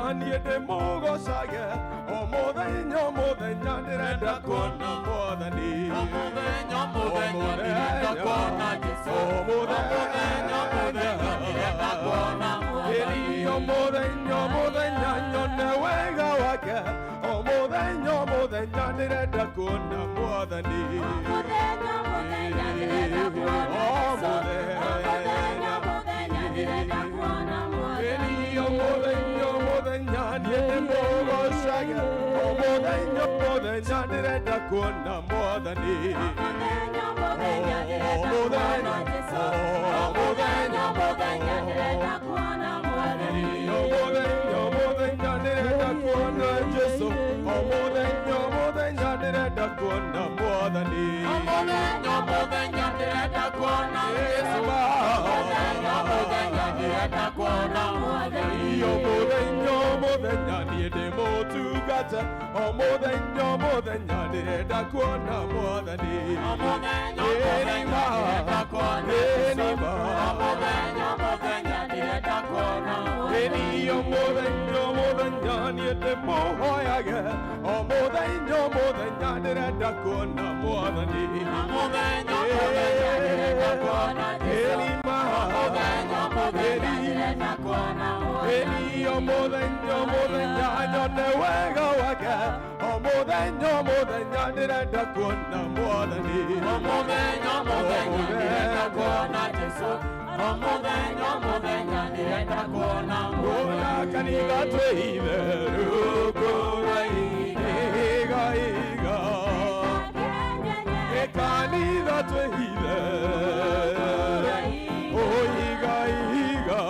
Niĩ ndĩmũgocage o mũthenya o mũthenya, ndĩrenda kuona Mwathani. O mũthenya o mũthenya ndĩrenda kuona Jesũ. O O mũthenya o mũthenya ndĩrenda kuona Mwathani. Ĩni o mũthenya o mũthenya nyone wega wake, o mũthenya o mũthenya ndĩrenda kuona Mwathani. Mũthenya mũthenya ndĩrenda kuona Jesũ. O mũthenya mũthenya ndĩrenda kuona Mwathani. Ĩni o mũthenya o mũthenya niĩ ndĩmũgocage, o mũthenya o mũthenya ndĩrenda kuona Mwathani. Mũthenya mũthenya ndĩrenda kuona Jesũ. O mũthenya mũthenya ndĩrenda kuona Mwathani. O mũthenya o mũthenya ndĩrenda kuona Jesũ, o mũthenya o mũthenya ndĩrenda kuona Mwathani. O mũthenya o mũthenya ndĩrenda kuona Jesũ. O mũthenya o mũthenya ndĩrenda kuona Mwathani. O mũthenya o mũthenya niĩ ndĩmũtungata, o mũthenya o mũthenya ndĩrenda kuona Mwathani. O mũthenya o mũthenya ndĩrenda kuona Jesũ. O mũthenya o mũthenya ndĩrenda kuona Mwathani. Ĩni o mũthenya o mũthenya niĩ ndĩmũhoyage, o mũthenya o mũthenya ndĩrenda kuona Mwathani. O mũthenya o mũthenya ndĩrenda kuona Jesũ. O mũthenya o mũthenya ndĩrenda kuona Mwathani. Ĩni o mũthenya o mũthenya nyone wega wake, o mũthenya o mũthenya ndĩrenda kuona Mwathani. O mũthenya o mũthenya ndĩrenda kuona Jesũ. O mũthenya o mũthenya ndĩrenda kuona Kuona Mwathani. kanitha twĩithe rungu rwa ihiga iga, kanitha twĩithe o iga iga,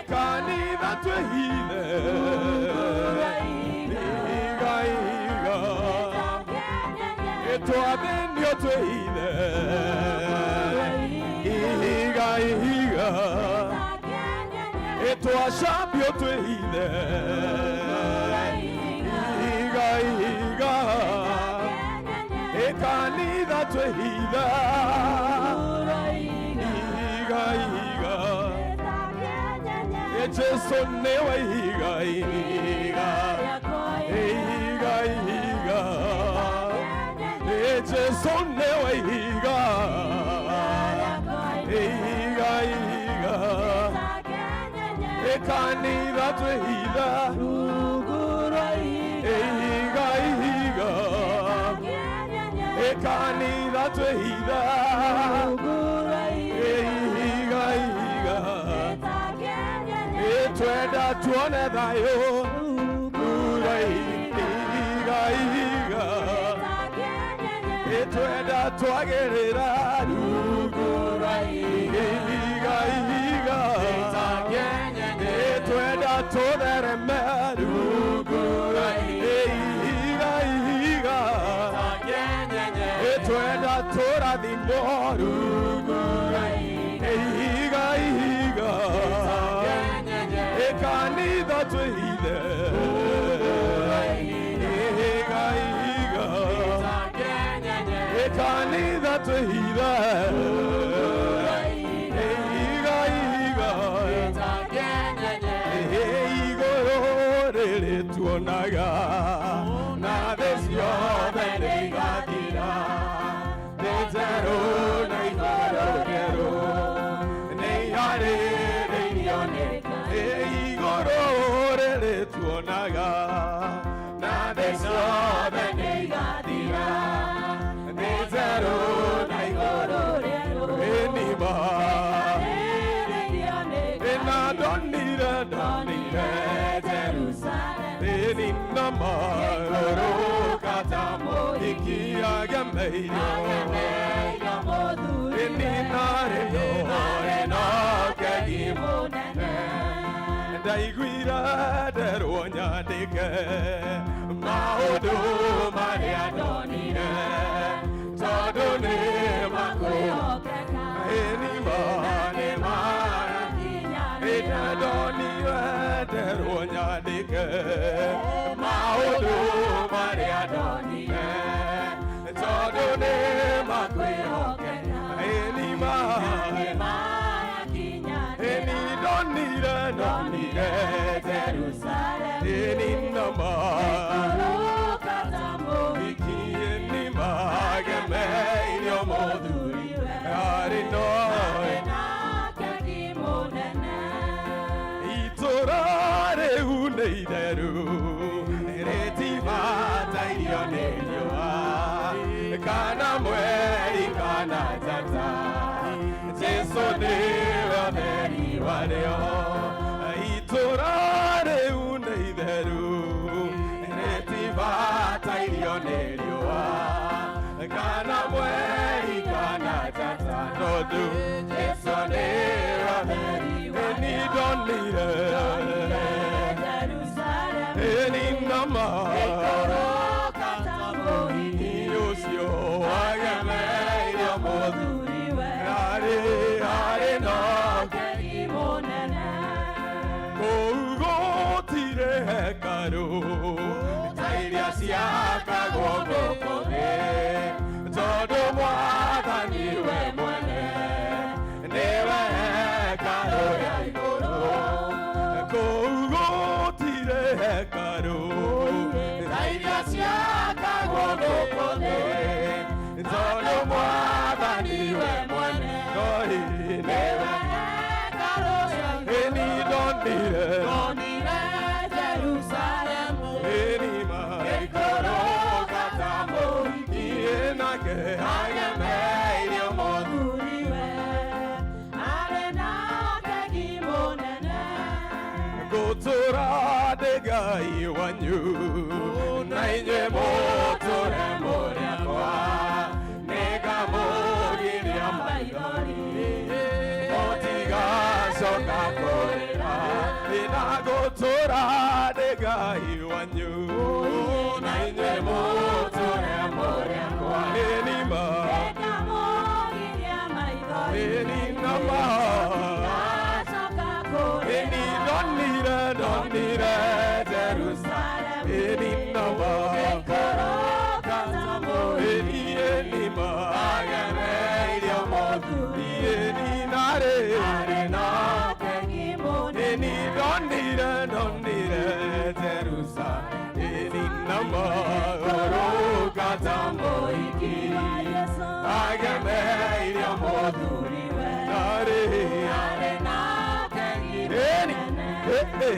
kanitha twĩithe iga iga, twathĩnio twĩithe ihiga ihiga, twacambio twĩithe ihiga ihiga, kanitha twĩithe ihiga ihiga, Jesu nĩwe ihiga ihiga ihiga ihiga, Jesu nĩwe ihiga ihiga ihiga, kanitha twĩithe ihiga ihiga, kanitha twĩithe ihiga ihiga, twenda tuone thayũ rura ihiga ihiga, twenda twagĩrĩra rungu rwa ihiga ihiga, twenda tũthereme rungu rwa ihiga ihiga, twenda tũrathimwo rungu rwa ihiga ihiga, kanitha twĩithe ihiga ihiga, kanitha twĩithe ihiga ihiga, igũrũ rĩrĩ tuonaga na thĩ ciothe nĩ igathira, thĩ njerũ na igũrũ rĩerũ nĩ iharĩrĩirio nĩ igũrũ rĩrĩ tuonaga na thĩ ciothe nĩ igathira, thĩ njerũ na igũrũ ĩnima ĩna ndonire ndonire Jerusalem ĩnina marũrũka ta mũhiki agemeirio ĩnina rĩno kegi mũnene ndaiguire nderwo nyandĩke maũndũ marĩa ndonire tondũ nĩ makwĩhokeka ĩnima nĩ mara ndonire nderwo nyandĩke maũndũ marĩa ndonire tondũ nĩ makwĩhokeka ĩnima ĩni ndonire. Ndonire, ndonire Jerusalem. Ĩni nama Ikũrũka ta mũhiki. Ĩni magemeirio mũthuri arĩ noe Na keki mũnene. Itũra rĩu nĩ itheru rĩtibatairio nĩ riũa kana mweri kana njata Jesũ nĩwe ũtheri warĩo itũra rĩu nĩ itheru rĩtibatairio nĩ riũa kana mweri kana njata tondũ Jesũ nĩwe ũtheri ĩni ndonire Jerusalem. ĩni nama Ikũrũka ta mũhiki. ũcio wagemeirio mũthuri Mũthuriwe. arĩ arĩ no Keki mũnene. kũu gũtirĩ hekarũ ta iria ciakagwo gũkũ thĩ tondũ mwathani we mwene nĩwe hekarũ ya igũrũ kũu gũtirĩ hekarũ ta iria ciakagwo gũkũ thĩ tondũ mwathani we mwene nĩwe Hekarũ ya ĩni ndonire Ndonire Jerusalem. ĩni maikũrũka ta mũhiki nake agemeirio mũthuri Mũthuriwe. Arĩ na keki mũnene. ngũtũra ndĩ Ngai wanyu na inyuĩ mũtũre mũrĩ akwa nĩngamũgiria maithori mũtigacoka kũrĩra na ngũtũra ndĩ Ngai wanyu na inyuĩ mũtũre mũrĩ akwa ĩni ma Nĩngamũgiria maithori. ĩni nama Mũtigacoka kũrĩra. ĩni ndonire ndonire Jerusalem ĩni nama Ikũrũka ta mũhiki. ĩni ĩni magemeirio mũthuri ĩni narĩ Arĩ na keki mũnene. ĩni ndonire ndonire Jerusalem ĩni nama ũrũka ta mũhiki Jesũ. agemeirio mũthuri Mũthuriwe. narĩ Arĩ na keki ĩni mũnene. ĩ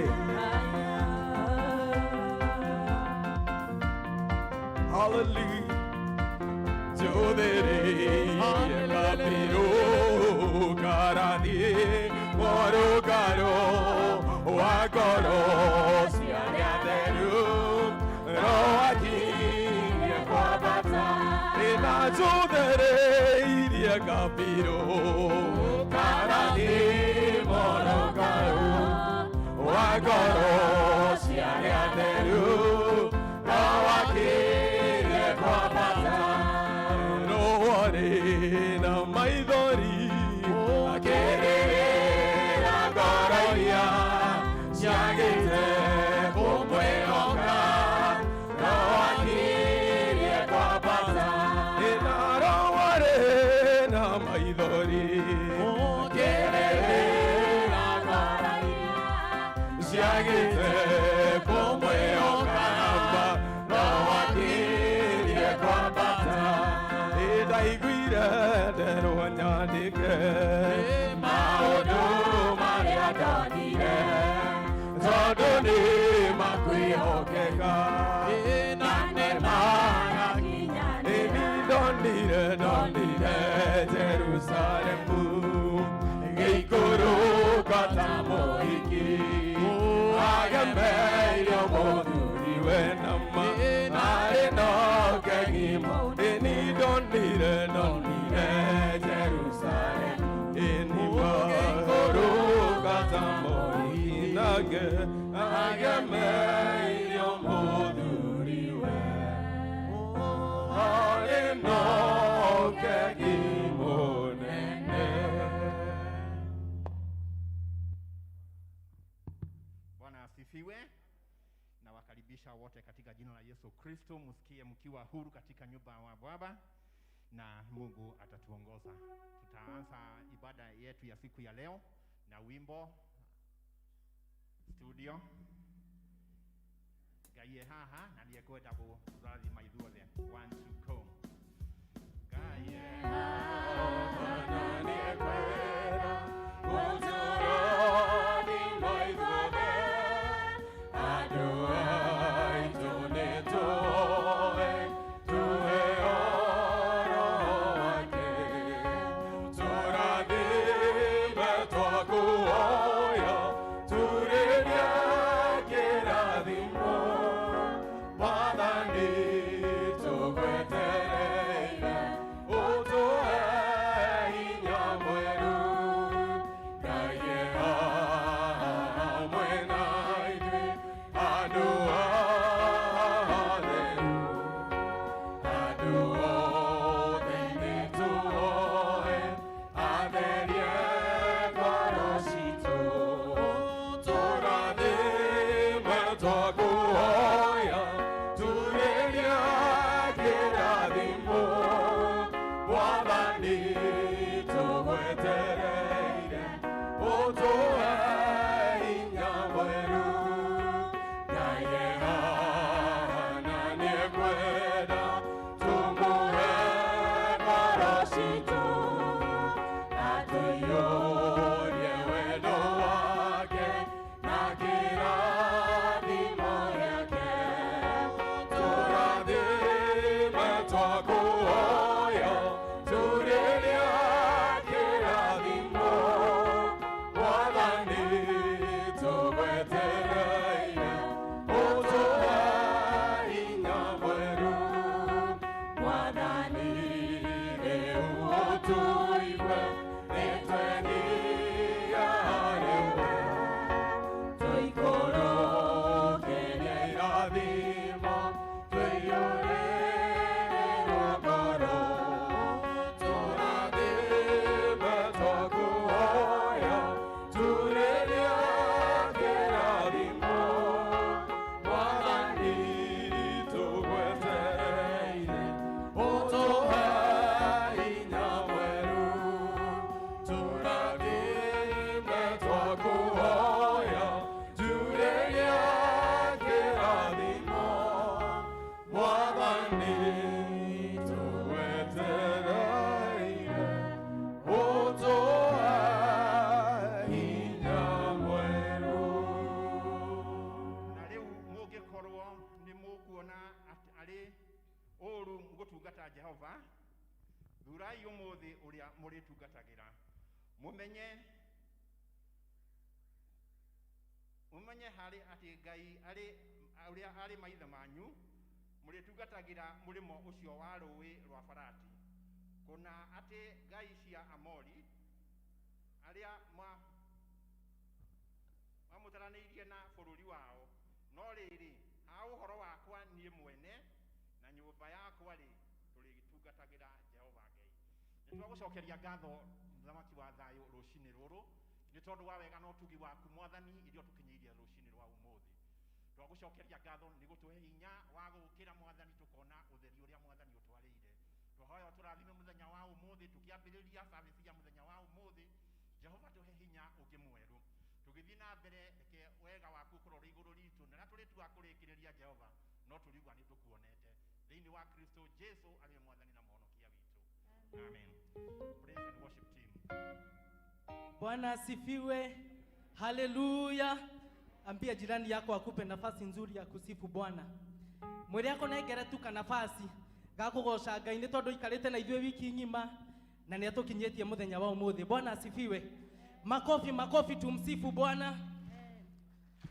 Hallelujah. Jodere kapiro karani moro karo wa koro siaria teru ro akirie kwa bata ina jodere iria kapiro karani moro karo wa koro siaria teru ro akirie kwa bata roarĩ na maithori akĩrĩrĩra ngoro iria ciagĩte kũmwĩhoka no akirie kwambata ĩna roarĩ na maithori akĩrĩrĩra ngoro iria ciagĩte kũmwĩhoka no akirie kwambata ndaiguire nderwo nyandĩke maũndũ marĩa ndonire tondũ nĩ makwĩhokeka na nĩ magakinyanĩra ndonire ndonire Jerusalemu gĩikũrũka ta mũhiki agemeirio mũthuri we nama arĩ no kegimo ĩni ndonire ndonire Jerusalem ĩni maikũrũka ta mũhiki nake agemeirio mũthuri we arĩ no kegimo nene. Bwana asifiwe. Nawakaribisha wote katika jina la Yesu Kristo, msikie mkiwa huru katika nyumba ya Baba na Mungu atatuongoza. Tutaanza ibada yetu ya siku ya leo na wimbo Studio. Ngai e haha na nĩ ekwenda gũtũrathima ithuothe. One, two, go. Ngai e haha na nĩ ekwenda gũtũrathima ithuothe. Andũ aitũ nĩ tũĩ, tũheo Roho wake. Tũrathime twakuoya, turĩrie kĩrathimo. Mwathani tũgwetereire, ũtũhe hinya mwerũ. Ngai e hamwe na ithuĩ, andũ atheru. Andũ othe nĩtũhoe, atherie ngoro citũ. Tũrathime twakuhoya, turĩrie kĩrathimo. Mwathani tũgwetereire, ũtũhe hinya mwerũ. Ngai e haha na nĩekwenda tũmũhe ngoro citũ, atũiyũrie wendo wake na kĩrathimo gĩake. Tũrathime twakuhoya, turĩrie kĩrathimo. Mwathani tũgwetereire, ũtũhe hinya mwerũ. Mwathani rĩu ũtũigue, nĩtwendia harĩwe. Tũikũrũkĩrie irathimo, tũiyũrĩrĩrwo ngoro. Tũrathime twakuhoya, turĩrie kĩrathimo. Mwathani tũgwetereire, ũtũhe hinya mwerũ. Tũrathime twakuhoya, turĩrie kĩrathimo. Mwathani tũgwetereire, ũtũhe hinya mwerũ. Na rĩu mũngĩkorwo nĩ mũkuona atĩ arĩ ũũru gũtungata Jehova, thurai ũmũthĩ ũrĩa mũrĩtungatagĩra, mũmenye harĩ atĩ Ngai arĩ ũrĩa arĩ maithe manyu mũrĩtungatagĩra mũrĩmo ũcio wa rũũĩ rwa Farati, kũna atĩ ngai cia Amori arĩa mamũtaranĩirie na bũrũri wao. No rĩrĩ, ha ũhoro wakwa niĩ mwene na nyũmba yakwa-rĩ, tũrĩtungatagĩra Jehova Ngai. Nĩ twagũcokeria ngatho mũthamaki wa thayũ rũcinĩ rũrũ nĩ tondũ wa wega na ũtugi waku Mwathani iria ũtũkinyĩirie rũcinĩ rwa ũmũthĩ. Twagũcokeria ngatho nĩ gũtũhe hinya wa gũũkĩra Mwathani tũkona ũtheri ũrĩa Mwathani ũtwarĩire. Twahoya ũtũrathime mũthenya wa ũmũthĩ tũkĩambĩrĩria service ya mũthenya wa ũmũthĩ. Jehova tũhe hinya ũngĩ mwerũ tũgĩthiĩ na mbere, reke wega waku ũkorwo ũrĩ igũrũ ritũ, na rĩrĩa tũrĩtua kũrĩkĩrĩria Jehova no tũrigua nĩ tũkuonete thĩinĩ wa Kristo Jesu arĩ we Mwathani na Mũhonokia witũ. Amen. Praise and worship team. Bwana asifiwe. Haleluya. Ambia jirani yako akupe nafasi nzuri ya kusifu Bwana. Mwĩre yako nengere tu kanafasi ga kũgoca Ngai nĩ tondũ ikarĩte na ithuĩ wiki ng'ima na nĩ atũkinyĩtie mũthenya wa ũmũthĩ. Bwana asifiwe. Makofi, makofi, tumsifu Bwana.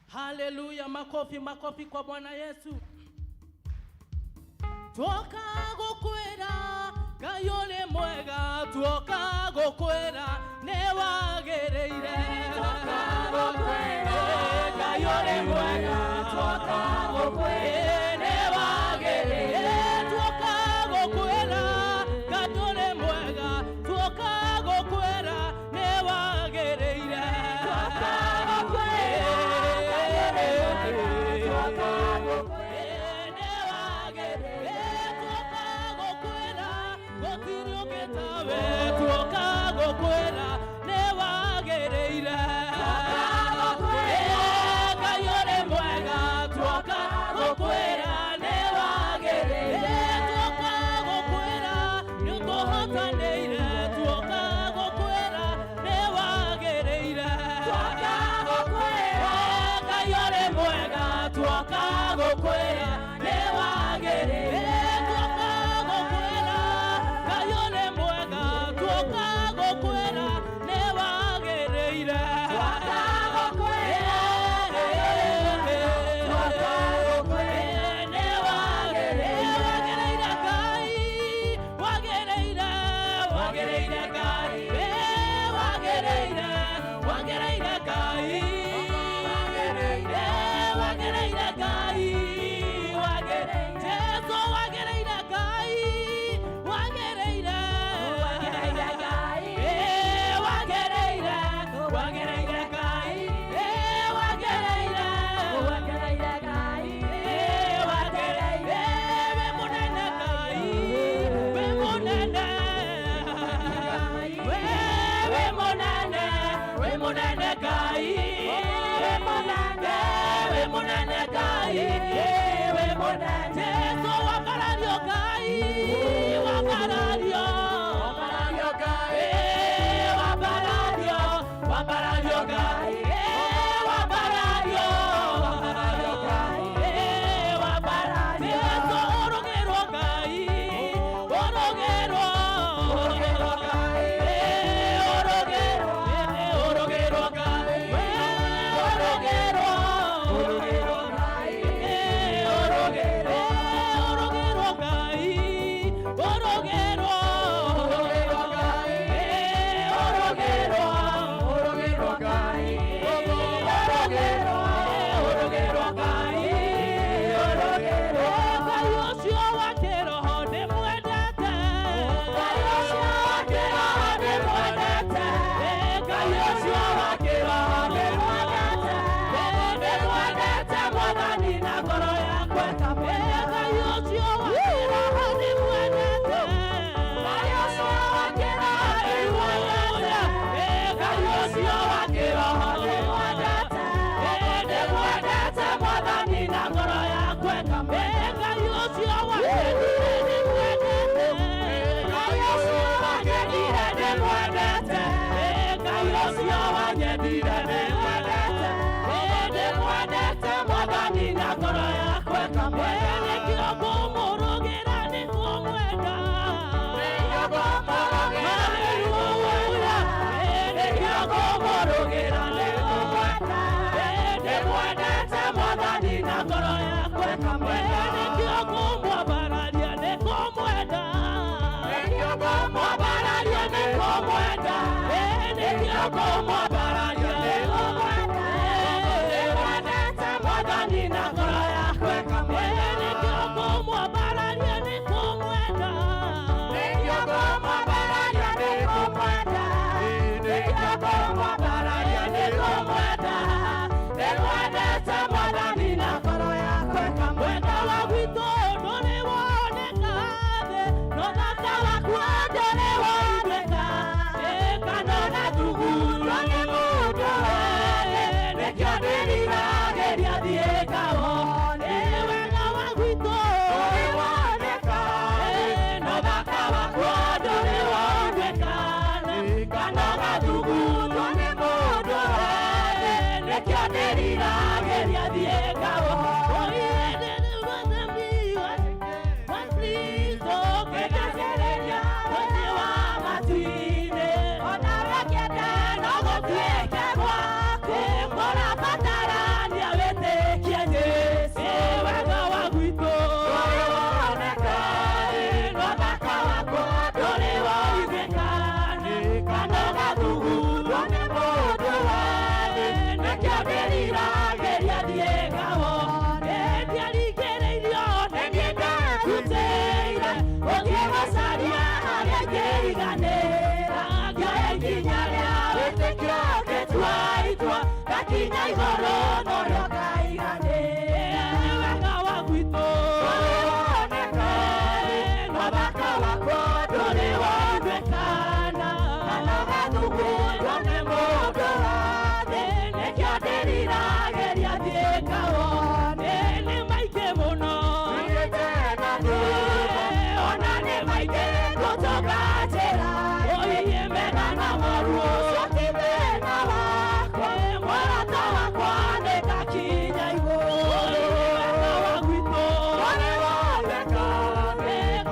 Haleluya, makofi, makofi kwa Bwana Yesu. Tuoka gũkwĩra Ngai ũrĩ mwega, tuoka gũkwĩra nĩ wagĩrĩire. Tuoka gũkwĩra Ngai ũrĩ mwega, Tuoka gũkwĩra nĩ wagĩrĩire. Tuoka gũkwĩra Ngai ũrĩ mwega, tuoka gũkwĩra nĩ wagĩrĩire. Tuoka gũkwĩra Ngai ũrĩ mwega, tuoka gũkwĩra nĩ wagĩrĩire. Tuoka gũkwĩra gũtirĩ ũngĩ tawe, tuoka gũkwĩra nĩ wagĩrĩire. Ngai wĩ mũnene. Jesu wambarario Ngai, wambarario, wambarario Ngai, wambarario, wambarario Ngai, wambarario, wambarario Ngai, wambarario. Jesu ũrũgĩrwo Ngai, ũrũgĩrwo, ũrũgĩrwo Ngai, ũrũgĩrwo, ũrũgĩrwo Ngai, ũrũgĩrwo, ũrũgĩrwo Ngai, ũrũgĩrwo, ũrũgĩrwo Ngai, ũrũgĩrwo, ũrũgĩrwo Ngai, ũrũgĩrwo, ũrũgĩrwo Ngai, ũrũgĩrwo, ũrũgĩrwo Ngai, ũrũgĩrwo. Ngai ũcio wa kĩroho ndĩmwendete, Ngai ũcio wa kĩroho ndĩmwendete, Ngai ũcio wa kĩroho ndĩmwendete, ndĩmwendete Mwathani na ngoro yakwa. Ngai ũcio wa kĩroho ndĩmwendete, Ngai ũcio wa kĩroho ndĩmwendete, Ngai ũcio wa kĩroho ndĩmwendete, ndĩmwendete Mwathani na ngoro yakwa. Ngai ũcio wa kĩroho ndĩmwendete, Ngai ũcio wanyendire ndĩmwendete, Ngai ũcio wanyendire ndĩmwendete, ndĩmwendete Mwathani na ngoro yakwa. Nĩkĩo ngũmũrũgĩra nĩ kũmwenda, haleluya, nĩkĩo ngũmũrũgĩra nĩ kũmwenda, ndĩmwendete Mwathani na ngoro yakwa. Nĩkĩo ngũmwambararia nĩ kũmwenda, ngũmwambararia nĩ kũmwenda, nĩkĩo ngũmwambararia nĩ kũmwenda, ndĩmwendete Mwathani na ngoro yakwa. Nĩkĩo ngũmwambararia nĩ kũmwenda, nĩkĩo ngũmwambararia nĩ kũmwenda, nĩkĩo ngũmwambararia nĩ kũmwenda, ndĩmwendete Mwathani na ngoro yakwa. Wendo wa gwitũ ndũrĩ woneka thĩ, no thaka wakuo ndũrĩ woneka, kana na thugundwo nĩ mũndũ wothe, nĩkĩo ndĩriragĩria thiĩ ngawone. Wega wa gwitũ ndũrĩ woneka, no thaka wakuo ndũrĩ woneka, kana gathugundwo nĩ mũndũ wothe, nĩkĩo ndĩriragĩria thiĩ ngawone. Ndĩriragĩria thiĩ ngawone, ndiaringĩrĩirio nĩ niĩ nderutĩire gũthiĩ gũcaria harĩa ingĩriganĩra, ngĩoya ikinya rĩa wĩtĩkio ngĩtua itua, ngakinya igũrũ norĩo ngaiganĩra. Wega wa gwitũ ndũrĩ woneka, no thaka wakwo ndũrĩ wonekana, kana gathugundwo nĩ mũndũ wothe, nĩkĩo ndĩriragĩria thiĩ ngawone. Nĩ maingĩ mũno ona nĩ maingĩ gũtoka njĩra, oiye mega na moru ũcio ti thĩna wakwa, mũrata wakwa nĩ ngakinya igũrũ. Wega wa gwitũ ndũrĩ woneka,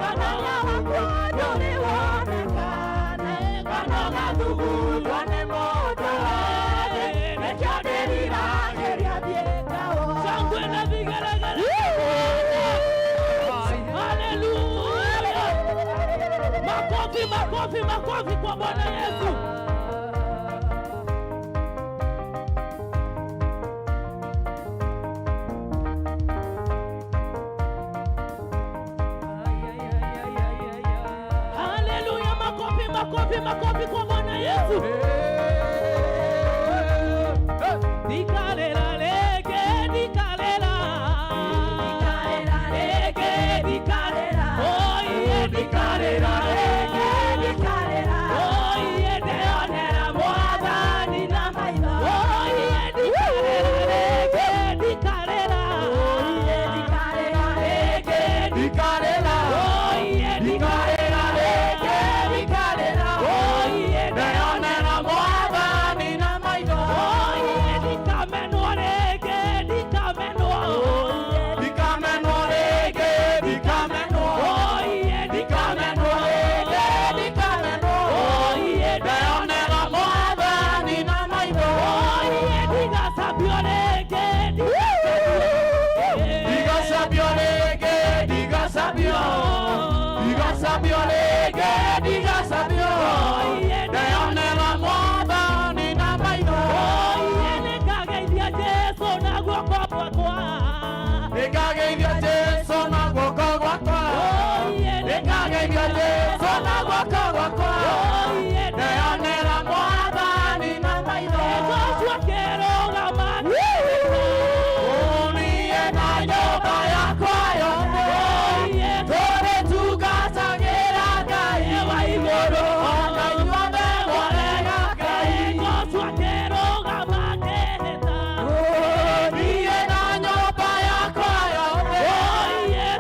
kana wakwa ndũrĩ wonekana, kana gathugundwo nĩ mũndũ wothe, nĩkĩo ndĩriragĩria thiĩ ngawone. Shangwe na vigelegele. Haleluya! Makofi, makofi, makofi kwa Bwana Yesu. Haleluya! Makofi, makofi, makofi kwa Bwana Yesu. Dikalela lege, dikalela. Dikalela lege, dikalela. Oh yeah, dikalela lege, dikalela. Oh yeah, deonera Mwathani na maitho. Oh yeah, dikalela lege, dikalela. Nĩngageithia Jesũ na guoko gwakwa. Nĩngageithia Jesũ na guoko gwakwa. Ndeyonera Mwathani na maitho. Niĩ na nyũmba yakwa yothe tũrĩtungatagĩra Ngai wa igũrũ. Ona inyuothe mwarega Ngai. Niĩ na nyũmba yakwa yothe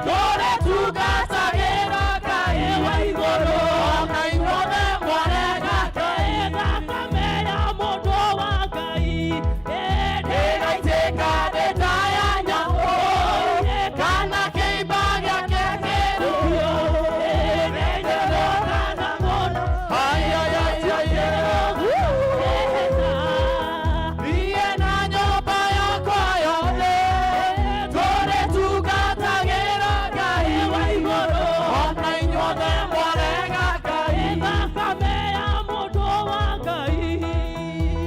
tũrĩtungatagĩra Ngai wa igũrũ. Ona inyuothe mwarega Ngai. Ndĩgaitĩka ndĩ ta ya nyamũ, kana kĩimba gĩake kĩrutio. Ai, ai, ai, ai, ai. Niĩ na nyũmba yakwa yothe tũrĩtungatagĩra Ngai wa igũrũ. Ona inyuothe mwarega Ngai.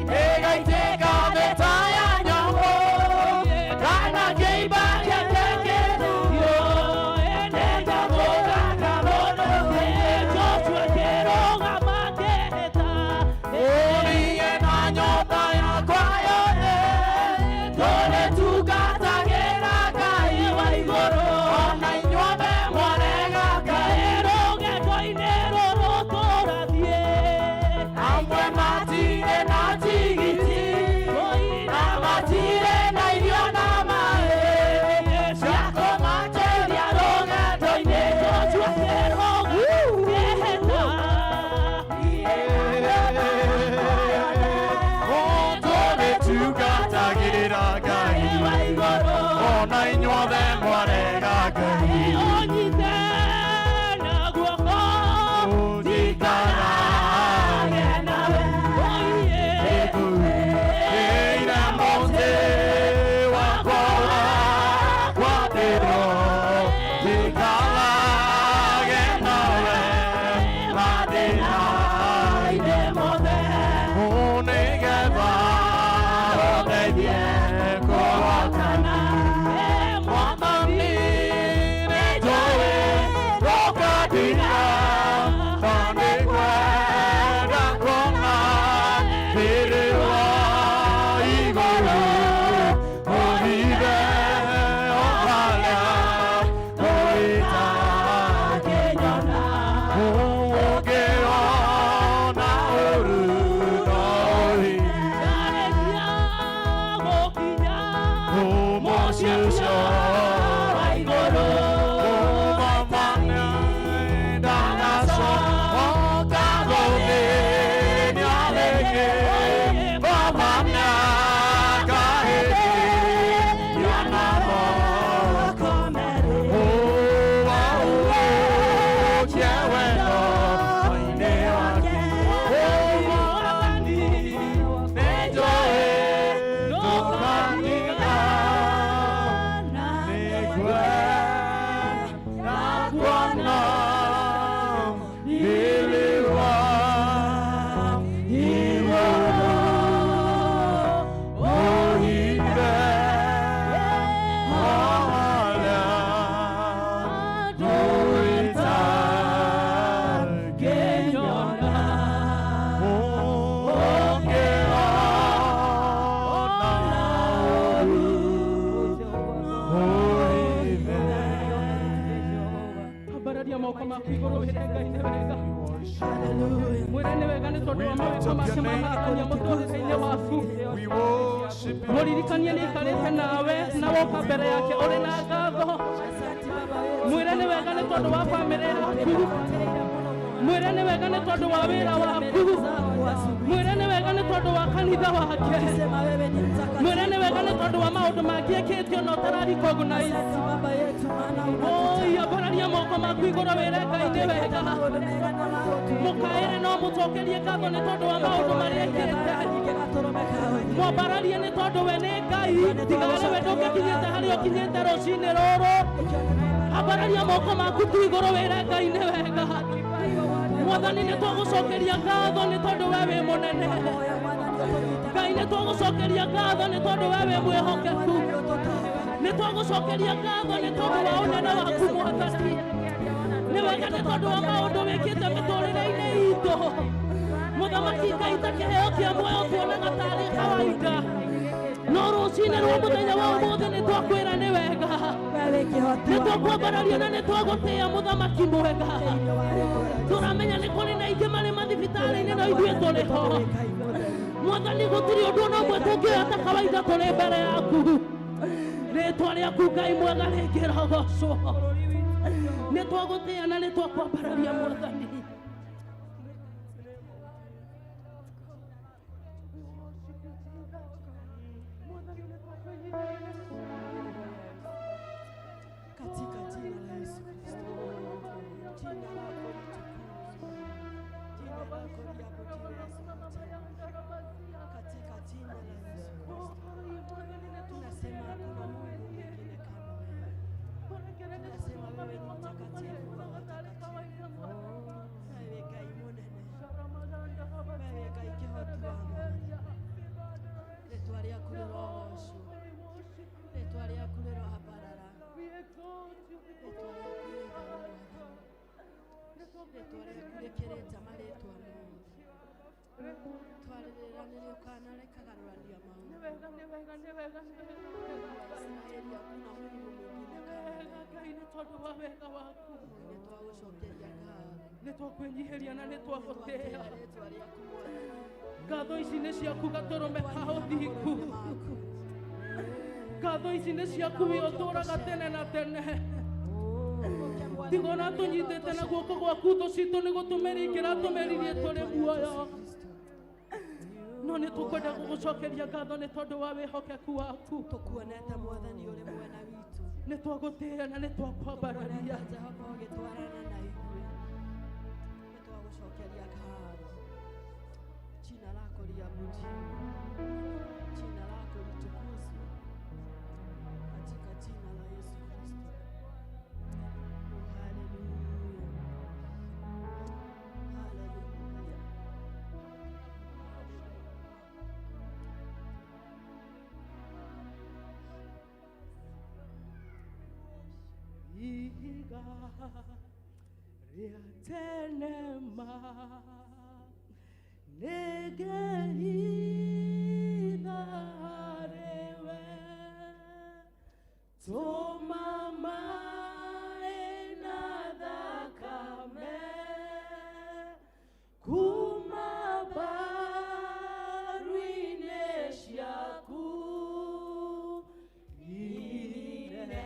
Ndĩgaitĩka thĩ ta ya nyamũ, kana kĩimba gĩake kĩrutio. Niĩ na nyũmba yakwa yothe tũrĩtungatagĩra Ngai wa igũrũ. Ona inyuothe mwarega Ngai. Amwe matirĩ na tigiti, na matirĩ na irio na maaĩ cia kũmateithia rũgendo-inĩ. Tũrĩtungatagĩra Ngai, ona inyuothe mwarega Ngai. Ũnjikarage nawe. Ĩire mũtĩ wakwa wa kwambĩrwo, njikarage nawe mathĩna-inĩ mothe. Nĩgetha ũndeithie kũhotana. Mwathani, nĩnjũĩ ndũkandiga, na nĩngwenda kuona riri wa igũrũ, ũhithe o harĩa ũitangĩnyona. Ũngĩona ũũru no ũhithe mũciĩ ũcio wa igũrũ. Mwathani ndagacoka gũthĩnia rĩngĩ, Mwathani akahĩtithia na moko merĩ. Ũwaũkie wendo-inĩ wake. Mwathani, nĩnjũĩ ndũkandiga, nĩngwenda kuona riri wa igũrũ, ũhithe harĩa ũitangĩnyona. Ũngĩona ũũru, ũhithe. Ambararia moko maku igũrũ wĩre Ngai nĩ wega. Mwĩre nĩ wega nĩ tondũ wa mawĩko make ma magegania mũtũũrĩre-inĩ waku. We worship you. Mũririkanie nĩ aikarĩte nawe na woka mbere yake ũrĩ na ngatho. Mwĩre nĩ wega nĩ tondũ wa bamĩrĩ yaku. Mwĩre nĩ wega nĩ tondũ wa wĩra waku. Mwĩre nĩ wega nĩ tondũ wa kanitha wake. Mwĩre nĩ wega nĩ tondũ wa maũndũ mangĩ ekĩtio na ũtara recognize. Oi, ambararia moko maku igũrũ wĩre Ngai nĩ wega. Mũkaĩre no mũcokerie ngatho nĩ tondũ wa maũndũ marĩa ekĩte. Mwambararie nĩ tondũ we nĩ Ngai, tiga arĩ we ndũngĩkinyĩte harĩa ũkinyĩte rũcinĩ rũrũ. Ambararia moko maku tu igũrũ wĩre Ngai nĩ wega. Mwathani nĩ twagũcokeria ngatho nĩ tondũ we wĩ mũnene. Ngai nĩ twagũcokeria ngatho nĩ tondũ we wĩ mwĩhokeku. Nĩ Nĩ twagũcokeria ngatho nĩ tondũ wa ũnene waku Mwathani. Nĩ wega nĩ tondũ wa maũndũ wĩkĩte mĩtũrĩre-inĩ itũ. Mũthamaki Ngai ta kĩheo kĩa muoyo tuonaga tarĩ kawaida. No rũcinĩ rwa mũthenya wa ũmũthĩ nĩ twakwĩra nĩ wega. Nĩ twakwambararia na nĩ twagũtĩĩa mũthamaki mwega. Tũramenya nĩ kũrĩ na aingĩ marĩ mathibitarĩ-inĩ no ithuĩ tũrĩ ho. Mwathani gũtirĩ ũndũ ona ũmwe tũngĩoya ta kawaida tũrĩ mbere yaku. Rĩtwa rĩaku Ngai mwega rĩngĩrogocwo. Nĩ twagũtĩĩa na nĩ twakwambararia Mwathani. Katika jina la Yesu Kristo, jina lako litukuzwe, jina lako liabudiwe zote. Katika jina la Yesu Kristo, tunasema hakuna Mungu mwingine kama wewe. Tunasema wewe ni mtakatifu wa watakatifu. Wewe Ngai mũnene, wewe Ngai kĩhoti wa mwathani. Rĩtwa rĩaku rĩrogocwo, rĩtwa rĩaku rĩroambarara. Rĩtwa rĩaku nĩ itheru Mwathani. Rĩtwa rĩaku rĩkĩrĩte marĩtwa mothe. Twarĩrĩra nĩrĩũkaga rĩkagarũrania maũndũ. Mungu wa Israeli, hakuna Mungu mwingine kama wewe. Ngai nĩ tondũ wa wega waku. Nĩtwagũcokeria ngatho. Nĩ twakwĩnyihĩria na nĩ twagũtĩĩa. Nĩtwatĩĩa rĩtwa rĩaku Mwathani. Ngatho ici nĩ ciaku gatũrũme ka Nĩtwanyiha ũthingu. magũrũ-inĩ maku. Ngatho ici nĩ ciaku we ũtũũraga tene na tene. Ũke Mwathani Tiga ona nĩgetha tũnyitĩte na ũtũcere. guoko gwaku thũ citũ nĩ gũtũmĩria ingĩratũmĩririe tũrĩ muoyo. No nĩ tũkwenda gũgũcokeria ngatho nĩ tondũ wa wĩhokeku waku. Tũkuonete Mwathani ũrĩ mwena witũ. Nĩ twagũtĩĩa na nĩ twakwambararia. Tũkuonete Jehova ũgĩtwarana na ithuĩ. Nĩtwagũcokeria ngatho. Jina lako liabudiwe, jina lako litukuzwe katika jina la Yesu Kristo. Oh, haleluya, haleluya. Ihiga rĩa tene ma nĩngĩhitha harĩwe. Tũma maĩ na thakame kuma mbaru-inĩ ciaku ine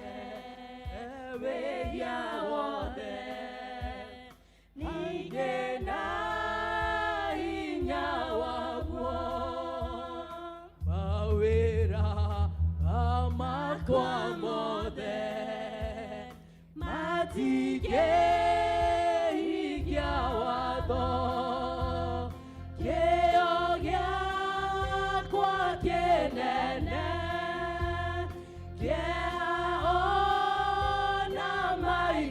wĩhia wothe ningĩ na hinya waguo mawĩra makwa mothe matingĩhingia watho kĩo gĩakwa kĩnene kĩa ona maitho.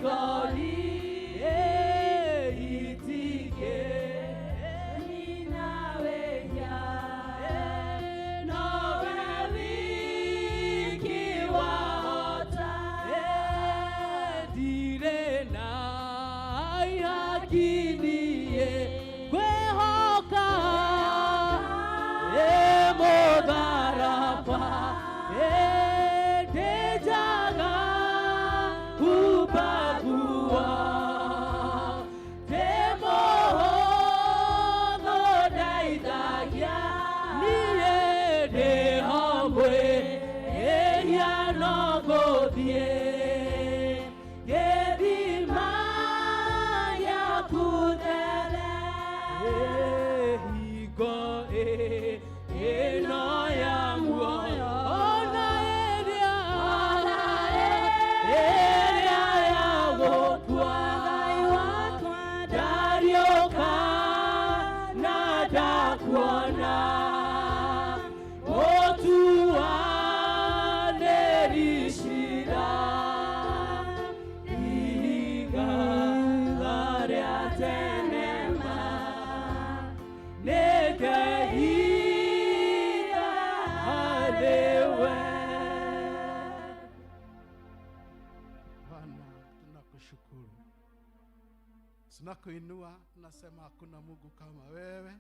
Tunakuinua, tunasema hakuna Mungu kama wewe.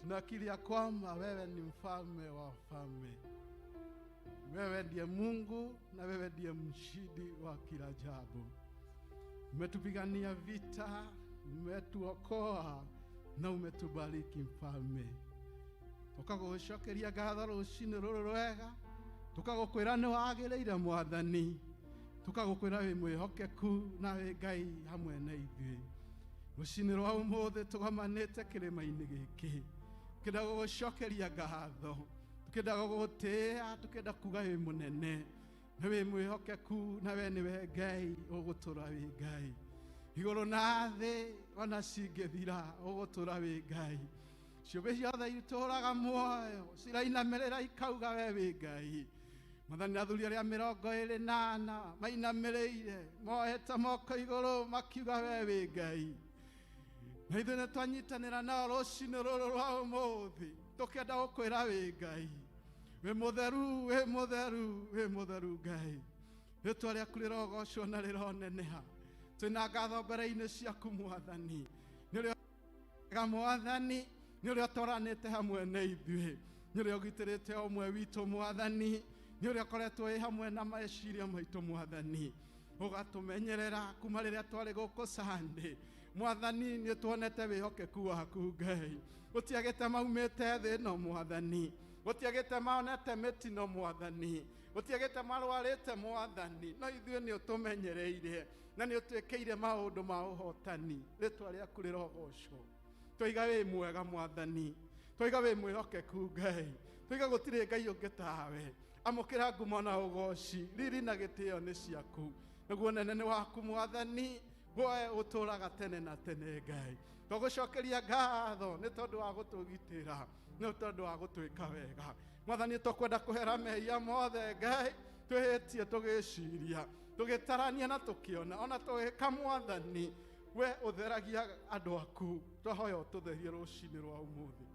Tunakiri ya kwamba wewe ni mfalme wa wafalme. Wewe ndiye Mungu na wewe ndiye mshindi wa kila jambo. Umetupigania vita, umetuokoa na umetubariki mfalme. Tukagũcokeria ngatho rũcinĩ rũrũ rwega, tukagũkwĩra nĩ wagĩrĩire Mwathani, tukagũkwĩra wĩ mwĩhokeku na wĩ Ngai hamwe na ithuĩ. Rũcinĩ rwa ũmũthĩ tũgomanĩte kĩrĩma-inĩ gĩkĩ, tukĩenda gũgũcokeria ngatho, tukĩenda gũgũtĩĩa, tukĩenda kuga wĩ mũnene na wĩ mwĩhokeku, na we nĩwe Ngai ũgũtũra wĩ Ngai. Igũrũ na thĩ ona cingĩthira ũgũtũra wĩ Ngai. Ciũmbe ciothe itũũraga muoyo cirainamĩrĩra ikauga we wĩ Ngai. Mwathani, athuri arĩa 24 mainamĩrĩire mohete moko igũrũ makiuga we wĩ Ngai. Na ithuĩ nĩ twanyitanĩra nao rũcinĩ rũrũ rwa ũmũthĩ tũkĩenda gũkwĩra wĩ Ngai. Wĩ mũtheru, wĩ mũtheru, wĩ mũtheru Ngai. Rĩtwa rĩaku rĩrogocwo na rĩroneneha. Twĩna ngatho mbere-inĩ ciaku Mwathani. Nĩ ũrĩa wega Mwathani, nĩ ũrĩa ũtwaranĩte hamwe na ithuĩ, nĩ ũrĩa ũgitĩrĩte ũmwe witũ Mwathani, nĩ ũrĩa ũkoretwo wĩ hamwe na meciria maitũ Mwathani, ũgatũmenyerera kuma rĩrĩa twarĩ gũkũ Sunday. Mwathani, nĩ tuonete wĩhokeku waku Ngai. Gũtiagĩte maumĩte thĩ ĩno Mwathani, gũtiagĩte maonete mĩtino Mwathani, gũtiagĩte marwarĩte Mwathani, no ithuĩ nĩ ũtũmenyereire na nĩ ũtwĩkĩire maũndũ ma ũhotani. Rĩtwa rĩaku rĩrogocwo. Twaiga wĩ mwega Mwathani, twaiga wĩ mwĩhokeku Ngai, twaiga gũtirĩ Ngai ũngĩ tawe. Amũkĩra ngumo na ũgoci, riri na gĩtĩo nĩ ciaku, naguo nene nĩ waku Mwathani, we ũtũũraga tene na tene Ngai. Tũgũcokeria ngatho nĩ tondũ wa gũtũgitĩra, nĩ tondũ wa gũtwĩka wega. Mwathani, tũkwenda kũhera mehia mothe Ngai, twĩhĩtie tũgĩciria, tũgĩtarania na tũkĩona, ona tũgĩka Mwathani, we ũtheragia andũ aku. Twahoya ũtũtherie rũcinĩ rwa ũmũthĩ.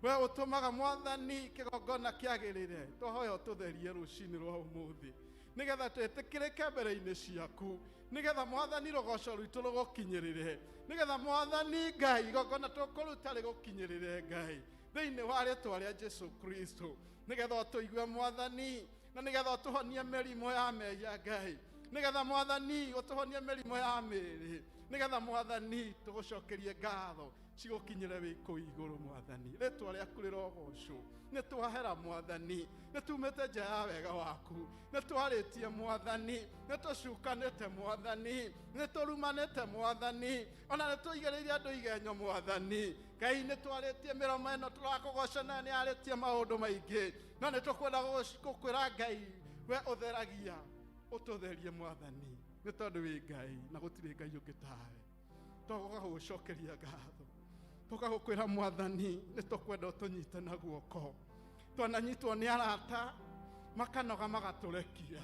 We ũtũmaga Mwathani kĩgongona kĩagĩrĩre, twahoya ũtũtherie rũcinĩ rwa ũmũthĩ, nĩgetha twĩtĩkĩrĩke mbere-inĩ ciaku, nĩgetha Mwathani rũgoco rwitũ rũgũkinyĩrĩre, nĩgetha Mwathani Ngai igongona tũkũruta rĩgũkinyĩrĩre Ngai, thĩinĩ wa rĩtwa rĩa Jesu Kristo, nĩgetha ũtũigue Mwathani, na nĩgetha ũtũhonie mĩrimũ ya mehia Ngai, nĩgetha Mwathani ũtũhonie mĩrimũ ya mĩĩrĩ, nĩgetha Mwathani tũgũcokerie ngatho cigũkinyĩre wĩ kũu igũrũ Mwathani. Rĩtwa rĩaku rĩrogocwo. Nĩ twahera Mwathani, nĩ tumĩte nja ya wega waku, nĩ twarĩtie Mwathani, nĩ tũcukanĩte Mwathani, nĩ tũrumanĩte Mwathani, ona nĩ tũigĩrĩire andũ igenyo Mwathani. Ngai, nĩ twarĩtie mĩromo ĩno tũrakũgoca na nĩ yarĩtie maũndũ maingĩ, no nĩ tũkwenda gũkwĩra Ngai, we ũtheragia, ũtũtherie Mwathani, nĩ tondũ wĩ Ngai na gũtirĩ Ngai ũngĩ tawe. Tũgoka gũgũcokeria ngatho, tũgagũkwĩra Mwathani, nĩ tũkwenda ũtũnyite na guoko. Twananyitwo nĩ arata makanoga magatũrekia,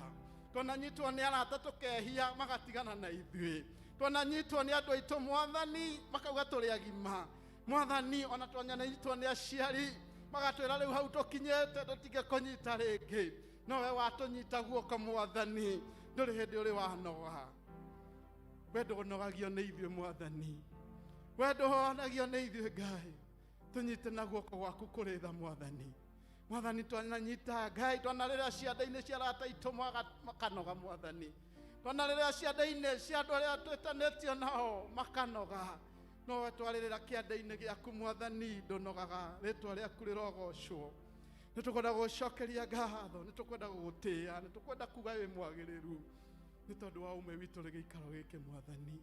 twananyitwo nĩ arata tũkehia magatigana na ithuĩ, twananyitwo nĩ andũ aitũ Mwathani makauga tũrĩ agima Mwathani, ona twananyitwo nĩ aciari magatwĩra rĩu hau tũkinyĩte tũtingĩkũnyita rĩngĩ, no we watũnyita guoko Mwathani, ndũrĩ hĩndĩ ũrĩ wanoga. We ndũnogagio nĩ ithuĩ Mwathani, we ndũhonagio nĩ ithuĩ Ngai, tũnyite na guoko gwaku kũrĩ tha Mwathani. Mwathani, twananyita Ngai, twanarĩra cianda-inĩ cia arata aitũ makanoga Mwathani, twanarĩra cianda-inĩ cia andũ arĩa twĩtanĩtio nao makanoga, no we twarĩrĩra kĩanda-inĩ gĩaku Mwathani, ndũnogaga. Rĩtwa rĩaku rĩrogocwo. Nĩ tũkwenda gũgũcokeria ngatho, nĩ tũkwenda gũgũtĩĩa, nĩ tũkwenda kuga wĩ mwagĩrĩru, nĩ tondũ wa ũmwe witũ rĩ gĩikaro gĩkĩ Mwathani.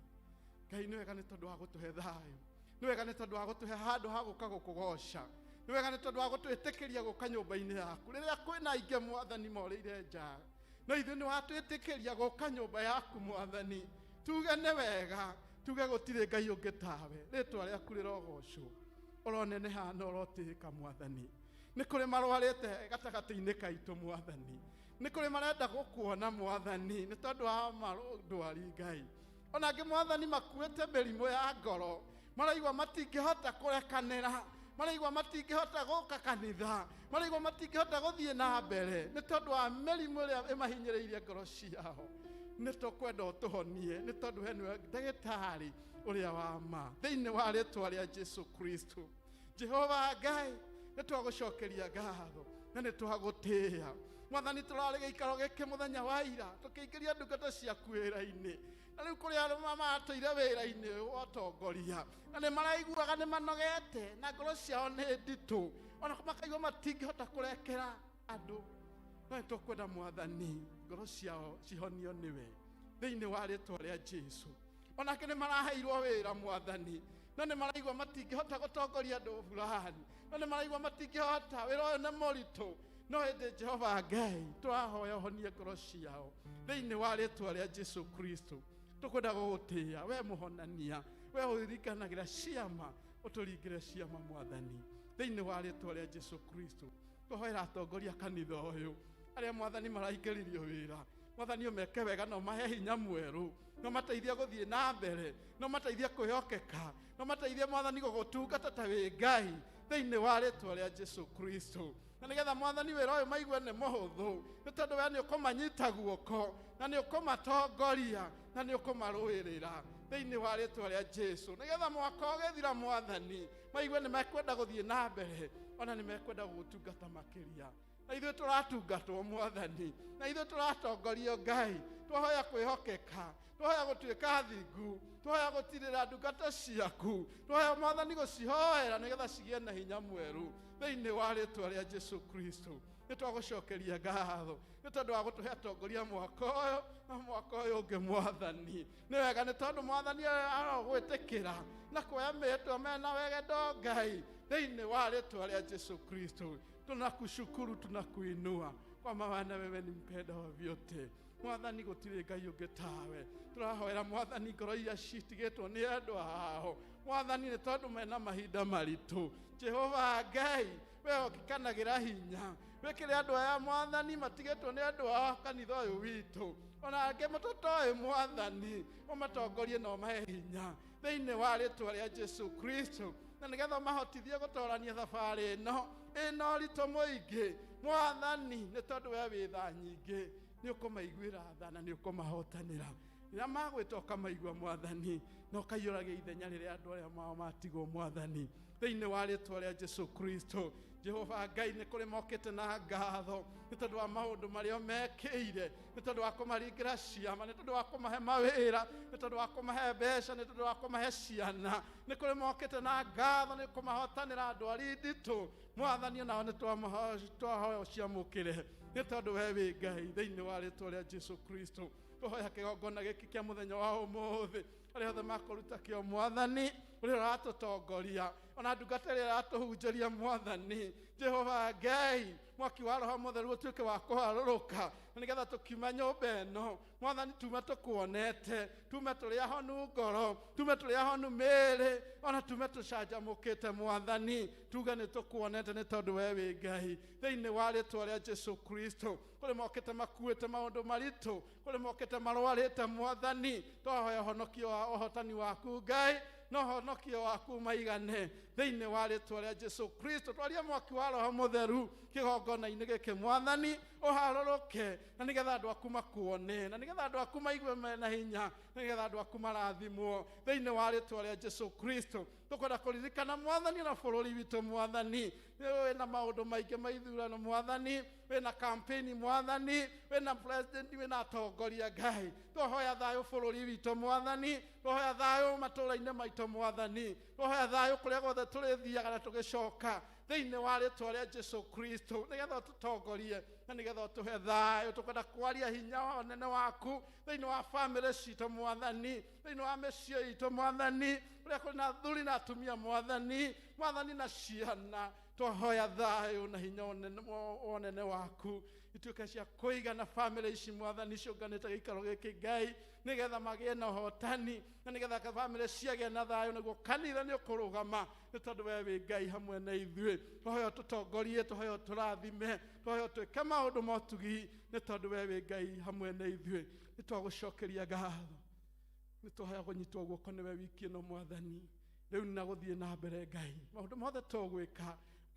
Ngai, nĩ wega nĩ tondũ wa gũtũhe thayũ, nĩ wega nĩ tondũ wa gũtũhe handũ ha gũka gũkũgoca, nĩ wega nĩ tondũ wa gũtwĩtĩkĩria gũka nyũmba-inĩ yaku rĩrĩa kwĩna aingĩ Mwathani morĩire nja, no ithuĩ nĩ watwĩtĩkĩria gũka nyũmba yaku Mwathani. Tuge nĩ wega, tuge gũtirĩ Ngai ũngĩ tawe. Rĩtwa rĩaku rĩrogocwo, ũroneneha na ũrotĩĩka Mwathani. Nĩ kũrĩ marwarĩte gatagatĩ-inĩ kaitũ Mwathani, nĩ kũrĩ marenda gũkuona Mwathani nĩ tondũ wa ndwari Ngai, ona angĩ Mwathani makuĩte mĩrimũ ya ngoro, maraigua matingĩhota kũrekanĩra, maraigua matingĩhota gũka kanitha, maraigua matingĩhota gũthiĩ na mbere nĩ tondũ wa mĩrimũ ĩrĩa ĩmahinyĩrĩirie ngoro ciao. Nĩ tũkwenda ũtũhonie nĩ tondũ we nĩwe ndagĩtarĩ ũrĩa wa ma thĩinĩ wa rĩtwa rĩa Jesu Kristo. Jehova Ngai, nĩ twagũcokeria ngatho na nĩ twagũtĩĩa. Mwathani, tũrarĩ gĩikaro gĩkĩ mũthenya wa ira tũkĩingĩria ndungata ciaku wĩra-inĩ, na rĩu kũrĩ arĩa matũire wĩra-inĩ ũyũ wa ũtongoria na nĩ maraiguaga nĩ manogete na ngoro ciao nĩ nditũ, ona makaigua matingĩhota kũrekera andũ. No nĩ tũkwenda Mwathani ngoro ciao cihonio nĩwe thĩinĩ wa rĩtwa rĩa Jesu. Onake nĩ maraheirwo wĩra Mwathani, no nĩ maraigua matingĩhota gũtongoria andũ fulani, no nĩ maraigua matingĩhota, wĩra ũyũ nĩ mũritũ. No ĩndĩ Jehova Ngai, tũrahoya ũhonie ngoro ciao thĩinĩ wa rĩtwa rĩa Jesu Kristo. Tũkwenda gũgũtĩĩa we mũhonania, we ũririkanagĩra ciama, ũtũringĩre ciama Mwathani thĩinĩ wa rĩtwa rĩa Jesu Kristo. Tũhoera atongoria kanitha ũyũ arĩa Mwathani maraingĩririo wĩra, Mwathani ũmeke wega na ũmahe hinya mwerũ, no mateithie gũthiĩ na mbere, no mateithie kwĩhokeka, no mateithie Mwathani gũgũtungata ta wĩ Ngai thĩinĩ wa rĩtwa rĩa Jesu Kristo. Na nĩgetha Mwathani wĩra ũyũ maigue nĩ mũhũthũ, nĩ tondũ we nĩ ũkũmanyita guoko na nĩ ũkũmatongoria na nĩ ũkũmarũĩrĩra thĩinĩ wa rĩtwa rĩa Jesu. Nĩgetha mwaka ũgĩthira Mwathani maigue nĩ mekwenda gũthiĩ na mbere, ona nĩ mekwenda gũgũtungata makĩria. Na ithuĩ tũratungatwo Mwathani, na ithuĩ tũratongorio Ngai, twahoya kwĩhokeka, twahoya gũtuĩka thingu, twahoya gũtirĩra ndungata ciaku, twahoya Mwathani gũcihoera nĩgetha cigĩe na hinya mwerũ thĩinĩ wa rĩtwa rĩa Jesu Kristo. Nĩ twagũcokeria ngatho nĩ tondũ wa gũtũhe atongoria mwaka ũyũ na mwaka ũyũ ũngĩ Mwathani. Nĩ wega nĩ tondũ Mwathani arogwĩtĩkĩra na kuoya mĩĩtwa mena wegendo Ngai thĩinĩ wa rĩtwa rĩa Jesu Kristo. Tunakushukuru, tunakuinua kwa maana wewe ni mpenda wa vyote. Mwathani, gũtirĩ Ngai ũngĩ tawe. Tũrahoera Mwathani ngoro iria citigĩtwo nĩ andũ ao Mwathani, nĩ tondũ mena mahinda maritũ. Jehova Ngai, we ũkikanagĩra hinya, wĩkĩre andũ aya Mwathani matigĩtwo nĩ andũ ao kanitha ũyũ witũ, ona angĩ matũtoĩ Mwathani, ũmatongorie na ũmahe hinya thĩinĩ wa rĩtwa rĩa Jesu Kristo, na nĩgetha ũmahotithie gũtorania thabarĩ ĩno ĩna ũritũ mũingĩ Mwathani, nĩ tondũ we wĩ tha nyingĩ, nĩ ũkũmaiguĩra tha na nĩ ũkũmahotanĩra. Rĩrĩa magwĩta ũkamaigua Mwathani, na ũkaiyũragia ithenya rĩrĩa andũ arĩa mao matigwo Mwathani thĩinĩ wa rĩtwa rĩa Jesu Kristo. Jehova Ngai, nĩ kũrĩ mokĩte na ngatho nĩ tondũ wa maũndũ marĩa mekĩire, nĩ tondũ wa kũmaringĩra ciama, nĩ tondũ wa kũmahe mawĩra, nĩ tondũ wa kũmahe mbeca, nĩ tondũ wa kũmahe ciana. Nĩ kũrĩ mokĩte na ngatho nĩ kũmahotanĩra ndwari nditũ Mwathani, onao nĩ twahoya ũciamũkĩre nĩ tondũ we wĩ Ngai thĩinĩ wa rĩtwa rĩa Jesu Kristo. Tũhoya kĩgongona gĩkĩ kĩa mũthenya wa ũmũthĩ, arĩa othe makũruta kĩo Mwathani, ũrĩa ũratũtongoria, ona ndungata ĩrĩa ĩratũhunjĩria Mwathani. Jehova Ngai, mwaki wa Roho Mũtheru ũtuĩke wa kũharũrũka, na nĩgetha tũkiuma nyũmba ĩno Mwathani, tume tũkuonete, tume tũrĩ ahonu ngoro, tume tũrĩ ahonu mĩĩrĩ, ona tume tũcanjamũkĩte Mwathani, tuge nĩ tũkuonete nĩ tondũ we wĩ Ngai thĩinĩ wa rĩtwa rĩa Jesu Kristo. Kũrĩ mokĩte makuĩte maũndũ maritũ, kũrĩ mokĩte marwarĩte Mwathani, twahoya ũhonokio wa ũhotani waku Ngai, no honokio waku maigane thĩinĩ wa rĩtwa rĩa Jesu Kristo. Twaria mwaki wa Roho Mũtheru kĩgongona-inĩ gĩkĩ Mwathani, ũharũrũke na nĩgetha andũ aku makuone, na nĩgetha andũ aku maigue mena hinya, na nĩgetha andũ aku marathimwo thĩinĩ wa rĩtwa rĩa Jesu Kristo. Tũkwenda kũririkana Mwathani na bũrũri witũ Mwathani, wĩna maũndũ maingĩ ma ithurano Mwathani, wĩna campaign Mwathani, wĩna president, wĩna atongoria Ngai. Twahoya thayũ bũrũri witũ Mwathani, twahoya thayũ matũũra-inĩ maitũ Mwathani, twahoya thayũ kũrĩa guothe tũrĩthiaga na tũgĩcoka thĩinĩ wa rĩtwa rĩa Jesu Kristo, nĩgetha ũtũtongorie na nĩgetha ũtũhe thayũ. Tũkwenda kwaria hinya wa ũnene waku thĩinĩ wa bamĩrĩ citũ Mwathani, thĩinĩ wa mĩciĩ itũ Mwathani, kũrĩa kũrĩ na athuri na atumia Mwathani, Mwathani na ciana. Twahoya thayũ na hinya wa ũnene waku ituĩke cia kũigana bamĩrĩ ici Mwathani ciũnganĩte gĩikaro gĩkĩ Ngai, nĩgetha magĩe na ũhotani na nĩgetha bamĩrĩ ciagĩe na thayũ, nĩguo kanitha nĩ ũkũrũgama nĩ tondũ we wĩ Ngai hamwe na ithuĩ. Twahoya ũtũtongorie, twahoya ũtũrathime, twahoya ũtwĩke maũndũ ma ũtugi nĩ tondũ we wĩ Ngai hamwe na ithuĩ. Nĩ twagũcokeria ngatho, nĩ twahoya kũnyitwo guoko nĩwe wiki ĩno Mwathani, rĩu na gũthiĩ na mbere Ngai, maũndũ mothe tũgwĩka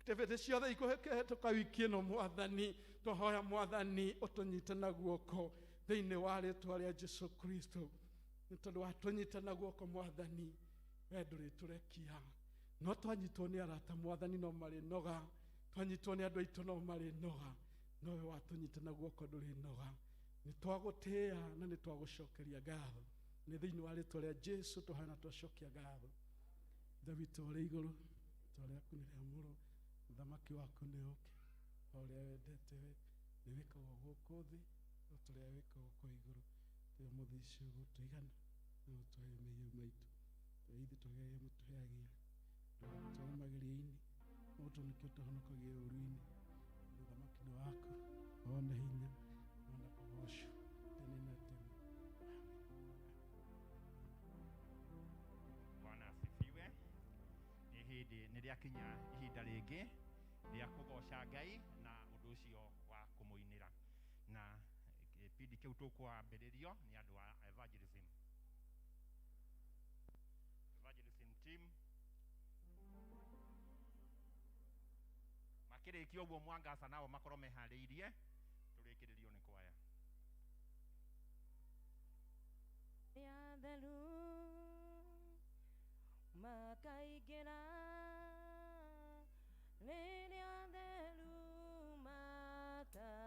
activity ciothe ikũhĩtũka wiki ĩno Mwathani, twahoya Mwathani ũtũnyite na guoko Thĩinĩ wa rĩtwa rĩa Jesu Kristo, nĩ tondũ watũnyita na guoko Mwathani, we ndũrĩtũrekia. No twanyitwo nĩ arata Mwathani no marĩ noga, twanyitwo nĩ andũ aitũ no marĩ noga, no we watũnyita na guoko ndũrĩ noga. Nĩ twagũtĩĩa na nĩ twagũcokeria ngatho. Nĩ thĩinĩ wa rĩtwa rĩa Jesu tũhana twacokia ngatho. Ithe witũ ũrĩ igũrũ, rĩtwa rĩaku nĩ rĩamũrwo, ũthamaki waku nĩ ũke, o ũrĩa wendete we nĩ wĩkagwo gũkũ thĩ o ta ũrĩa wĩkagwo kũu igũrũ. Tũhe mũthĩ ũcio gũtũigana, na ũtũhe mehia maitũ, na ithuĩ tũgerie mũtũheagia, ndũgatũtware magerio-inĩ, no ũtũhonokie ũtũhonokagie ũũru-inĩ. Ũthamaki nĩ waku, wona hinya, wona kũgocwo tene na tene. Bwana asifiwe. Nĩ hĩndĩ nĩ rĩakinya ihinda rĩngĩ rĩa kũgoca Ngai na ũndũ ũcio wa kũmũinĩra, na gĩbindi kĩu tũkwambĩrĩrio nĩ andũ a evangelism team. Makĩrĩkia ũguo Mwangaza nao makorwo meharĩirie, tũrĩkĩrĩrio nĩ kwaya. Atheru makaingĩra, rĩrĩa atheru makaingĩra.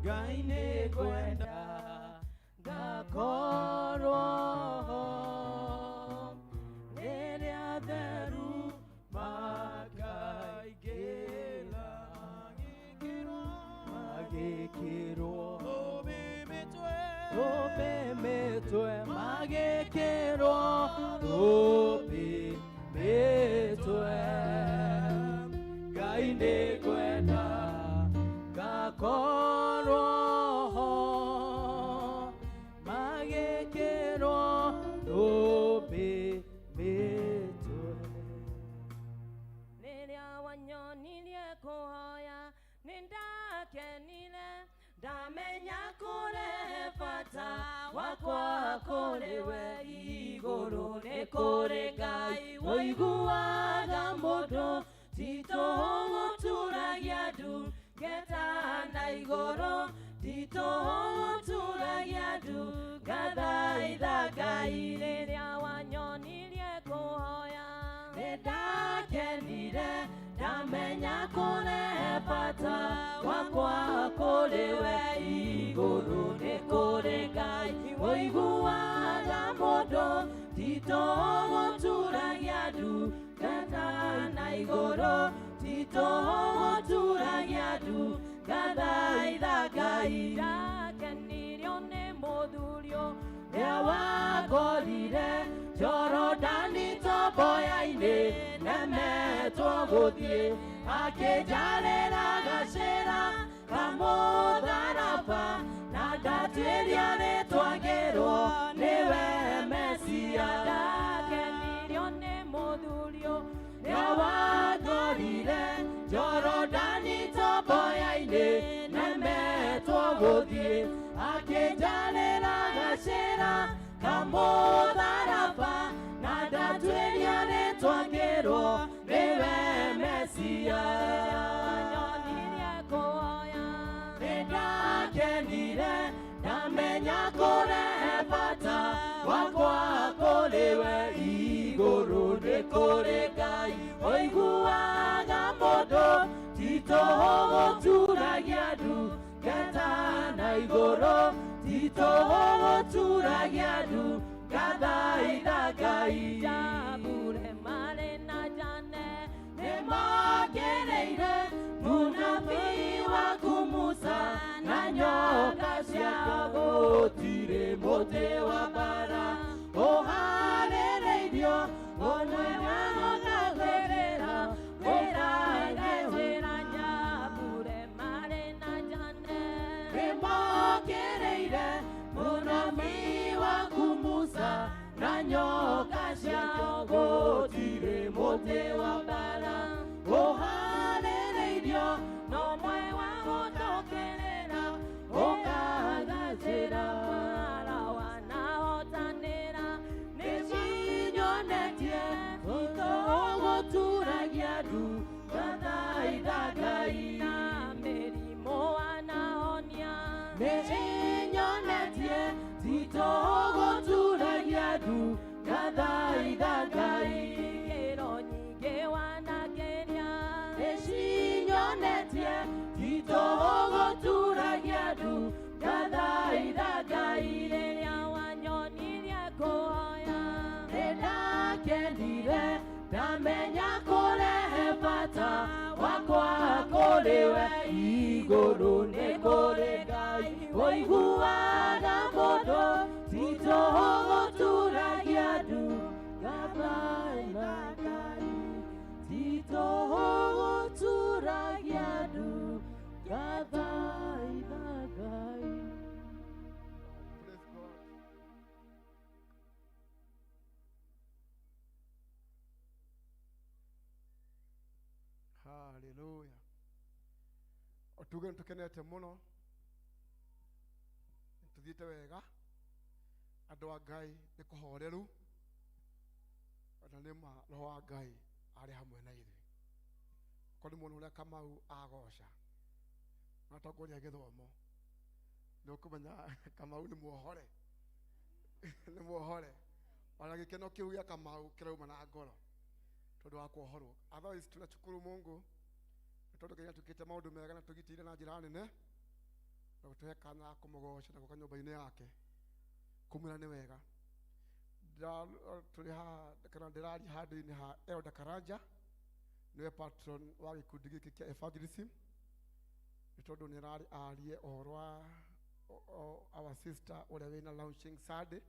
Ngai nĩ ngwenda ngakorwo ho rĩrĩa atheru makaingĩra, magĩkĩrwo thũmbĩ mĩtwe, magĩkĩrwo thũmbĩ mĩtwe. Ngai nĩ ngwenda ngakorwo ho, magĩkĩrwo thũmbĩ mĩtwe. Rĩrĩa wanyonirie kũhoya nĩ ndakenire, ndamenya kũrĩ bata wakwa kũrĩ we igũrũ. Nĩ kũrĩ Ngai ũiguaga mũndũ, ti tũhũ gũturagia ndu ngeta na igũrũ, ti tũhũ gũturagia ndu ngathaitha Ngai. Rĩrĩa wanyonirie kũhoya nĩ ndakenire, ndamenya kũrĩ bata wakwa kũrĩ we igũrũ. Nĩ kũrĩ Ngai ũiguaga mũndũ, ti tũhũ gũturagia ndu ngeta na igũrũ, ti tũhũ gũturagia ndu ngathaitha Ngai. Ndakenirio nĩ mũthuri ũrĩa wakorire Jorodani tomboya-inĩ, nemetwo gũthiĩ, akĩnjarĩra gacĩra kamũtharaba, na ndatuĩria rĩtwa ngĩrwo nĩwe Mesia. Ndakenirio nĩ mũthuri ũrĩa wakorire Jorodani tomboya-inĩ, nemetwo gũthiĩ, akĩnjarĩra gacĩra kamũtharaba, na ndatuĩria rĩtwa ngĩrwo nĩwe Mesia. Wanyonirie kũhoya nĩ ndakenire, ndamenya kũrĩ bata wakwa kũrĩ we igũrũ. Nĩ kũrĩ Ngai ũiguaga mũndũ, ti tũhũ gũturagia ndu ngeta na igũrũ, ti tũhũ gũturagia ndu ngathaitha Ngai. Njambure marĩ na Jane nĩ mokĩrĩire mũnabii waku Musa na nyoka ciao, gũtirĩ mũtĩ wa mbara ũharĩrĩirio ũmwe wa gũtagĩrĩra ũkagacĩra. Njambure marĩ na Jane nĩ mokĩrĩire mũnabii waku Musa na nyoka ciao, gũtirĩ mũtĩ wa mbara ũharĩrĩirio no mwe wa gũtũkĩrĩra ũkagacĩra. Wanahotanĩra nĩ cinyonetie itũgũturagia ndu ngathaitha Ngai. Na mĩrimũ wana Nĩ ĩnyonetie titũgũturagia ndu ngathaitha Ngai. Kĩro nyingĩ wanakenia. Nĩcinyonetie titũgũturagia ndu ngathaitha Ngai. Rĩrĩa wanyonirie kũhoya. Nĩndakenire ndamenya kũrehe bata wakwa kũrĩ we igũrũ nĩ kũrĩ Ngai ũiguaga mũndũ titũgũturagia ndu ngathaitha Ngai titũgũturagia ndu ngathaitha Ngai. Praise God. Hallelujah. Otuge nĩtũkenete mũno nĩtũthiĩte wega andũ a Ngai nĩ kũhoreru ona nĩ ma roho wa Ngai arĩ hamwe na ithuĩ korwo nĩ muona ũrĩa Kamau agoca atongoria gĩthomo nĩ ũkũmenya Kamau nĩ muohore nĩ muohore ona gĩkeno kĩu gĩa Kamau kĩrauma na ngoro tondũ wa kuohorwo. Otherwise tunashukuru Mungu nĩ tondũ Ngai nĩatwĩkĩte maũndũ mega na tũgitĩire na njĩra nene na gũtũhe kanya ga kũmũgoca na gũka nyũmba-inĩ yake kũmwĩra nĩ wega. Tũrĩ haha kana ndĩraria handũ-inĩ ha Elder Karanja nĩwe patron wa gĩkundi gĩkĩ kĩa evangelism nĩ tondũ nĩ ararĩ arie ũhoro wa our sister ũrĩa wĩna launching Sunday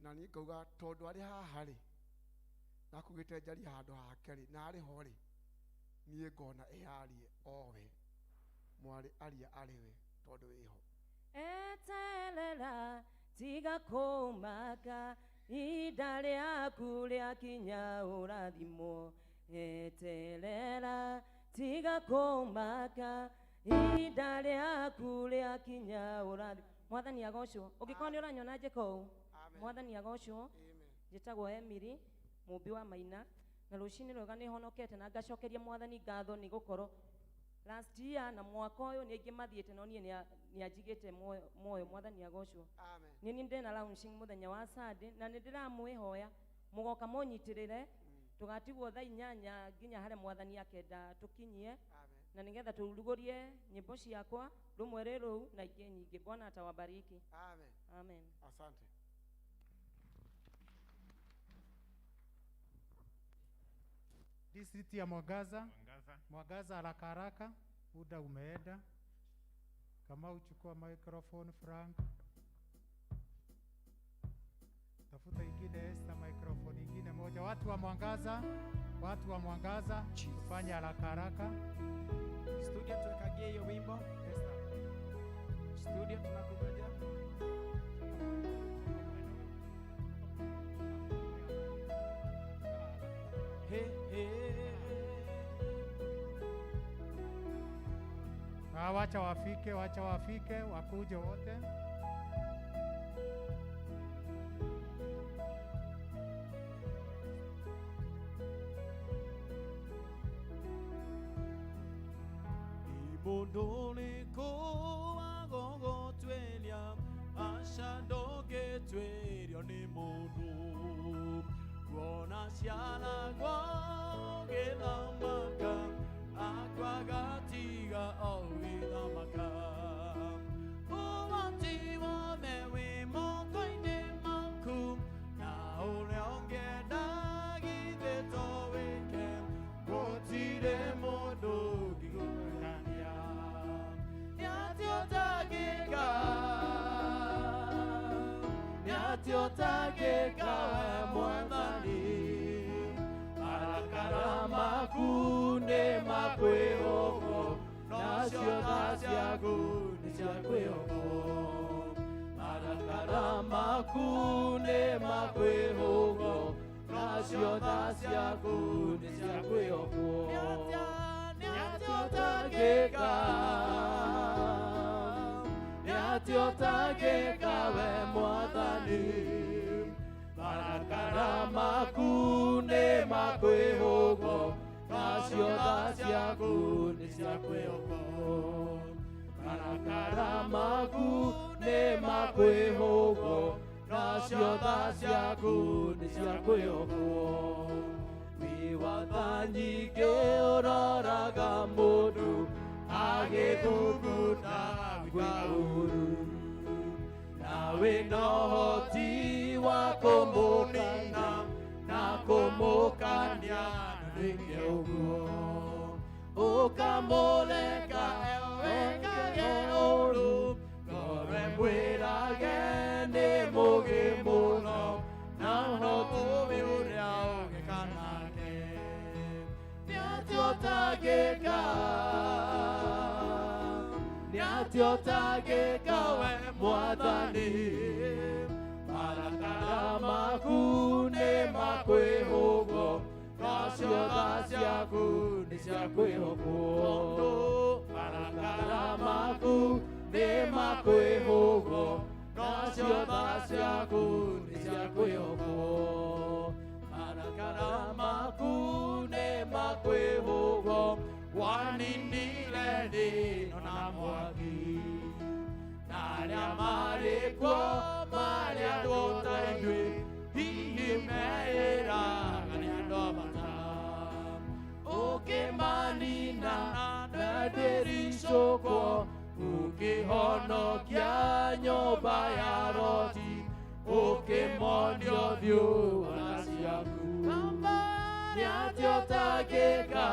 na niĩ ngauga tondũ arĩ haha rĩ na akugĩte njarie handũ hake rĩ na arĩ ho rĩ niĩ ngona ĩyarie owe mwarĩ aria arĩ we tondũ wĩho. Eterera tiga kũmaka ihinda rĩaku rĩakinya ũrathimwo. Eterera tiga kũmaka ihinda rĩaku rĩakinya ũrathimwo. Mwathani agocwo. Ũngĩkorwo nĩ ũranyona njĩka ũũ, Mwathani agocwo. Njĩtagwo Emily mũmbi wa Maina na rũcinĩ rwega nĩ honokete na ngacokeria Mwathani ngatho nĩ gũkorwo last year na mwaka ũyũ nĩ aingĩ mathiĩte no niĩ nĩ anjigĩte muoyo. Mwathani agocwo. Nĩ niĩ ndĩna launching mũthenya wa Sunday na nĩ ndĩramwĩhoya mũgoka mũnyitĩrĩre tũgatigwo thaa 8 nginya harĩa Mwathani akenda tũkinyie na nĩgetha tũrugũrie nyĩmbo ciakwa rũmwe rĩ rũu na ingĩ nyingĩ. Bwana atawabariki. Amen. Amen. Asante. District ya Mwangaza. Mwangaza. Mwangaza haraka haraka, muda umeenda. Kama uchukua microphone Frank. Tafuta ingine Esther, microphone ingine moja. Watu wa Mwangaza, watu wa Mwangaza, tufanye haraka haraka. Studio tukagie hiyo wimbo. Esther. Studio tunakungoja. Hey, hey. Wacha wafike, wacha wafike, wakuje wote. Mundu ũrĩkũ wagũgũtuĩria aca ndũngĩtuĩrio nĩ mũndũ kuona ciaragwo ũgĩthamaka akwa gatiga ũgĩthamaka ũhoti wothe wĩ moko-inĩ maku na ũrĩa ũngĩenda githĩ to wĩke gũtirĩ mũndũ ũngĩgũkania nĩ atĩ ũtangĩka nĩ atĩ ũtangĩka we Mwathani marakara maku nĩ makwĩhokwo nacio tha ciaku nĩ cia kwĩhokwo marakara maku nĩ makwĩhokwo nacio tha ciaku nĩ cia kwĩhokwo nĩ atĩ ũtangĩka nĩ atĩ ũtangĩka we Mwathani marakara maku nĩ makwĩhokwo nacio tha ciaku nĩ cia kwĩhokwo marakara maku nĩ makwĩhũgwo nacio tha ciaku nĩ cia kwĩhokwo wĩ watha nyingĩ ũroraga mũndũ agĩthugunda gwĩka ũũru nawe na ũhoti wa kũmũnina na kũmũkania ndwĩke ũguo ũkamũreka ewekage ũũru ngoro ĩmwĩrage nĩ mũũgĩ mũno na no ũũĩ ũrĩa ũngĩka nake nĩ atĩa ũtangĩka nĩ atĩa ũtangĩka we mwathani marakara maku nĩ makwĩhũgwo nacio tha ciaku nĩ cia kwĩhokwo marakara maku nĩ makwĩhũgwo nacio tha ciaku nĩ cia kwĩhokwo marakara maku nĩ makwĩhũgwo waninire thĩ ĩno na mwaki na arĩa marĩ kuo marĩ andũ ta ithuĩ hihi meĩraga nĩ andũ a bata ũkĩmanina na ndĩricũkwo ũkĩhonokia nyũmba ya Loti ũkĩmonia ũthiũ wa tha ciaku nĩ atĩa ũtangĩka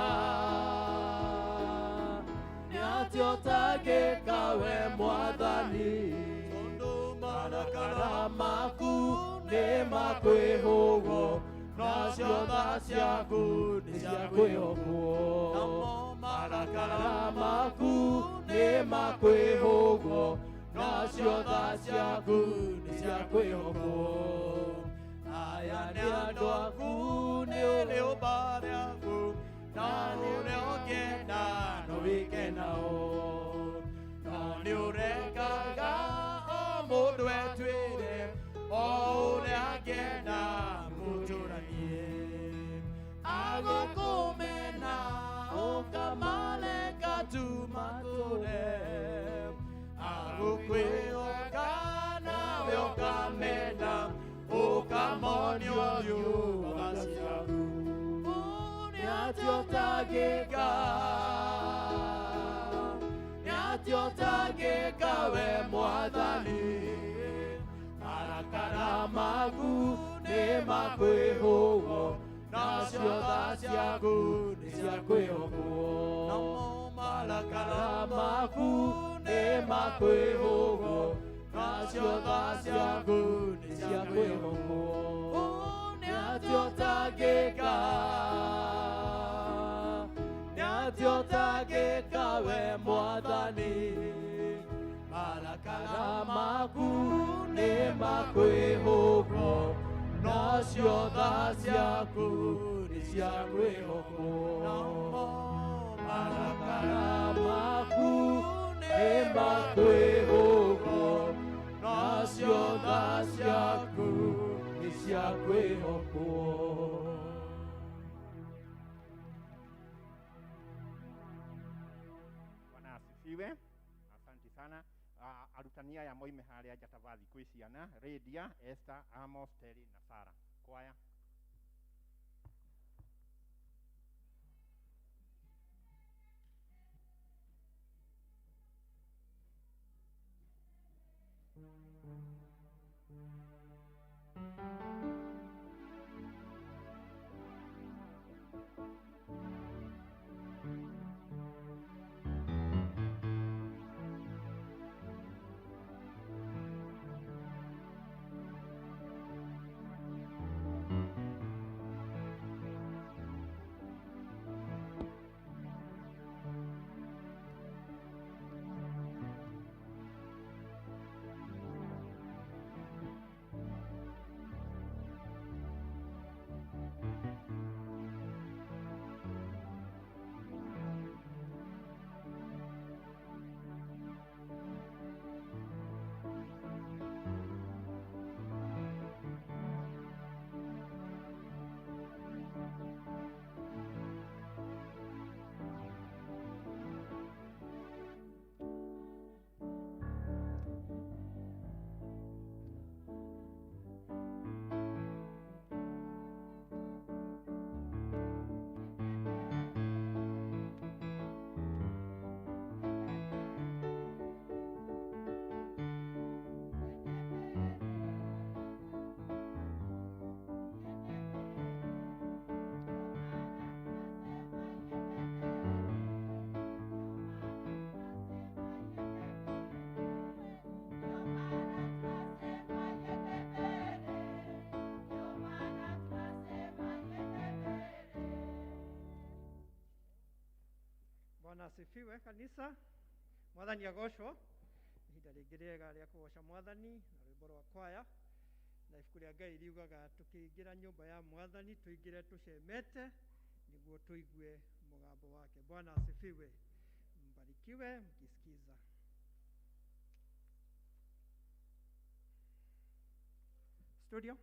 nĩ atĩa ũtangĩka we mwathani marakara maku nĩ makwĩhũgwo nacio tha ciaku nĩ cia kwĩhokwo marakara maku nĩ makwĩhũgwo nacio tha ciaku nĩ cia kwĩhokwo aya nĩ andũ aku nĩ rĩũmba rĩaku na ũrĩa ũngĩenda no wĩke nao no nĩ ũrekaga o mũndũ etuĩre o ũrĩa angĩenda mũtũranie agũkũmena ũkamareka tu matũre agũkwĩhoka nawe ũkamenda ũkamonia ũthiũ wa tha ciaku nĩ atĩa ũtangĩka nĩ atĩa ũtangĩka we mwathani marakara maku nĩ makwĩhũgwo nacio tha ciaku nĩ cia kwĩhokwo marakara maku nĩ makwĩhũgwo nacio tha ciaku nĩ cia kwĩhokwo nĩ atĩa ũtangĩka nĩ atĩa ũtangĩka we mwathani marakara maku nĩ makwĩhũgwo nacio tha ciaku nĩ cia kwĩhokwo marakara maku nĩ makwĩhũgwo nacio tha ciaku nĩ cia kwĩhokwo. Bwana asifiwe. Asante sana. Arutani aya moime harĩa njata vathi kwĩ ciana Lydia, Esther, Amos, Terry na Sarah. Kwaya. Asifiwe kanisa. Mwathani agocwo. Ihinda rĩngĩ rĩega rĩa kũgoca mwathani na rwĩmbo rwa kwaya na ibuku rĩa Ngai riugaga tũkĩingĩra nyũmba ya mwathani tũingĩre tũcemete nĩguo tũigue mũgambo wake. Bwana asifiwe. Mbarikiwe mkisikiza. Studio.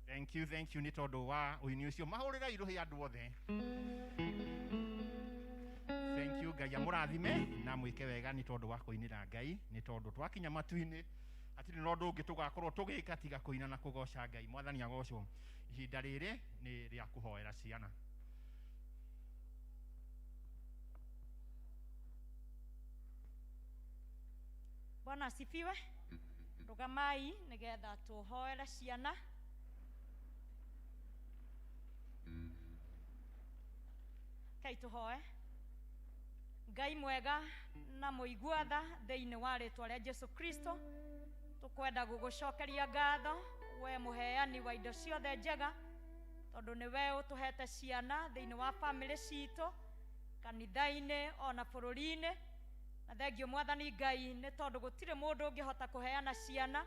Thank you, thank you nĩ tondũ wa ũini ũcio mahũrĩra irũhĩ andũ othe. Thank you, Ngai amũrathime na mwĩke wega nĩ tondũ wa kũinĩra Ngai, nĩ tondũ twakinya matu-inĩ hatirĩ na ũndũ ũngĩ tũgakorwo tũgĩka tiga kũina na kũgoca Ngai. Mwathani agocwo. Ihinda rĩrĩ nĩ rĩa kũhoera ciana. Bwana asifiwe. Rũgamai nĩgetha tũhoere ciana. Kai tũhoe. Ngai mwega na mũigua tha thĩinĩ wa rĩtwa rĩa Jesu Kristo, tũkwenda gũgũcokeria ngatho we mũheani wa indo ciothe njega, tondũ nĩwe ũtũhete ciana thĩinĩ wa bamĩrĩ citũ, kanitha-inĩ ona bũrũri-inĩ. Na thengio Mwathani Ngai nĩ tondũ gũtirĩ mũndũ ũngĩhota kũheana ciana,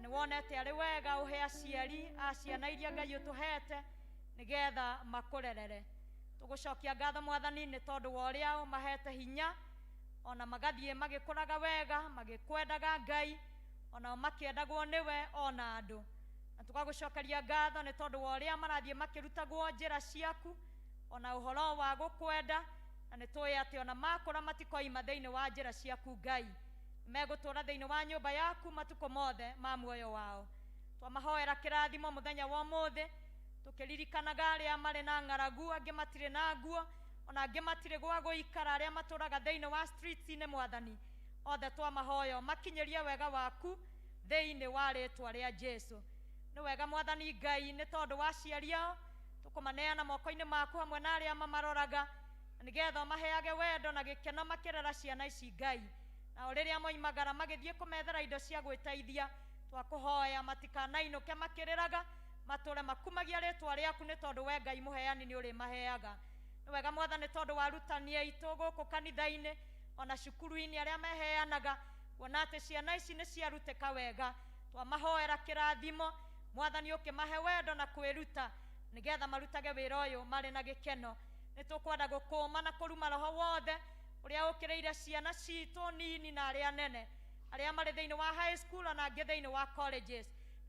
na Na nĩ wonete arĩ wega ũhe aciari a ciana iria Ngai ũtũhete nĩgetha makũrerere. Tũgũcokia ngatho Mwathani nĩ tondũ wa ũrĩa ũmahete hinya, ona magathiĩ magĩkũraga wega, magĩkwendaga Ngai, ona makĩendagwo nĩwe ona andũ. Na tũgagũcokeria ngatho nĩ tondũ wa ũrĩa marathiĩ makĩrutagwo njĩra ciaku, ona ũhoro wa gũkwenda, na nĩ tũĩ atĩ ona makũra matikoima thĩinĩ wa njĩra ciaku Ngai. Megũtũũra thĩinĩ wa nyũmba yaku matukũ mothe ma muoyo wao. Twamahoera kĩrathimo mũthenya wa ũmũthĩ, tũkĩririkanaga arĩa marĩ na ng'aragu, angĩ matirĩ na nguo, ona angĩ matirĩ gwa gũikara, arĩa matũũraga thĩinĩ wa streets-inĩ Mwathani. Othe twamahoya makinyĩrie wega waku thĩinĩ wa rĩtwa rĩa Jesu. Nĩ wega Mwathani Ngai nĩ tondũ wa aciari ao, tũkũmaneana moko-inĩ maku hamwe na arĩa mamaroraga, na nĩgetha ũmaheage wendo na gĩkeno makĩrera ciana ici Ngai. Nao rĩrĩa moimagara magĩthiĩ kũmethera indo cia gwĩteithia, twakũhoya matikanainũke makĩrĩraga, matũre makumagia rĩtwa rĩaku nĩ tondũ we Ngai mũheani nĩ ũrĩmaheaga. Nĩ wega Mwathani tondũ wa arutani aitũ gũkũ kanitha-inĩ ona cukuru-inĩ arĩa meheanaga, kuona atĩ ciana ici nĩ ciarutĩka wega. Twamahoera kĩrathimo Mwathani, ũkĩmahe wendo na kwĩruta nĩgetha marutage wĩra ũyũ marĩ na gĩkeno. Nĩ tũkwenda gũkũma na kũruma roho wothe ũrĩa ũkĩrĩire ciana citũ nini na arĩa nene, arĩa marĩ thĩinĩ wa high school ona angĩ thĩinĩ wa colleges,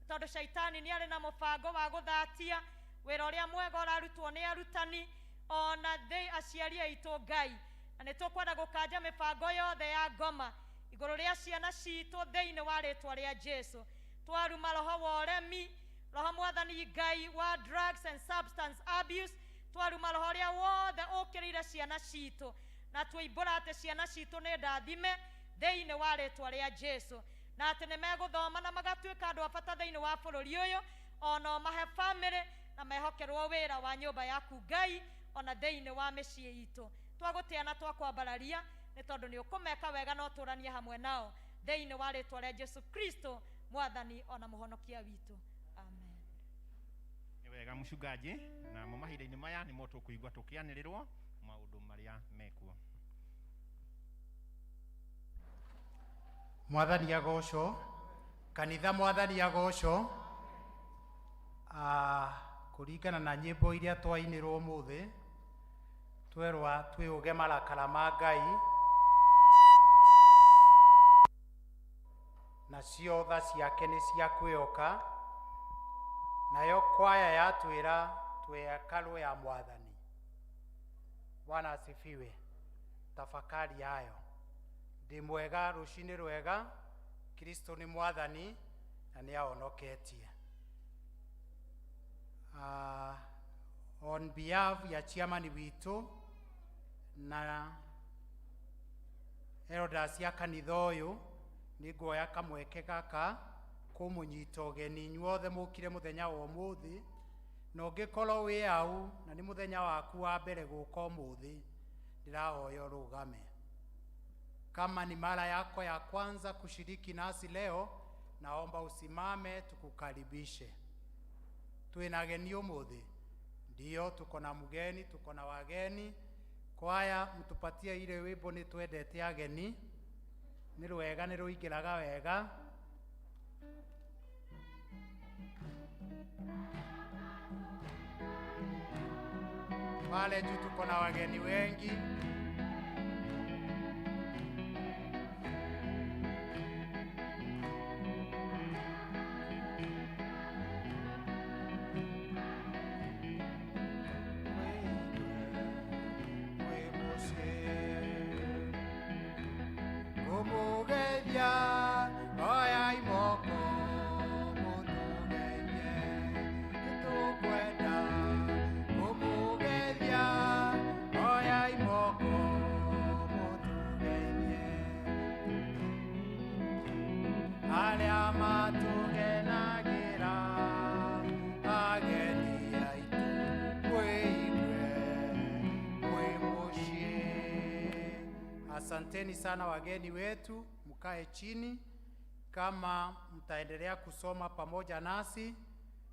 tondũ shaitani nĩ arĩ na mũbango wa gũthatia wĩra ũrĩa mwega ũrarutwo nĩ arutani ona thĩ aciari aitũ Ngai. Na nĩ tũkwenda gũkanja mĩbango yothe ya ngoma igũrũ rĩa ciana citũ thĩinĩ wa rĩtwa rĩa Jesu. Twaruma roho wa ũremi, roho Mwathani Ngai wa drugs and substance abuse, twaruma roho ũrĩa wothe ũkĩrĩire ciana citũ, na tũimbũra atĩ ciana citũ nĩ ndathime thĩinĩ wa rĩtwa rĩa Jesu, na atĩ nĩ megũthoma na magatuĩka andũ a bata thĩinĩ wa bũrũri ũyũ, ona ũmahe famĩlĩ na mehokerwo wĩra wa nyũmba yaku Ngai, ona thĩinĩ wa mĩciĩ itũ. Twagũtĩa na twakwambararia nĩ tondũ nĩ ũkũmeka wega na ũtũranie hamwe nao thĩinĩ wa rĩtwa rĩa Jesu Kristo Mwathani ona mũhonokia witũ. Amen. Nĩ wega mũcungaji, namo mahinda-inĩ maya nĩmo tũkũigua tũkĩanĩrĩrwo maũndũ marĩa mekuo. Mwathani agocwo, kanitha Mwathani agocwo. Kũringana na nyĩmbo iria twainĩrwo ũmũthĩ, twerwa twĩũge marakara ma Ngai, nacio tha ciake nĩ cia kwĩhoka, nayo kwaya yatwĩra twĩ hekarũ ya Mwathani. Bwana asifiwe. Tafakari yayo. Ndĩ mwega rũcinĩ rwega, Kristo nĩ Mwathani na nĩ ahonoketie. On behalf ya chairman witũ na elders ya kanitha ũyũ, nĩ nguoya kamweke gaka kũmũnyita ũgeni inyuothe mũkire mũthenya wa ũmũthĩ, na ũngĩkorwo wĩ hau na nĩ mũthenya waku wa mbere gũka ũmũthĩ, ndĩrahoya ũrũgame. Kama ni mara yako ya kwanza kushiriki nasi leo, naomba usimame tukukaribishe. Twina ageni ũmũthĩ? Ndio, tuko na mgeni, tuko na wageni. Kwaya, mtupatie ile wimbo nĩ twendete ageni. Nĩ rwega, nĩ rũingĩraga wega. Pale juu tuko na wageni wengi. Asanteni sana wageni wetu, mkae chini. Kama mtaendelea kusoma pamoja nasi,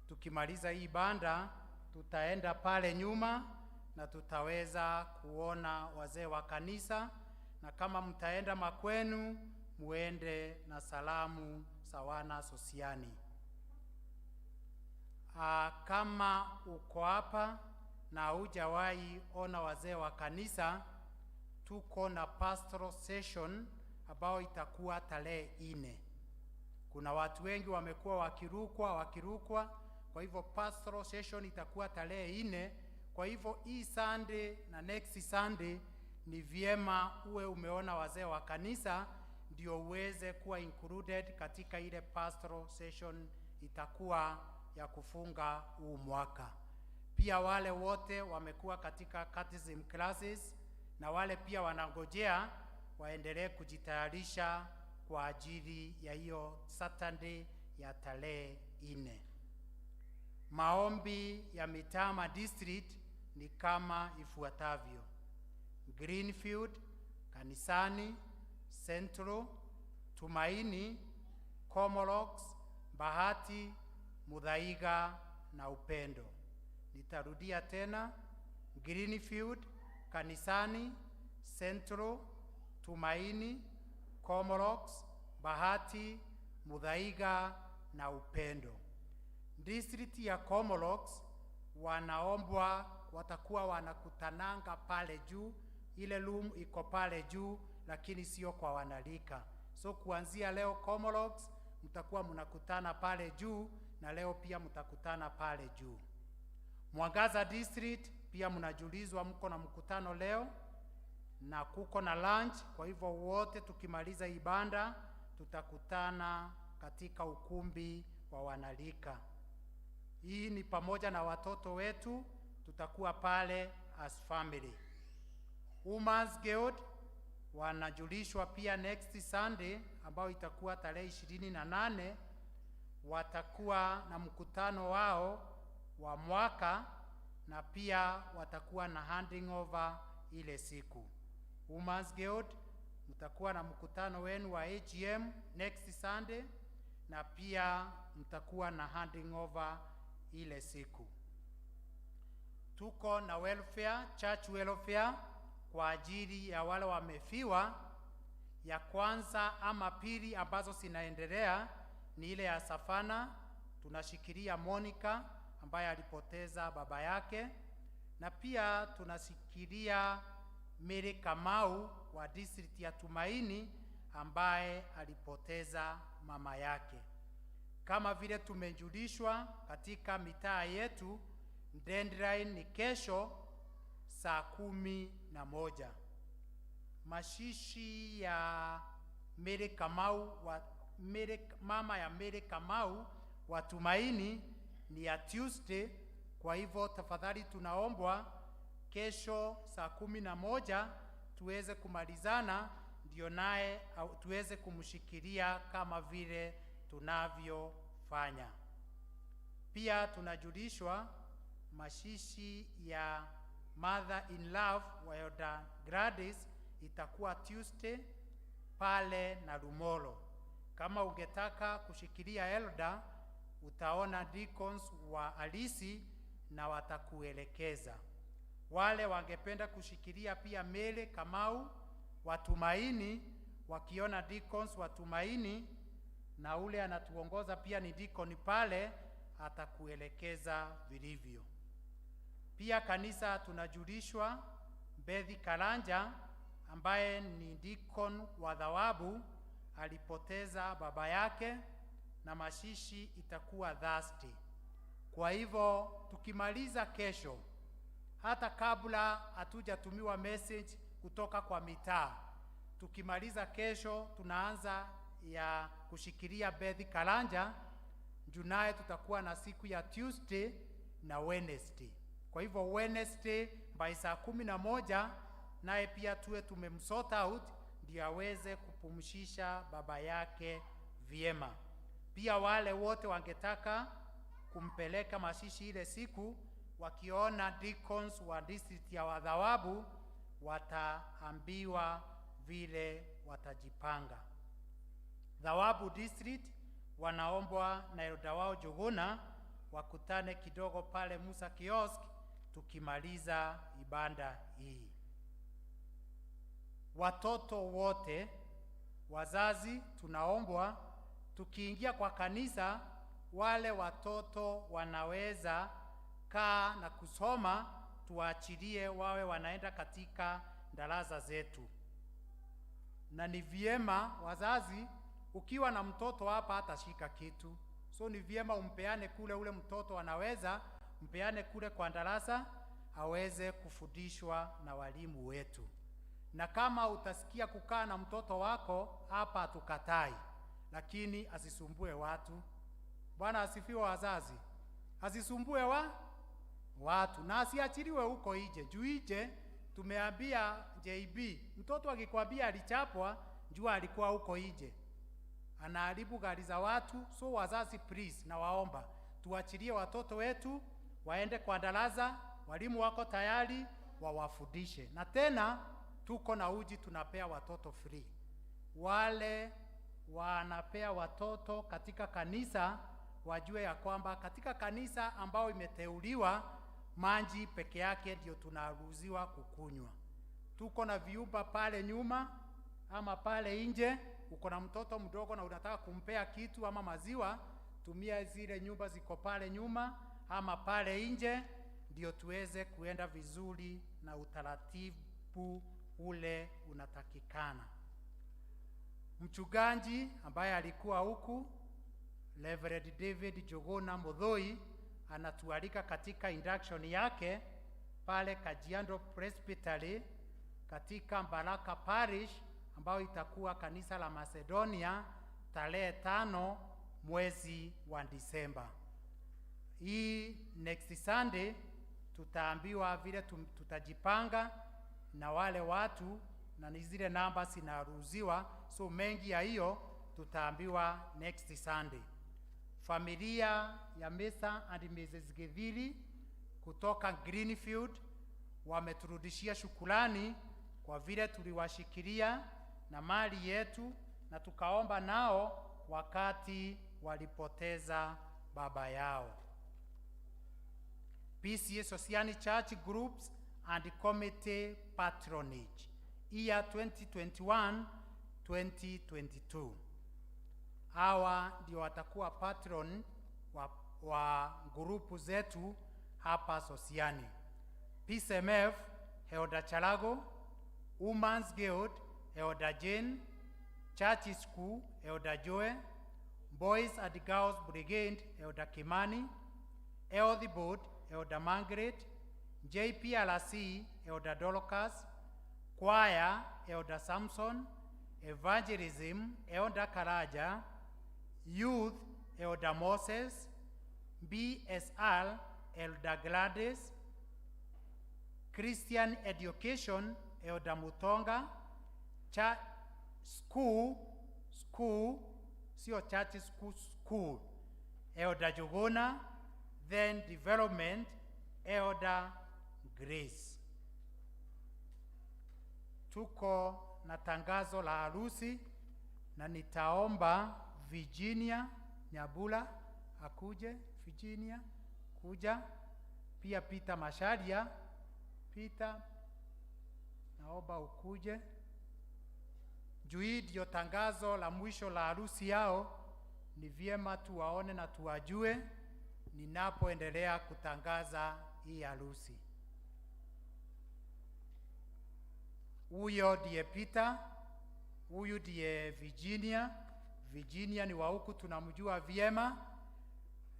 tukimaliza hii banda tutaenda pale nyuma na tutaweza kuona wazee wa kanisa, na kama mtaenda makwenu muende na salamu Sawana Sosiani. Kama uko hapa na hujawahi ona wazee wa kanisa, tuko na pastoral session ambayo itakuwa tarehe 4. Kuna watu wengi wamekuwa wakirukwa, kwa hivyo pastoral session itakuwa tarehe 4. Kwa hivyo hii Sunday na next Sunday ni vyema uwe umeona wazee wa kanisa ndio uweze kuwa included katika ile pastoral session itakuwa ya kufunga huu mwaka. Pia wale wote wamekuwa katika catechism classes na wale pia wanangojea waendelee kujitayarisha kwa ajili ya hiyo Saturday ya tarehe 4. Maombi ya Mitama District ni kama ifuatavyo: Greenfield, Kanisani, Central, Tumaini, Komorox, Bahati, Muthaiga na Upendo. Nitarudia tena: Greenfield, Kanisani, Central, Tumaini, Komorox, Bahati, Muthaiga na Upendo. District ya Komorox wanaombwa watakuwa wanakutananga pale juu, ile room iko pale juu, lakini sio kwa wanalika. So kuanzia leo Komorox mtakuwa mnakutana pale juu, na leo pia mtakutana pale juu. Mwangaza District pia mnajulizwa mko na mkutano leo na kuko na lunch. Kwa hivyo wote tukimaliza ibada tutakutana katika ukumbi wa wanalika. Hii ni pamoja na watoto wetu, tutakuwa pale as family. Women's Guild wanajulishwa pia next Sunday ambayo itakuwa tarehe 28, watakuwa na mkutano wao wa mwaka na pia watakuwa na handing over ile siku. Women's Guild mtakuwa na mkutano wenu wa AGM next Sunday na pia mtakuwa na handing over ile siku. Tuko na welfare, church welfare kwa ajili ya wale wamefiwa. Ya kwanza ama pili ambazo zinaendelea ni ile ya Safana, tunashikilia Monica ambaye alipoteza baba yake, na pia tunashikilia Mary Kamau wa district ya Tumaini ambaye alipoteza mama yake. Kama vile tumejulishwa katika mitaa yetu, deadline ni kesho saa 11. Mashishi ya Mary Kamau wa, Mary, mama ya Mary Kamau wa Tumaini ni ya Tuesday. Kwa hivyo tafadhali tunaombwa kesho saa 11 tuweze kumalizana, ndio naye tuweze kumshikilia kama vile tunavyofanya. Pia tunajulishwa mashishi ya Mother in Love wa Elder Gladys itakuwa Tuesday pale na Lumolo. Kama ungetaka kushikilia elder, utaona deacons wa alisi na watakuelekeza. Wale wangependa kushikilia pia Mele Kamau Watumaini, wakiona deacons Watumaini na ule anatuongoza pia ni deacon pale, atakuelekeza vilivyo. Pia kanisa tunajulishwa Bethi Karanja ambaye ni deacon wa thawabu alipoteza baba yake na mashishi itakuwa Thursday. Kwa hivyo tukimaliza kesho, hata kabla hatujatumiwa message kutoka kwa mitaa, tukimaliza kesho tunaanza ya kushikilia Bethi Karanja, junaye tutakuwa na siku ya Tuesday na Wednesday. Kwa hivyo Wednesday by saa 11 naye pia tuwe tumemsort out ndio aweze kupumzisha baba yake vyema. Pia wale wote wangetaka kumpeleka mashishi ile siku, wakiona deacons wa district ya wadhawabu wataambiwa vile watajipanga. Thawabu district wanaombwa na elda wao Jogona wakutane kidogo pale Musa kiosk tukimaliza ibada hii. Watoto wote, wazazi tunaombwa Tukiingia kwa kanisa, wale watoto wanaweza kaa na kusoma, tuwaachilie wawe wanaenda katika darasa zetu. Na ni vyema wazazi, ukiwa na mtoto hapa hatashika kitu, so ni vyema umpeane kule, ule mtoto anaweza mpeane kule kwa darasa aweze kufundishwa na walimu wetu. Na kama utasikia kukaa na mtoto wako hapa, hatukatai, lakini asisumbue watu. Bwana asifiwe wazazi, asisumbue watu na asiachiliwe huko nje. Juu nje tumeambia JB, mtoto akikwambia alichapwa, jua alikuwa huko nje anaharibu gari za watu. So wazazi, please, nawaomba tuachilie watoto wetu waende kwa darasa, walimu wako tayari wawafundishe. Na tena tuko na uji tunapea watoto free. Wale wanapea watoto katika kanisa wajue ya kwamba katika kanisa ambao imeteuliwa maji peke yake ndio tunaruhusiwa kukunywa. Tuko na viumba pale nyuma ama pale nje. Uko na mtoto mdogo na unataka kumpea kitu ama maziwa, tumia zile nyumba ziko pale nyuma ama pale nje, ndio tuweze kuenda vizuri na utaratibu ule unatakikana. Mchungaji ambaye alikuwa huku Reverend David Jogona Muthoi anatualika katika induction yake pale Kajiado Presbytery katika Baraka Parish ambayo itakuwa kanisa la Macedonia tarehe 5 mwezi wa Disemba. Hii next Sunday tutaambiwa vile tutajipanga na wale watu na ni zile namba zinaruhusiwa, so mengi ya hiyo tutaambiwa next Sunday. Familia ya Mr. and Mrs. Githiri kutoka Greenfield wameturudishia shukrani kwa vile tuliwashikilia na mali yetu na tukaomba nao wakati walipoteza baba yao. PCEA Sosiani Church Groups and Committee Patronage Year 2021-2022. Hawa ndio watakuwa patron wa grupu zetu hapa Sosiani. PCMF Elder Chalago, Women's Guild Elder Jane, Church School Elder Joe, Boys and Girls Brigade Elder Kimani, Health Board Elder Margaret, JPRC Elder Dorcas, Choir Elder Samson, Evangelism Elder Karaja, Youth Elder Moses, BSR Elder Gladys, Christian Education Elder Mutonga, School, sio church school, school, Elder Jogona, then Development Elder Grace. Tuko na tangazo la harusi na nitaomba Virginia Nyabula akuje. Virginia kuja, pia Peter Masharia. Peter, naomba ukuje. Juu hii ndio tangazo la mwisho la harusi yao, ni vyema tuwaone na tuwajue ninapoendelea kutangaza hii harusi. Huyo ndiye Peter, huyu ndiye Virginia. Virginia ni wa huku, tunamjua vyema.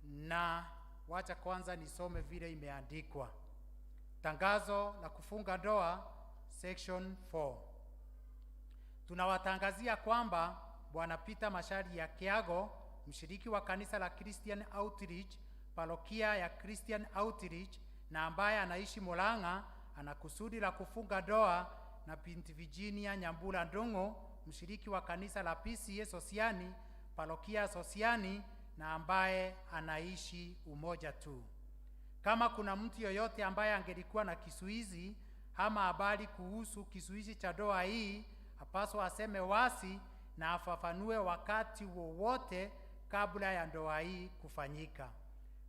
Na wacha kwanza nisome vile imeandikwa. Tangazo la kufunga ndoa section 4. Tunawatangazia kwamba Bwana Peter Macharia Kiago, mshiriki wa kanisa la Christian Outreach, parokia ya Christian Outreach, na ambaye anaishi Murang'a, ana kusudi la kufunga ndoa na binti Virginia Nyambura Ndung'u, mshiriki wa kanisa la PCEA Sosiani, parokia Sosiani, na ambaye anaishi Umoja tu. Kama kuna mtu yoyote ambaye angelikuwa na kisuizi ama habari kuhusu kisuizi cha ndoa hii, apaswa aseme wasi na afafanue wakati wowote kabla ya ndoa hii kufanyika.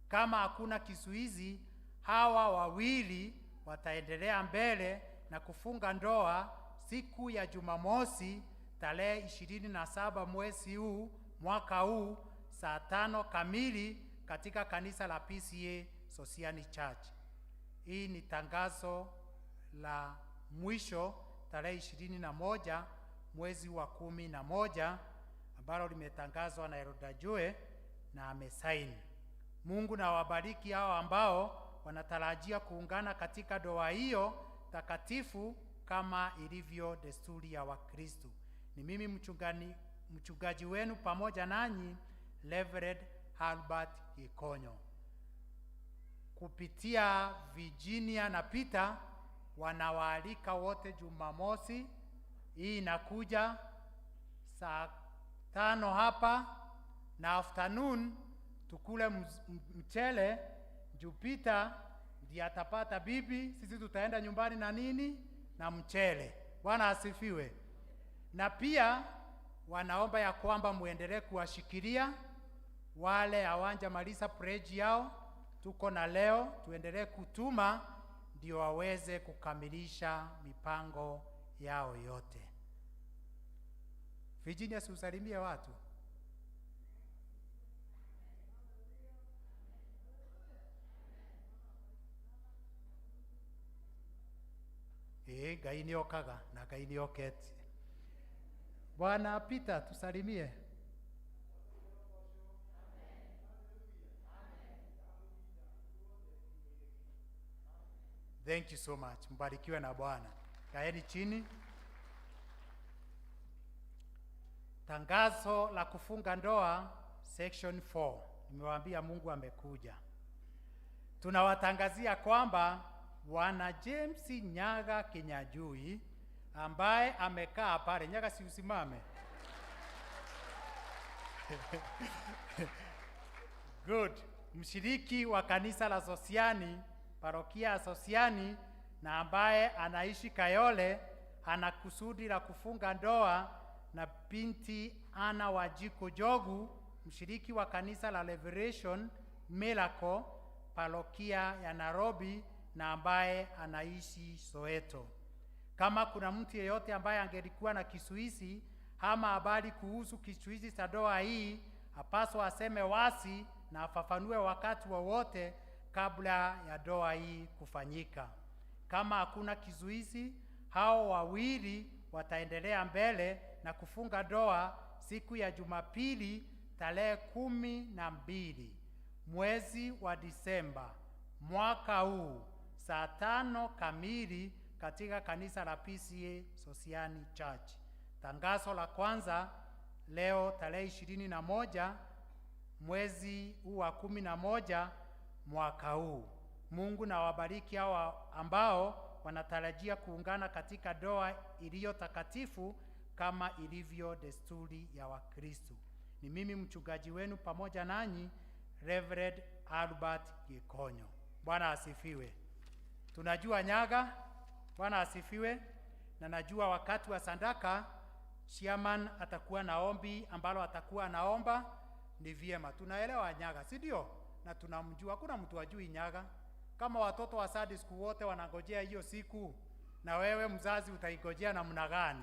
Kama hakuna kisuizi, hawa wawili wataendelea mbele na kufunga ndoa siku ya Jumamosi tarehe 27 mwezi huu mwaka huu saa 5 kamili katika kanisa la PCA Sosiani Church. Hii ni tangazo la mwisho tarehe 21 mwezi wa 11 ambalo limetangazwa na Elder Joe na amesaini. Mungu na wabariki hao ambao wanatarajia kuungana katika ndoa hiyo takatifu kama ilivyo desturi ya Wakristo. Ni mimi mchungaji wenu pamoja nanyi, Reverend Albert Gikonyo. Kupitia Virginia na Peter wanawaalika wote Jumamosi hii inakuja saa 5 hapa na afternoon tukule mchele. Jupiter ndiye atapata bibi, sisi tutaenda nyumbani na nini? Na mchele. Bwana asifiwe. Na pia wanaomba ya kwamba muendelee kuwashikilia wale hawajamaliza pledge yao, tuko na leo, tuendelee kutuma ndio waweze kukamilisha mipango yao yote. Virginia, si usalimie watu. Ngai nĩokaga na Ngai nĩokete. Bwana Peter, tusalimie. Thank you so much. Mbarikiwe na Bwana. Kaeni chini. Tangazo la kufunga ndoa section 4. Nimewaambia Mungu amekuja. Tunawatangazia kwamba Bwana James Nyaga Kinyajui ambaye amekaa pale. Nyaga, si usimame. Good. Mshiriki wa kanisa la Sosiani, parokia ya Sosiani, na ambaye anaishi Kayole, ana kusudi la kufunga ndoa na binti Ana Wajiko Jogu, mshiriki wa kanisa la Liberation Miracle, parokia ya Nairobi, na ambaye anaishi Soweto. Kama kuna mtu yeyote ambaye angelikuwa na kisuizi ama habari kuhusu kisuizi cha ndoa hii, apaswa aseme wasi na afafanue wakati wowote kabla ya ndoa hii kufanyika. Kama hakuna kizuizi, hao wawili wataendelea mbele na kufunga ndoa siku ya Jumapili tarehe 12 mwezi wa Disemba mwaka huu saa 5 kamili katika kanisa la PCA Sosiani Church. Tangazo la kwanza leo tarehe 21 mwezi huu wa 11 mwaka huu. Mungu na wabariki hao ambao wanatarajia kuungana katika ndoa iliyo takatifu kama ilivyo desturi ya Wakristo. Ni mimi mchungaji wenu pamoja nanyi, Reverend Albert Gikonyo. Bwana asifiwe. Tunajua Nyaga, Bwana asifiwe. Na najua wakati wa sadaka chairman atakuwa na ombi ambalo atakuwa anaomba. Ni vyema tunaelewa Nyaga, si ndio? Na tunamjua, kuna mtu ajui Nyaga. Kama watoto wa Sunday school wote wanangojea hiyo siku, na wewe mzazi utaingojea namna gani?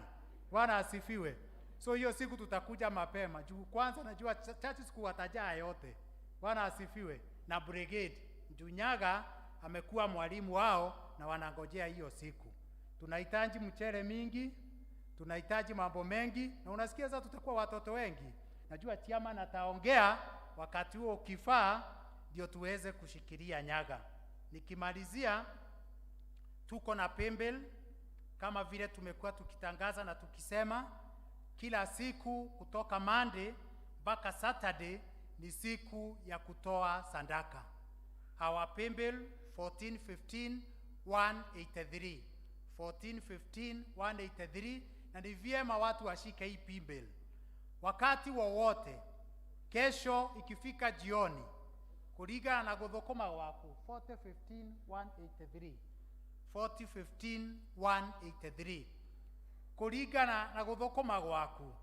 Bwana asifiwe. So hiyo siku tutakuja mapema. Juu kwanza najua church school watajaa yote. Bwana asifiwe. Na brigade, juu Nyaga amekuwa mwalimu wao na wanangojea hiyo siku. Tunahitaji mchele mingi, tunahitaji mambo mengi, na unasikia sasa tutakuwa watoto wengi. Najua chairman ataongea wakati huo ukifaa, ndio tuweze kushikilia Nyaga. Nikimalizia, tuko na pembel kama vile tumekuwa tukitangaza na tukisema kila siku kutoka Monday mpaka Saturday ni siku ya kutoa sadaka. Our pembel 1415 183. 1415 183, na ni vyema watu washike hii pembel wakati wowote. Kesho ikifika jioni kulingana na guthukuma gwaku 4015 183. 4015 183 kulingana na guthukuma gwaku.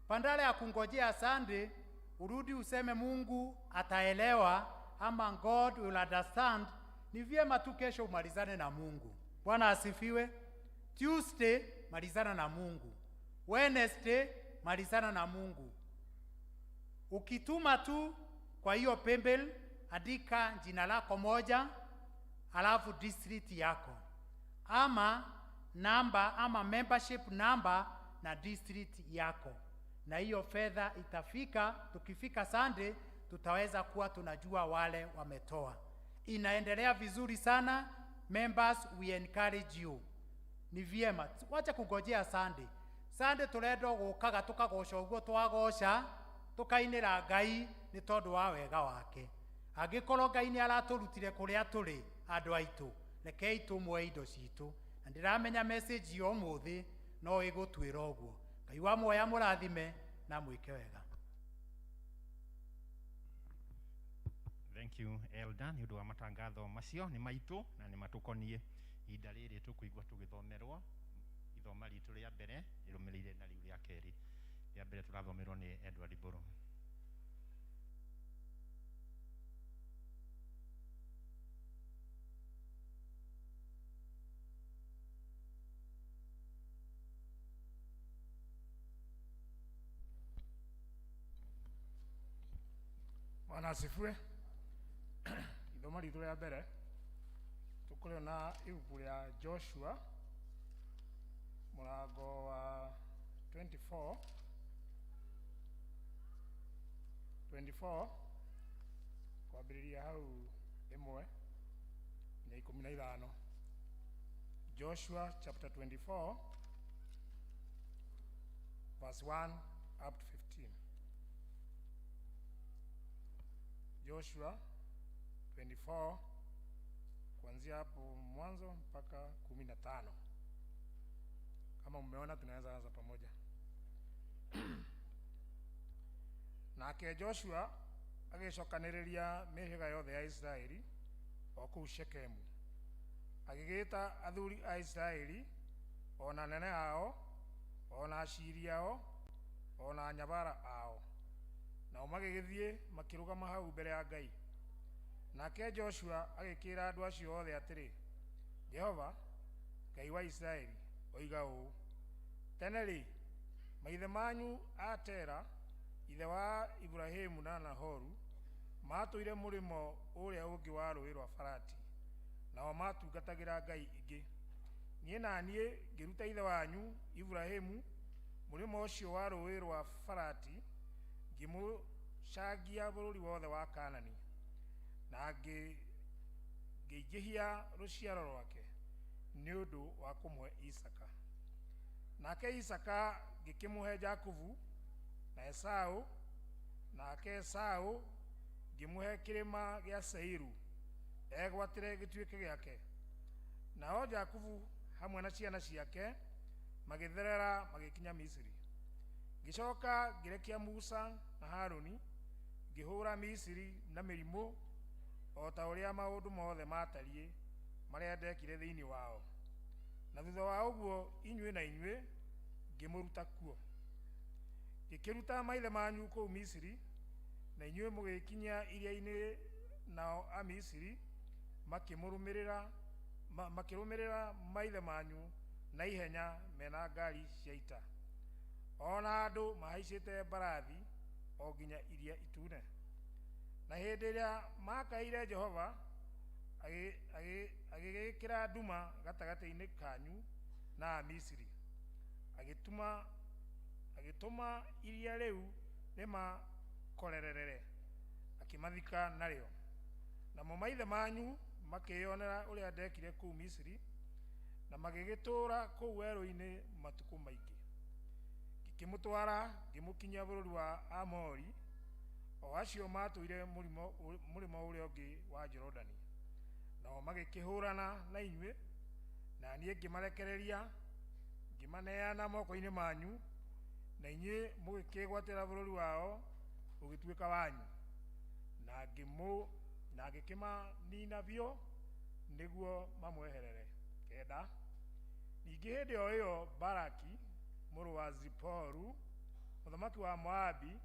Bandala ya kungojea Sunday urudi useme Mungu ataelewa ama God will understand, ni vyema tu kesho umalizane na Mungu. Bwana asifiwe. Tuesday malizana na Mungu, Wednesday malizana na Mungu, Ukituma tu kwa hiyo paybill, andika jina lako moja, alafu district yako ama namba ama membership number na district yako, na hiyo fedha itafika. Tukifika Sunday tutaweza kuwa tunajua wale wametoa. Inaendelea vizuri sana. Members, we encourage you, ni vyema wacha kungojea Sunday. Sunday turenda gukaga tukagoca uguo twagoca tukainira Ngai ni tondu wa wega wake. Angikorwo Ngai ni araturutire kuria turi andu aitu, rekei tumwe indo citu. Na ndiramenya message ya umuthi no igutwira uguo. Ngai wa muoya murathime na mwike wega. Thank you Elder nĩ ũndũ wa matangatho macio nĩ maitũ na nĩ matũkoniĩ. Ihinda rĩrĩ tũkũigua tũgĩthomerwo ithoma ritũ rĩa mbere rĩrũmĩrĩire na rĩu rĩa kerĩ. Rĩa mbere tũrathomerwo nĩ Edward Mbũrũ. Bwana asifiwe. Ithoma ritũ rĩa mbere tũkũrĩona ibuku rĩa Joshua mũrango wa 24 kwambĩrĩria hau 1 nginya 15. Joshua chapter 24 verse 1 up to 15. Joshua 24 kuanzia hapo mwanzo mpaka 15. Kama mmeona tunaweza anza pamoja. Nake Joshua agĩcokanĩrĩria mĩhĩrĩga yothe ya Isiraeli o kũu Shekemu, agĩgĩta athuri a Isiraeli o na anene ao o na aciri ao o na anyabara ao, nao magĩgĩthiĩ makĩrũgama hau mbere ya Ngai. Nake Joshua agĩkĩra andũ acio othe atĩrĩ, Jehova Ngai wa Isiraeli oiga ũũ, tene-rĩ maithe manyu a Tera ithe wa Ibrahimu na Nahoru matũire mũrĩmo ũrĩa ũngĩ wa rũũĩ rwa Farati, nao matungatagĩra ngai ingĩ. Niĩ na niĩ ngĩruta ithe wanyu Ibrahimu mũrĩmo ũcio wa rũũĩ rwa Farati, ngĩmũcangia bũrũri wothe wa Kaanani, na ngĩingĩhia rũciaro rwake nĩ ũndũ wa kũmũhe Isaka. Nake Isaka ngĩkĩmũhe Jakubu na Esau, nake Esau ngĩmũhe kĩrĩma gĩa Seiru egwatĩre gĩtuĩke gĩake. Nao Jakubu hamwe na ciana ciake magĩtherera magĩkinya Misiri. Ngĩcoka ngĩrekia Musa na Haruni, ngĩhũra Misiri na mĩrimũ o ta ũrĩa maũndũ mothe matariĩ marĩa ndekire thĩinĩ wao. Na thutha wa ũguo inyuĩ na inyuĩ ngĩmũruta kuo. Ngĩkĩruta maithe manyu kũu Misiri, na inyuĩ mũgĩkinya iria-inĩ, nao Amisiri makĩrũmĩrĩra maithe manyu na ihenya mena ngari cia ita, o na andũ mahaicĩte mbarathi o nginya Iria Itune. Na hĩndĩ ĩrĩa makaire Jehova agĩgĩkĩra nduma gatagatĩ-inĩ kanyu na Amisiri, agĩtũma iria rĩu rĩmakorerere, akĩmathika narĩo. Namo maithe manyu makĩĩonera ũrĩa ndekire kũu Misiri, na magĩgĩtũũra kũu werũ-inĩ matukũ maingĩ. Ngĩkĩmũtwara ngĩmũkinyia bũrũri wa Amori, o acio matũire mũrĩmo ũrĩa ũngĩ wa Jorodani. Nao magĩkĩhũrana na inyuĩ, na niĩ ngĩmarekereria, ngĩmaneana moko-inĩ manyu, na inyuĩ mũgĩkĩgwatĩra bũrũri wao ũgĩtuĩka wanyu, na ngĩkĩmanina biũ nĩguo mamweherere. 9. Ningĩ hĩndĩ o ĩyo Baraki mũrũ wa Ziporu mũthamaki wa Moabi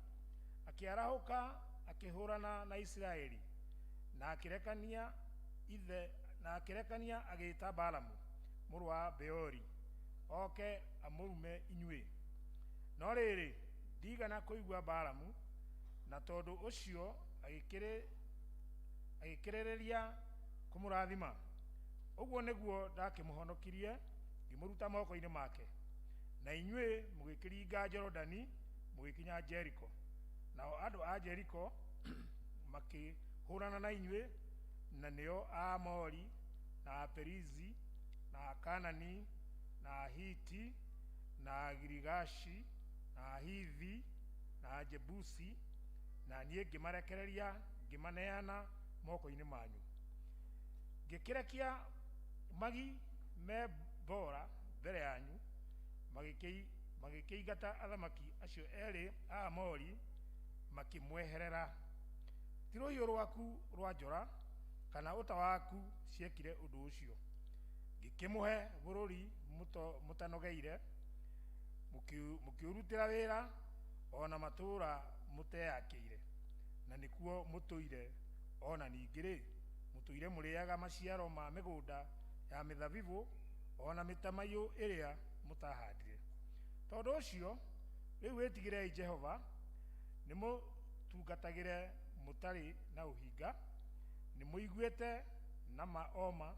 akĩarahũka akĩhũrana na Isiraeli, na akĩrekania agĩĩta Balamu mũrũ wa Beori oke amũrume inyuĩ. No rĩrĩ, ndigana kũigua Balamu, Na tondũ ũcio agĩkĩrĩrĩria kũmũrathima. Ũguo nĩguo ndakĩmũhonokirie ngĩmũruta moko-inĩ make. Na inyuĩ mũgĩkĩringa Jorodani mũgĩkinya Jeriko. Nao andũ a Jeriko makĩhũrana na inyuĩ, na nĩo Aamori, na Aperizi, na Akanani, na Ahiti, na Agirigashi, na Ahivi, na Ajebusi, na niĩ ngĩmarekereria ngĩmaneana moko-inĩ manyu. Ngĩkĩrekia magi me mbora mbere yanyu, magĩkĩingata athamaki acio erĩ a Amori makĩmweherera. Ti rũhiũ rwaku rwa njora kana ũta waku ciekire ũndũ ũcio. Ngĩkĩmũhe bũrũri mũtanogeire, mũkĩũrutĩra wĩra, o na matũũra mũteyakĩire, na nĩkuo mũtũire. O na ningĩ-rĩ, mũtũire mũrĩĩaga maciaro ma mĩgũnda ya mĩthabibũ o na mĩtamaiyũ ĩrĩa mũtahandire. Tondũ ũcio rĩu wĩtigĩrei Jehova, nĩmũtungatagĩre mũtarĩ na ũhinga, nĩmũiguĩte na ma oma,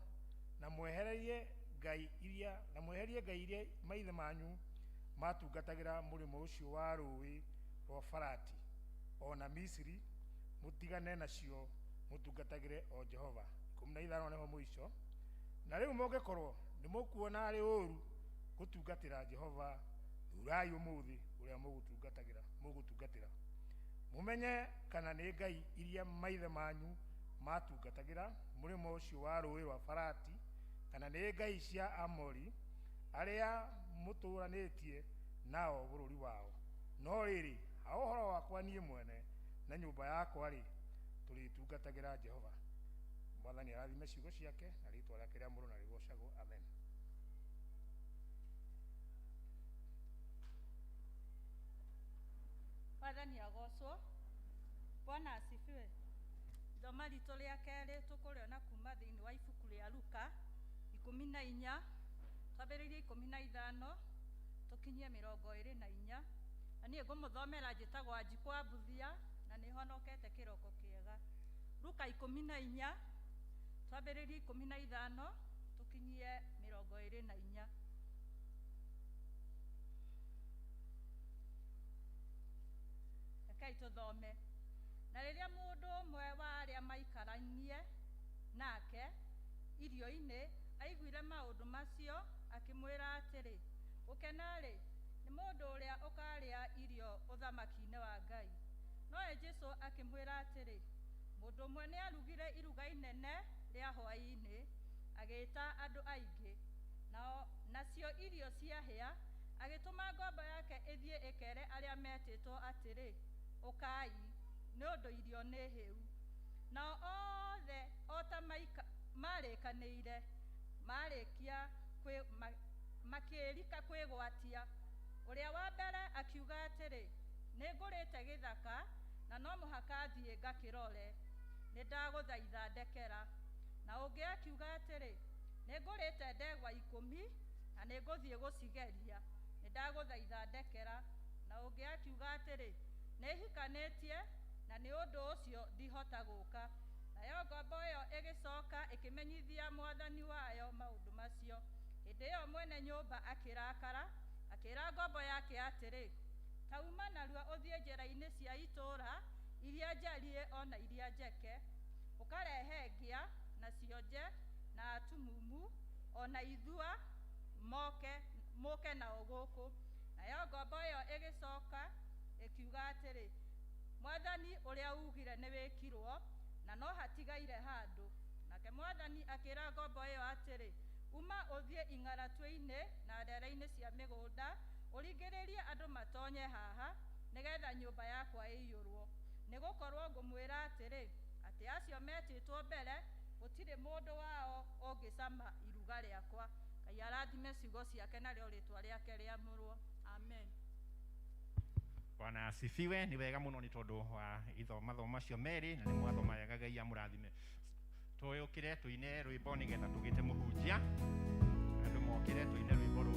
na mweherie ngai iria na mweherie ngai iria maithe manyu matungatagĩra mũrĩmo ũcio wa rũũĩ rwa Farati o na Misiri, mũtigane nacio mũtungatagĩre o Jehova. 15 nĩho mũico. Na rĩu mũngĩkorwo nĩmũkuona arĩ ũũru gũtungatĩra Jehova, thurai ũmũthĩ ũrĩa mũgũtungatĩra, mũmenye kana nĩ ngai iria maithe manyu matungatagĩra mũrĩmo ũcio wa rũũĩ rwa Farati, kana nĩ ngai cia Amori arĩa mũtũũranĩtie nao bũrũri wao. No rĩrĩ, ha ũhoro wakwa niĩ mwene na nyũmba yakwa-rĩ, tũrĩtungatagĩra Jehova. Mwathani arathime ciugo ciake na rĩtwa rĩake rĩamũrwo na rĩgocagwo. Amen. Mwathani agocwo. Bwana asifiwe. Ithoma ritũ rĩa kerĩ tũkũrĩona kuma thĩinĩ wa ibuku rĩa Luka 14, twambĩrĩirie 15 tũkinyie 24. Na niĩ ngũmũthomera njĩtagwo Wanjikũ wa Mbuthia na nĩhonokete kĩroko kĩega. Luka 14, twambĩrĩirie 15 tũkinyie 24. Rekei tũthome. Na rĩrĩa mũndũ ũmwe wa arĩa maikaranie nake irio-inĩ aiguire maũndũ macio, akĩmwĩra atĩrĩ, gũkena-rĩ, nĩ mũndũ ũrĩa ũkaarĩa irio ũthamaki-inĩ wa Ngai. Nowe Jesũ akĩmwĩra atĩrĩ, mũndũ ũmwe nĩarugire iruga inene rĩa hwaĩ-inĩ, agĩĩta andũ aingĩ. Nacio irio ciahĩa, agĩtũma ngombo yake ĩthiĩ ĩkere arĩa metĩtwo atĩrĩ, ũkai, nĩ ũndũ irio nĩ hĩu. Nao othe o ta marĩkanĩire, marĩkia makĩrika kwĩgwatia. Ũrĩa wa mbere akiuga atĩrĩ, nĩngũrĩte gĩthaka na no mũhaka thiĩ ngakĩrore, nĩndagũthaitha ndekera. Na ũngĩ akiuga atĩrĩ, nĩngũrĩte ndegwa 10 na nĩngũthiĩ gũcigeria, nĩndagũthaitha ndekera. Na ũngĩ akiuga atĩrĩ, nĩhikanĩtie na nĩ ũndũ ũcio ndihota gũka. Nayo ngombo ĩyo ĩgĩcoka ĩkĩmenyithia mwathani wayo maũndũ macio. Hĩndĩ ĩyo mwene nyũmba akĩrakara, akĩĩra ngombo yake atĩrĩ, ta uma narua ũthiĩ njĩra-inĩ cia itũũra iria njariĩ o na iria njeke, ũkarehe ngĩa na cionje na atumumu o na ithua mũke nao gũkũ. Nayo ngombo ĩyo ĩgĩcoka ĩkiuga atĩrĩ, mwathani, ũrĩa ugire nĩwĩkirwo, na no hatigaire handũ. Nake mwathani akĩĩra ngombo ĩyo atĩrĩ, uma ũthiĩ ing'aratua-inĩ na ndere-inĩ cia mĩgũnda, ũringĩrĩrie andũ matonye haha, nĩgetha nyũmba yakwa ĩiyũrwo. Nĩgũkorwo ngũmwĩra atĩrĩ, atĩ acio metĩtwo mbere, gũtirĩ mũndũ wao ũngĩcama iruga rĩakwa. Ngai arathime ciugo ciake narĩo rĩtwa rĩake rĩamũrwo. Amen. Bwana asifiwe. Nĩ wega mũno nĩ tondũ wa mathomo macio merĩ, na nĩ mwathoma wega. Ngai amũrathime. Tũyũkĩre tũine rwĩmbo nĩgetha tũgĩte mũhunjia. Andũ mokĩre tũine rwĩmbo rũu.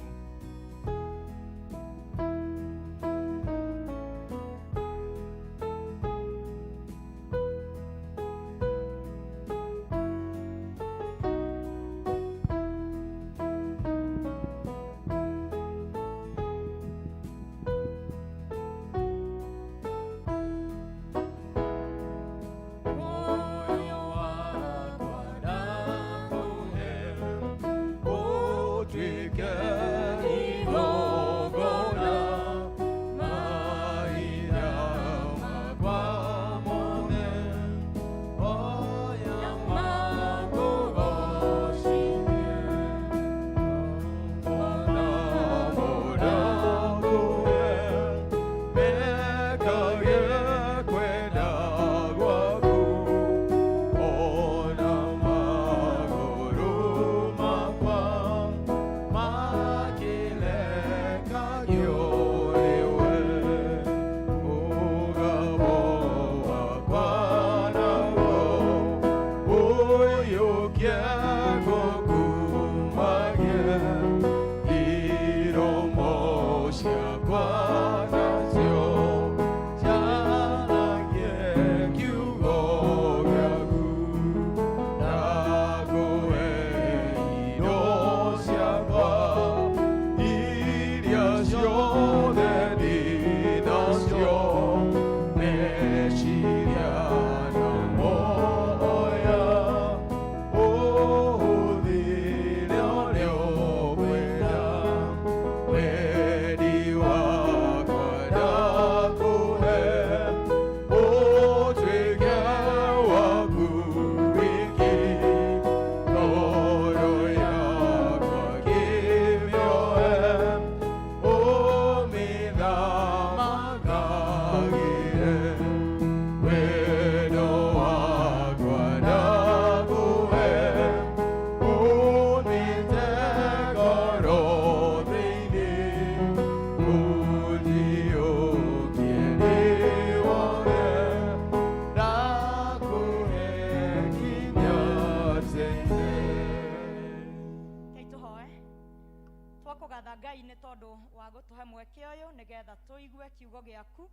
Twakũgatha Ngai nĩ tondũ wa gũtũhe mweke ũyũ nĩgetha tũigue kiugo gĩaku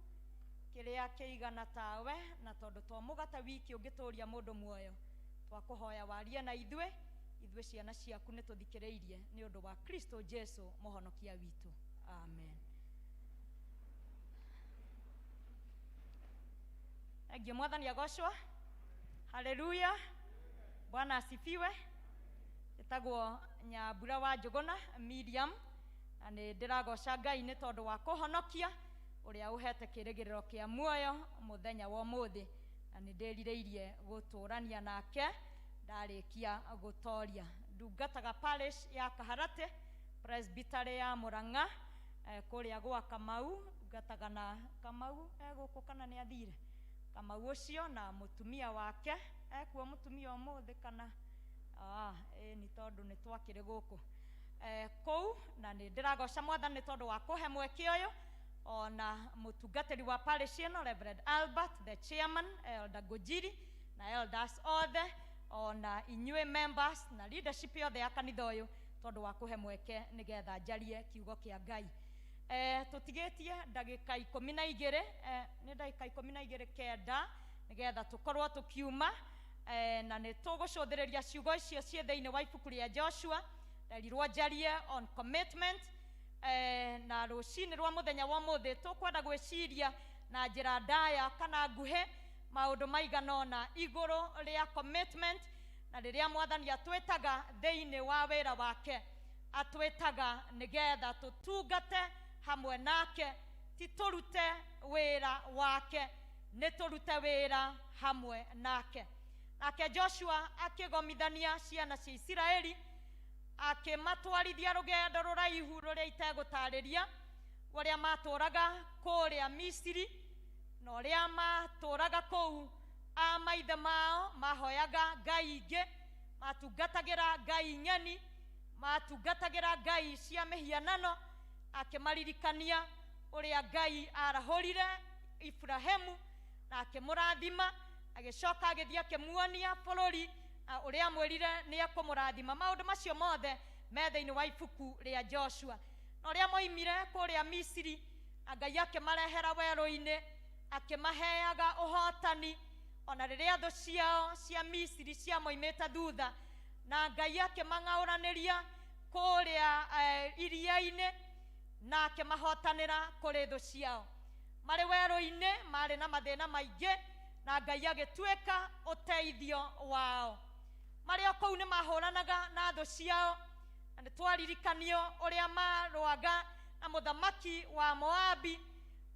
kĩrĩa kĩigana tawe, na tondũ to mũgate wiki ũngĩtũria mũndũ muoyo, twakũhoya warie na ithuĩ, ithuĩ ciana ciaku nĩ tũthikĩrĩirie nĩ ũndũ wa Kristo Jesu mũhonokia witũ. Amen. Thank you. Mwathani agocwo. Haleluya. Bwana asifiwe. Ĩtagwo Nyambura wa Njũgũna Miriam, na nĩ ndĩragoca Ngai nĩ tondũ wa kũhonokia ũrĩa ũhete kĩrĩgĩrĩro kĩa muoyo mũthenya wa ũmũthĩ, na nĩ ndĩrirĩirie gũtũrania nake ndarĩkia gũtoria. Ndungataga parish ya Kaharatĩ, presbytery ya Murang'a, kũrĩa gwa Kamau. Ndungataga na Kamau egũkũ kana nĩ athire? Kamau ũcio na mũtumia wake ekuo, mũtumia ũmũthĩ kana nĩ tondũ nĩ twakĩrĩ gũkũ kũu, na nĩ ndĩragoca Mwathani nĩ tondũ wa kũhe mweke ũyũ, ona mũtungatĩri wa parish ĩno Reverend Albert, the chairman, Elder Ngũnjiri na elders othe, ona inyuĩ members na leadership yothe ya kanitha ũyũ, tondũ wa kũhe mweke nĩgetha njarie kiugo kĩa Ngai. Tũtigĩtie ndagĩka 12, nĩ ndagĩka 12 kenda nĩgetha tũkorwo tũkiuma, na nĩ tũgũcũthĩrĩria ciugo icio ciĩ thĩinĩ wa ibuku rĩa Joshua. Nderirwo njarie on commitment, na rũcinĩ rwa mũthenya wa ũmũthĩ tũkwenda gwĩciria na njĩra ndaya kana nguhĩ maũndũ maigana ũna igũrũ rĩa commitment, na rĩrĩa Mwathani atwĩtaga thĩinĩ wa wĩra wake, atwĩtaga nĩgetha tũtungate hamwe nake, ti tũrute wĩra wake, nĩ tũrute wĩra hamwe nake. Nake Joshua akĩgomithania ciana cia Isiraeli, akĩmatwarithia rũgendo rũraihu rũrĩa itegũtarĩria, ũrĩa matũraga kũrĩa Misiri, na ũrĩa matũraga kũu a maithe mao mahoyaga ngai ingĩ, matungatagĩra ngai ng'eni, matungatagĩra ngai cia mĩhianano. Akĩmaririkania ũrĩa Ngai arahũrire Ibrahimu na akĩmũrathima, agĩcoka agĩthiĩ akĩmuonia bũrũri ũrĩa amwĩrire nĩ ekũmũrathima. Maũndũ macio mothe me thĩinĩ wa ibuku rĩa Joshua. Na ũrĩa moimire kũrĩa Misiri, na Ngai akĩmarehera werũ-inĩ, akĩmaheaga ũhotani ona rĩrĩa thũ ciao cia Misiri ciamoimĩte thutha, na Ngai akĩmang'aũranĩria kũrĩa iria-inĩ na akĩmahotanĩra kũrĩ thũ ciao. Marĩ werũ-inĩ marĩ na mathĩna maingĩ, na Ngai agĩtuĩka ũteithio wao. Marĩ o kũu nĩ mahũranaga na thũ ciao, na nĩ twaririkanio ũrĩa marũaga na mũthamaki wa Moabi,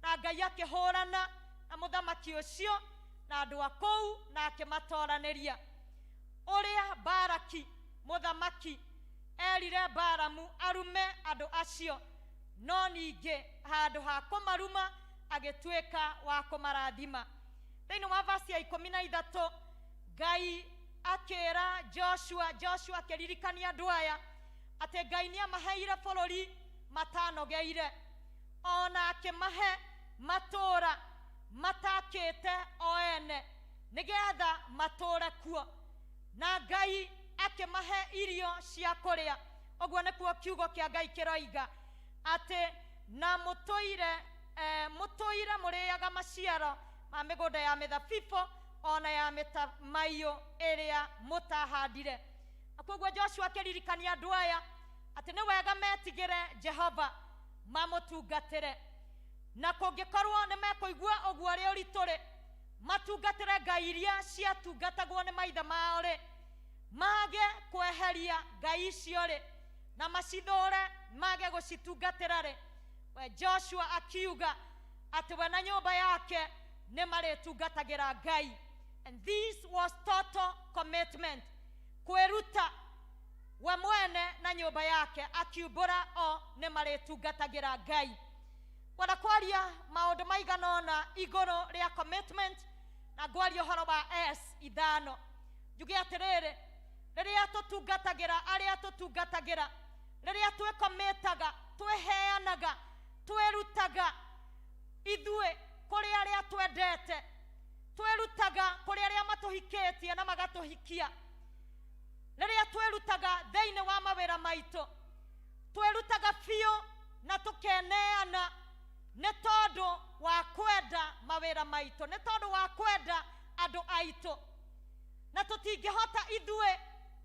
na Ngai akĩhũrana na mũthamaki ũcio na andũ a kũu na akĩmatoranĩria. Ũrĩa Baraki mũthamaki erire Balamu arume andũ acio, no ningĩ handũ ha kũmaruma agĩtuĩka wa kũmarathima. Thĩinĩ wa vasi ya 13 Ngai akĩra Joshua, Joshua akĩririkania andũ aya atĩ Ngai nĩamaheire bũrũri matanogeire, ona akĩmahe matũũra matakĩte o ene nĩgetha matũũre kuo, na Ngai akĩmahe irio cia kũrĩa. Ũguo nĩkuo kiugo kĩa Ngai kĩroiga atĩ na mũtũire mũtũire mũrĩaga maciaro ma mĩgũnda ya mĩthabibũ ona ya mĩtamaiyũ ĩrĩa mũtahandire. Na koguo Joshua akĩririkania andũ aya atĩ nĩ wega metigĩre Jehova mamũtungatĩre, na kũngĩkorwo nĩ mekũigua ũguo ũrĩ ũritũ-rĩ, matungatĩre ngai iria ciatungatagwo nĩ maithe mao-rĩ, mage kweheria ngai icio-rĩ, na macithũre mage gũcitungatĩra-rĩ. We Joshua akiuga atĩ we na nyũmba yake nĩ marĩtungatagĩra Ngai. And this was total commitment, kwĩruta we mwene na nyũmba yake, akiumbũra o nĩ marĩtungatagĩra Ngai. Kwenda kwaria maũndũ maigana ũna igũrũ rĩa commitment, na ngwaria ũhoro wa S ithano. Njuge atĩrĩrĩ, rĩrĩa tũtungatagĩra arĩa tũtungatagĩra, rĩrĩa twĩkomĩtaga, twĩheanaga, twĩrutaga ithuĩ kũrĩ arĩa twendete, twĩrutaga kũrĩ arĩa matũhikĩtie na magatũhikia, rĩrĩa twĩrutaga thĩinĩ wa mawĩra maitũ, twĩrutaga Tũkeneana nĩ tondũ wa kwenda mawĩra maitũ, nĩ tondũ wa kwenda andũ aitũ, na tũtingĩhota ithuĩ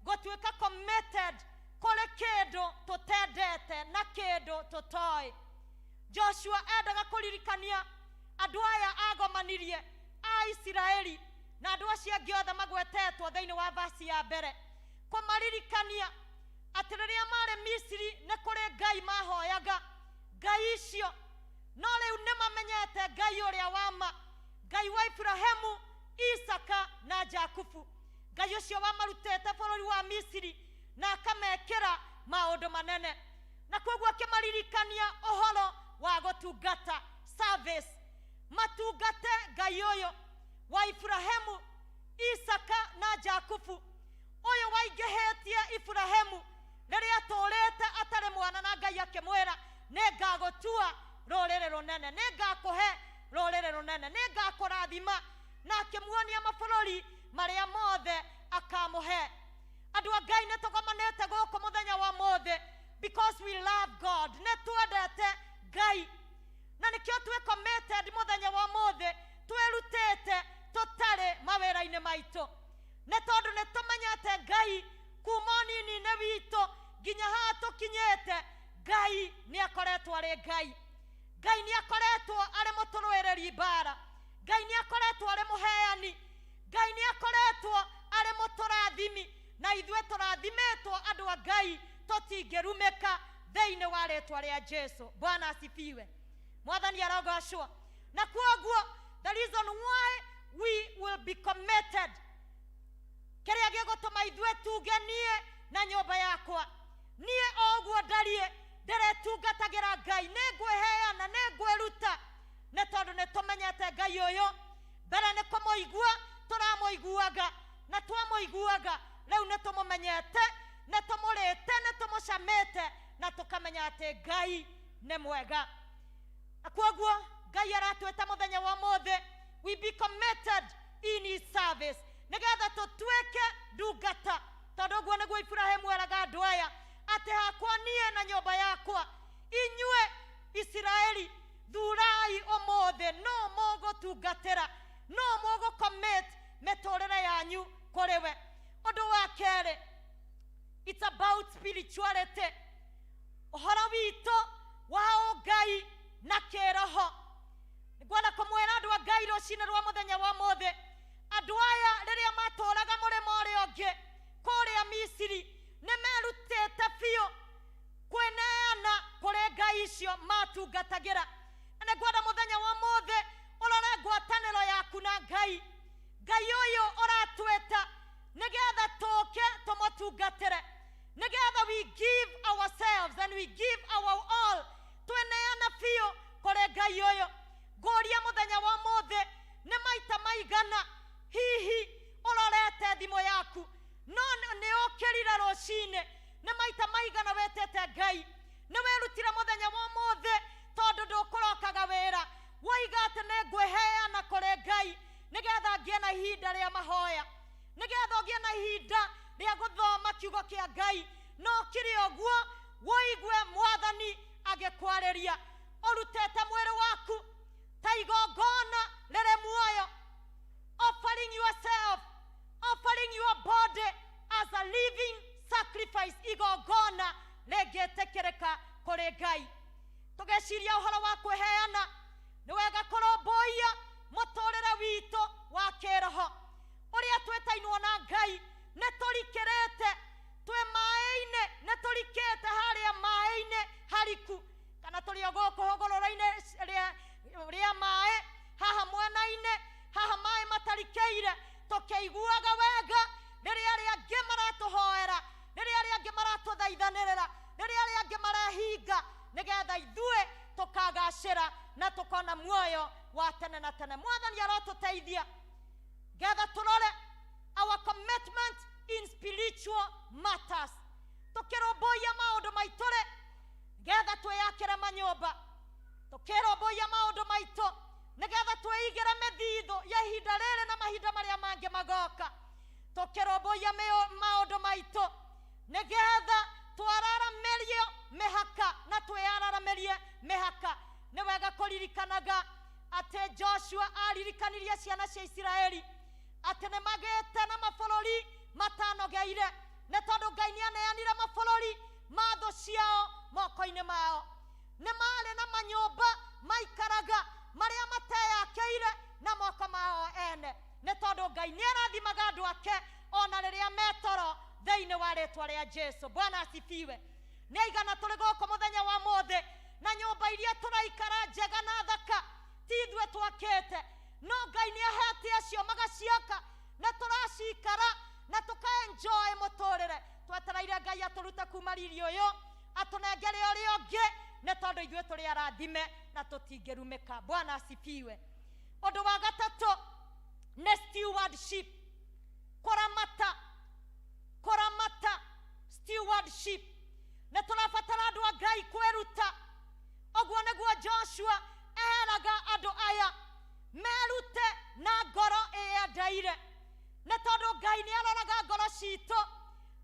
gũtuĩka committed kũrĩ kĩndũ tũtendete na kĩndũ tũtoĩ. Joshua endaga kũririkania andũ aya agomanirie a Isiraeli na andũ acio angĩ othe magwetetwo thĩinĩ wa vasi ya mbere, kũmaririkania atĩ rĩrĩa marĩ Misiri nĩ kũrĩ Ngai mahoyaga, Ngai icio, no rĩu nĩ mamenyete Ngai ũrĩa wa ma, Ngai wa Ibrahimu, Isaka na Jakubu, Ngai ũcio wamarutĩte bũrũri wa Misiri na akamekĩra maũndũ manene. Na koguo akĩmaririkania ũhoro wa gũtungata, service, matungate Ngai ũyũ wa Ibrahimu, Isaka na Jakubu, ũyũ waingĩhĩtie Ibrahimu rĩrĩa atũrĩte atarĩ mwana, na Ngai akĩmwĩra nĩngagũtua rũrĩrĩ rũnene, nĩngakũhe rũrĩrĩ rũnene, nĩngakũrathima, na akĩmuonia mabũrũri marĩa mothe akamũhe. Andũ a Ngai, nĩ tũgomanĩte gũkũ mũthenya wa mũthĩ because we love God, nĩ twendete Ngai, na nĩkĩo twĩ committed mũthenya wa mũthĩ, twĩrutĩte tũtarĩ mawĩra-inĩ maitũ, nĩ tondũ nĩ tũmenyete Ngai kuma ũnini-inĩ witũ nginya haha tũkinyĩte. Ngai nĩ akoretwo arĩ Ngai, Ngai nĩ akoretwo arĩ mũtũrũĩrĩri mbara, Ngai nĩ akoretwo arĩ mũheani, Ngai nĩ akoretwo arĩ mũtũrathimi, na ithuĩ tũrathimĩtwo andũ a Ngai, tũtingĩrumĩka thĩinĩ wa rĩtwa rĩa Jesu. Bwana asifiwe. Mwathani arogocwo. Na kwoguo the reason why we will be committed, kĩrĩa gĩgũtũma ithuĩ tuge niĩ na nyũmba yakwa, niĩ o ũguo ndariĩ ndĩretungatagĩra Ngai, nĩngwĩheana, nĩngwĩruta, nĩ tondũ nĩ tũmenyete Ngai ũyũ. Mbere nĩ kũmũigua tũramũiguaga, na twamũiguaga rĩu nĩ tũmũmenyete, nĩ tũmũrĩte, nĩ tũmũcamĩte, na tũkamenya atĩ Ngai nĩ mwega. Na kwoguo Ngai aratwĩta mũthenya wa mũthĩ, we be committed in his service, nĩgetha tũtuĩke ndungata, tondũ ũguo nĩguo Ibrahimu eraga andũ aya atĩ hakwa niĩ na nyũmba yakwa, inyuĩ Isiraeli thurai ũmũthĩ no mũgũtungatĩra, no mũgũcommit mĩtũrĩre yanyu kũrĩ we. Ũndũ wa kerĩ, it's about spirituality, ũhoro witũ wa ũngai na kĩroho. Ngwenda kũmwĩra andũ a Ngai rũcinĩ rwa mũthenya wa mũthĩ, andũ aya rĩrĩa matũraga mũrĩmo ũrĩa ũngĩ kũrĩa Misiri nĩ merutĩte biũ kwĩneana kũrĩ Ngai icio matungatagĩra. Na nĩngwenda mũthenya wa mũthĩ ũrore ngwatanĩro yaku na Ngai, Ngai ũyũ ũratwĩta nĩgetha tũke tũmũtungatĩre, nĩgetha we give ourselves and we give our all, twĩneana biũ kũrĩ Ngai ũyũ. Ngũria mũthenya wa mũthĩ nĩ maita maigana hihi ũrorete thimũ yaku, no nĩ ũkĩrire rũcinĩ, nĩ maita maigana wetete Ngai, nĩ wĩrutire mũthenya wa mũthĩ tondũ ndũkũrokaga wĩra, woiga atĩ nĩ ngwĩheana kũrĩ Ngai nĩgetha ngĩe na ihinda rĩa mahoya, nĩgetha ũgĩe na ihinda rĩa gũthoma kiugo kĩa Ngai, no kĩrĩ ũguo woigue Mwathani agĩkwarĩria, ũrutĩte mwĩrĩ waku ta igongona rĩrĩ muoyo, offering yourself, offering your body as a living sacrifice, igongona rĩngĩtĩkĩrĩka kũrĩ Ngai. Tũgeciria ũhoro wa kwĩheana, nĩ wega kũrũmbũiya mũtũrĩre witũ wa kĩroho ũrĩa twĩtainwo na Ngai. Nĩ tũrikĩrĩte, twĩ maĩ-inĩ, nĩ tũrikĩte harĩa maĩ-inĩ hariku, kana tũrĩ o gũkũ hũgũrũrũ-inĩ rĩa maĩ, haha mwena-inĩ, haha maĩ matarikĩire, tũkĩiguaga wega rĩrĩa arĩa angĩ maratũhoera, rĩrĩa arĩa angĩ maratũthaithanĩrĩra, rĩrĩa arĩa angĩ marehinga, nĩgetha ithuĩ tũkagacĩra na tũkona muoyo wa tene na tene. Mwathani arotũteithia getha tũrore our commitment in spiritual matters, tũkĩrũmbũiya maũndũ maitũ rĩ, getha twĩyakĩre manyũmba, tũkĩrũmbũiya maũndũ maitũ nĩgetha twĩigĩre mĩthithũ ya ihinda rĩrĩ na mahinda marĩa mangĩ magoka, tũkĩrũmbũiya maũndũ maitũ nĩgetha twararamĩrie mĩhaka na twĩyararamĩrie mĩhaka. Bwana asifiwe. Nĩ aigana tũrĩ gũkũ mũthenya wa mũthĩ na nyũmba iria tũraikara njega na thaka ti ithuĩ twakĩte, no Ngai nĩ ahete acio magaciaka na tũracikara na tũkaenjoy mũtũrĩre. Twetereire Ngai atũrute kuma riri ũyũ atũnengere ũrĩa ũngĩ, nĩ tondũ ithuĩ tũrĩ arathime na tũtingĩrumĩka. Bwana asifiwe. Ũndũ wa gatatũ nĩ stewardship, kũramata, kũramata, stewardship. Nĩ tũrabatara andũ a Ngai kwĩruta. Ũguo nĩguo Joshua eraga andũ aya merute na ngoro ĩyendeire, nĩ tondũ Ngai nĩ aroraga ngoro citũ,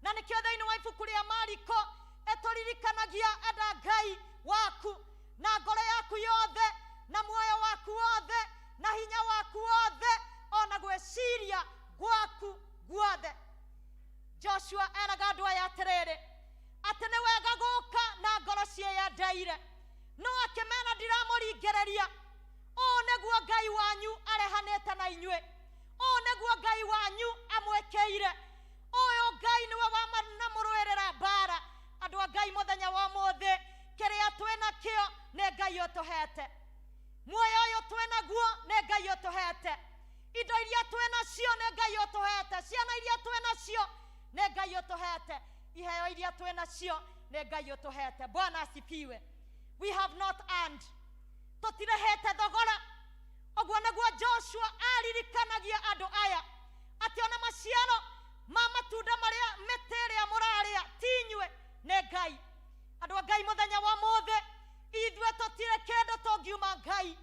na nĩkĩo thĩinĩ wa ibuku rĩa Mariko ĩtũririkanagia enda Ngai waku na ngoro yaku yothe na muoyo waku wothe na hinya waku wothe ona gwĩciria gwaku guothe. Joshua eraga andũ aya atĩrĩrĩ, atĩ nĩ wega gũka na ngoro ciĩyendeire, no akĩmera ndiramũringĩrĩria. Ũũ nĩguo Ngai wanyu arehanĩte na inyuĩ, ũũ nĩguo Ngai wanyu amwĩkĩire, ũyũ Ngai nĩwe wamanamũrũĩrĩra mbara. Andũ a Ngai, mũthenya wa ũmũthĩ kĩrĩa twĩnakĩo nĩ Ngai ũtũhete, muoyo ũyũ twĩnaguo nĩ Ngai ũtũhete, indo iria twĩnacio nĩ Ngai ũtũhete, ciana iria twĩnacio nĩ Ngai ũtũhete, iheo iria twĩnacio nĩ Ngai ũtũhete. Bwana asifiwe. We have not earned, tũtirehete thogora. Ũguo nĩguo Joshua aririkanagia andũ aya atĩ ona maciaro ma matunda marĩa mĩtĩ ĩrĩa mũrarĩa ti inyuĩ, nĩ Ngai. Andũ a Ngai, mũthenya wa mũthĩ ithuĩ tũtirĩ kĩndũ tũngiuma Ngai,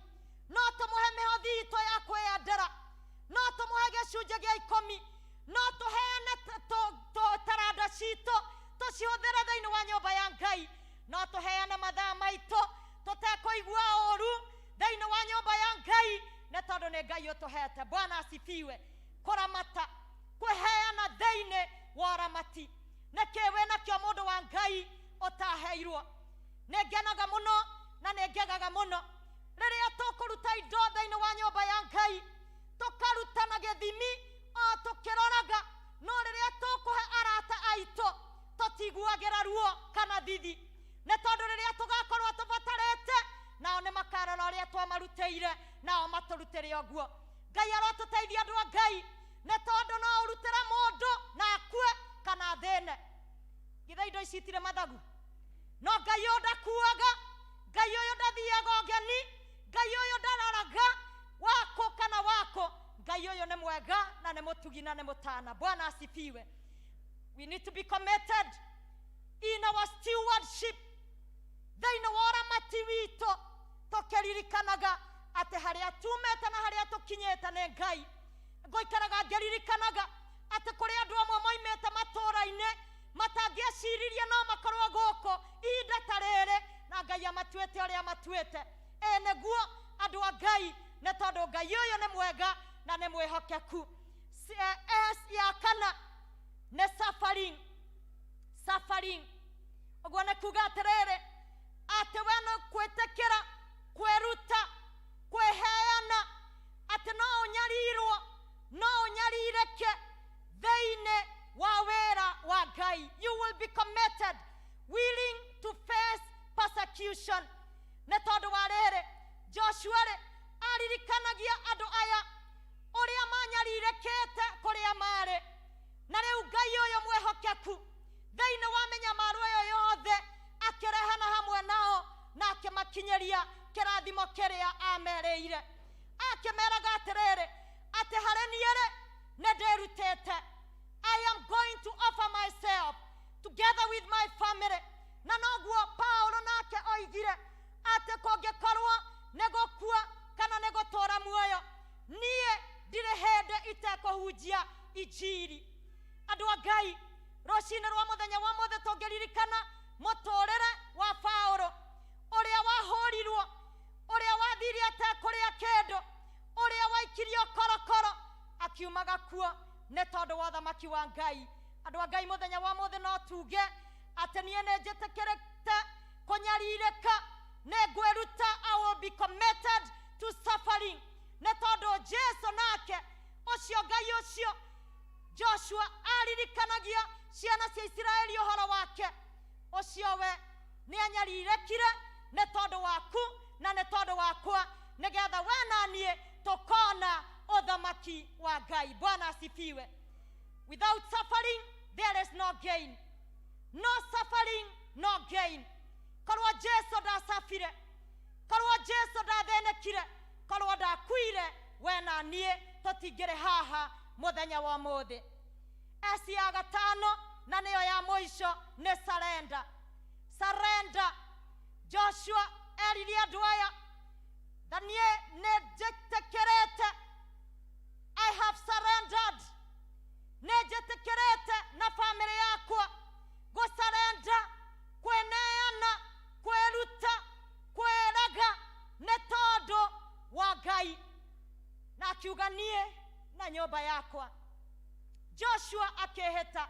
no tũmũhe mĩhothi itũ ya kwĩyendera, no tũmũhe gĩcunjĩ gĩa ikũmi, no tũheane taranda citũ tũcihũthĩre thĩinĩ wa nyũmba ya Ngai, no tũheane mathaa maitũ tũtekũigua ũru thĩinĩ wa nyũmba ya Ngai, nĩ tondũ nĩ Ngai ũtũhete. Bwana asifiwe. Kũramata, kwĩheana thĩinĩ wa ũramati, nĩkĩ wĩnakĩo mũndũ wa Ngai ũtaheirwo? Nĩ ngenaga mũno na nĩ ngegaga mũno rĩrĩa tũkũruta indo thĩinĩ wa nyũmba ya Ngai, tũkaruta na gĩthimi o tũkĩroraga, no rĩrĩa tũkũhe arata aitũ tũtiguagĩra ruo kana thithi, nĩ tondũ rĩrĩa tũgakorwo tũbatarĩte nao nĩ makarora ũrĩa twamarutĩire, nao matũrutĩre ũguo. Ngai arotũteithia andũ a Ngai, nĩ tondũ no ũrutĩre mũndũ na akue kana athĩne. Githĩ indo ici itirĩ mathagu? No Ngai ũyũ ndakuaga, Ngai ũyũ ndathiaga ũgeni, Ngai ũyũ ndaroraga wako kana wako. Ngai ũyũ nĩ mwega na nĩ mũtugi na nĩ mũtana. Bwana asifiwe. We need to be committed in our stewardship thĩinĩ wa ũramati witũ, tũkĩririkanaga atĩ harĩa tumĩte na harĩa tũkinyĩte nĩ Ngai. Ngũikaraga ngĩririkanaga atĩ kũrĩ andũ amwe moimĩte matũũra-inĩ matangĩeciririe no makorwo gũkũ ihinda ta rĩrĩ, na Ngai amatuĩte ũrĩa amatuĩte. Ĩ nĩguo andũ a Ngai, nĩ tondũ Ngai ũyũ nĩ mwega na nĩ mwĩhokeku. S ya kana nĩ suffering. Suffering ũguo nĩ kuga atĩrĩrĩ, atĩ we nĩ kwĩtĩkĩra kwĩruta kwĩheana, atĩ no ũnyarirwo, no ũnyarirĩke thĩinĩ wa wĩra wa Ngai. You will be committed, willing to face persecution. Nĩ tondũ wa rĩrĩ, Joshua rĩ aririkanagia andũ aya ũrĩa manyarirĩkĩte kũrĩa marĩ, na rĩu Ngai ũyũ mwĩhokeku thĩinĩ wa mĩnyamaro ĩyo yothe akĩrehana hamwe nao na akĩmakinyĩria kĩrathimo kĩrĩa amerĩire. Akĩmeraga atĩrĩrĩ, atĩ harĩ niĩ rĩ nĩ ndĩrutĩte, I am going to offer myself together with my family. Na noguo Paulo nake oigire atĩ kũngĩkorwo nĩ gũkua kana nĩ gũtũũra muoyo, niĩ ndirĩ hĩndĩ itekũhunjia injiri. Andũ a Ngai, rũcinĩ rwa mũthenya wa mũthĩ tũngĩririkana mũtũrĩre wa Paulo, ũrĩa wahũrirwo, ũrĩa wathire atekũrĩa kĩndũ, ũrĩa waikirio korokoro akiumaga kuo nĩ tondũ wa ũthamaki wa Ngai. Andũ a Ngai, mũthenya wa mũthĩ no tuge atĩ niĩ nĩ njĩtĩkĩrĩte kũnyarirĩka, nĩ ngwĩruta, I will be committed to suffering, nĩ tondũ Jesu nake ũcio Ngai ũcio Joshua aririkanagia ciana cia Isiraeli ũhoro wake. Ũcio we nĩ anyarirĩkire nĩ tondũ waku na nĩ tondũ wakwa, nĩgetha we na niĩ tũkona ũthamaki wa Ngai. Bwana asifiwe. Without suffering there is no gain. No suffering, no gain. Korwo Jesu ndacabire, korwo Jesu ndathĩnĩkire, korwo ndakuire, we na niĩ tũtingĩrĩ haha mũthenya wa ũmũthĩ. S ya gatano na nĩyo ya mũico nĩ surrender. Surrender. Joshua erire andũ aya, na niĩ nĩ njĩtĩkĩrĩte, I have surrendered. Nĩ njĩtĩkĩrĩte na bamĩrĩ yakwa gũsurrender, kwĩneana, kwĩruta, kwĩrega nĩ tondũ wa Ngai. Na akiuga niĩ na nyũmba yakwa. Joshua akĩhĩta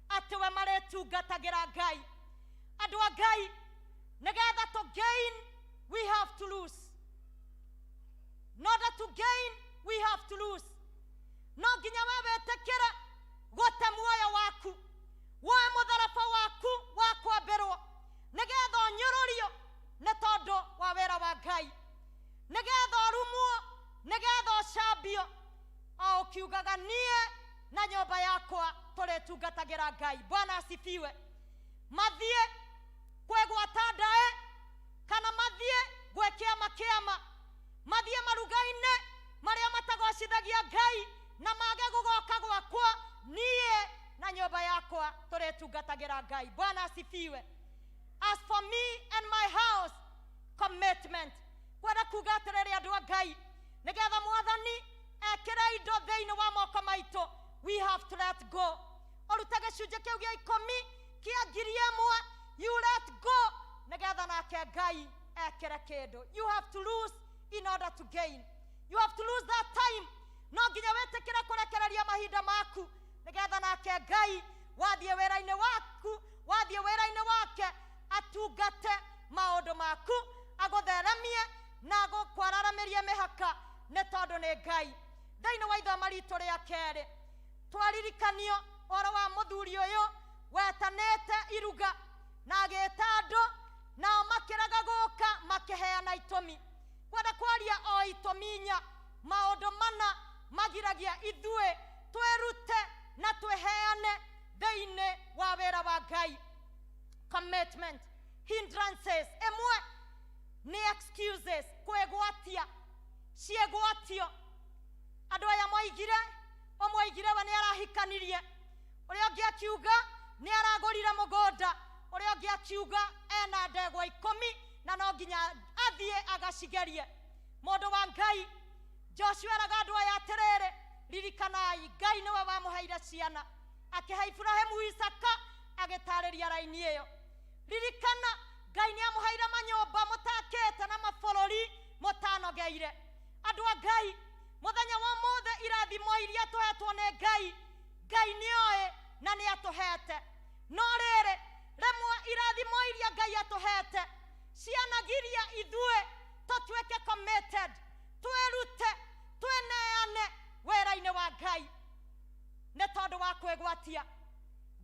atĩ we marĩtungatagĩra Ngai. Andũ a Ngai, nĩgetha to gain we have to lose. In order to gain we have to lose. No nginya we wĩtĩkĩre gũte muoyo waku, woe mũtharaba waku wa kwambĩrwo, nĩgetha ũnyũrũrio nĩ tondũ wa wĩra wa Ngai, nĩgetha ũrumwo, nĩgetha ũcambio, o ũkiugaga niĩ na nyũmba yakwa tũrĩtungatagĩra Ngai. Bwana asifiwe. Mathiĩ kwĩgwata ndaĩ, kana mathiĩ gwĩ kĩama kĩama, mathiĩ maruga-inĩ marĩa matagocithagia Ngai, na mage gũgoka gwakwa, niĩ na nyũmba yakwa tũrĩtungatagĩra Ngai. Bwana asifiwe. As for me and my house, commitment. Kwenda kuga atĩrĩrĩ andũ a Ngai, nĩgetha mwathani ekĩre indo thĩinĩ wa moko maitũ, we have to let go. Ũrute gĩcunjĩ kĩu gĩa ikũmi kĩa ngiri ĩmwe, you let go, nĩgetha nake Ngai ekĩre kĩndũ. You have to lose in order to gain. You have to lose that time. No nginya wĩtĩkĩre kũrekereria mahinda maku, nĩgetha nake Ngai wathiĩ wĩra-inĩ waku, wathiĩ wĩra-inĩ wake, atungate maũndũ maku, agũtheremie na agũkwararamĩrie mĩhaka, nĩ tondũ nĩ Ngai. Thĩinĩ wa ithoma ritũ rĩa kerĩ, twaririkanio ũhoro wa mũthuri ũyũ wetanĩte iruga na agĩta andũ, nao makĩrega gũka makĩheana itũmi. Kwenda kwaria o itũmi inya, maũndũ mana magiragia ithuĩ twĩrute na twĩheane thĩinĩ wa wĩra wa Ngai. Commitment, hindrances. Ĩmwe nĩ excuses, kwĩgwatia, ciĩgwatio. Andũ aya moigire, ũmwe oigire we nĩ arahikanirie, ũrĩa ũngĩ akiuga nĩ aragũrire mũgũnda, ũrĩa ũngĩ akiuga ena ndegwa 10 na no nginya athiĩ agacigerie. Mũndũ wa Ngai, Joshua eraga andũ aya atĩrĩrĩ, ririkanai Ngai nĩwe wamũheire ciana, akĩhe Iburahĩmu Isaka, agĩtarĩria raini ĩyo. Ririkana Ngai nĩ amũheire manyũmba mũtakĩte na mabũrũri mũtanogeire. Andũ a Ngai, mũthenya wa ũmũthĩ irathimo iria tũhetwo nĩ Ngai, Ngai nĩoĩ na nĩ atũhete. No rĩrĩ, rĩmwe irathimo iria Ngai atũhete cianagiria ithuĩ tũtuĩke committed, twĩrute, twĩneane wĩra-inĩ wa Ngai nĩ tondũ wa kwĩgwatia.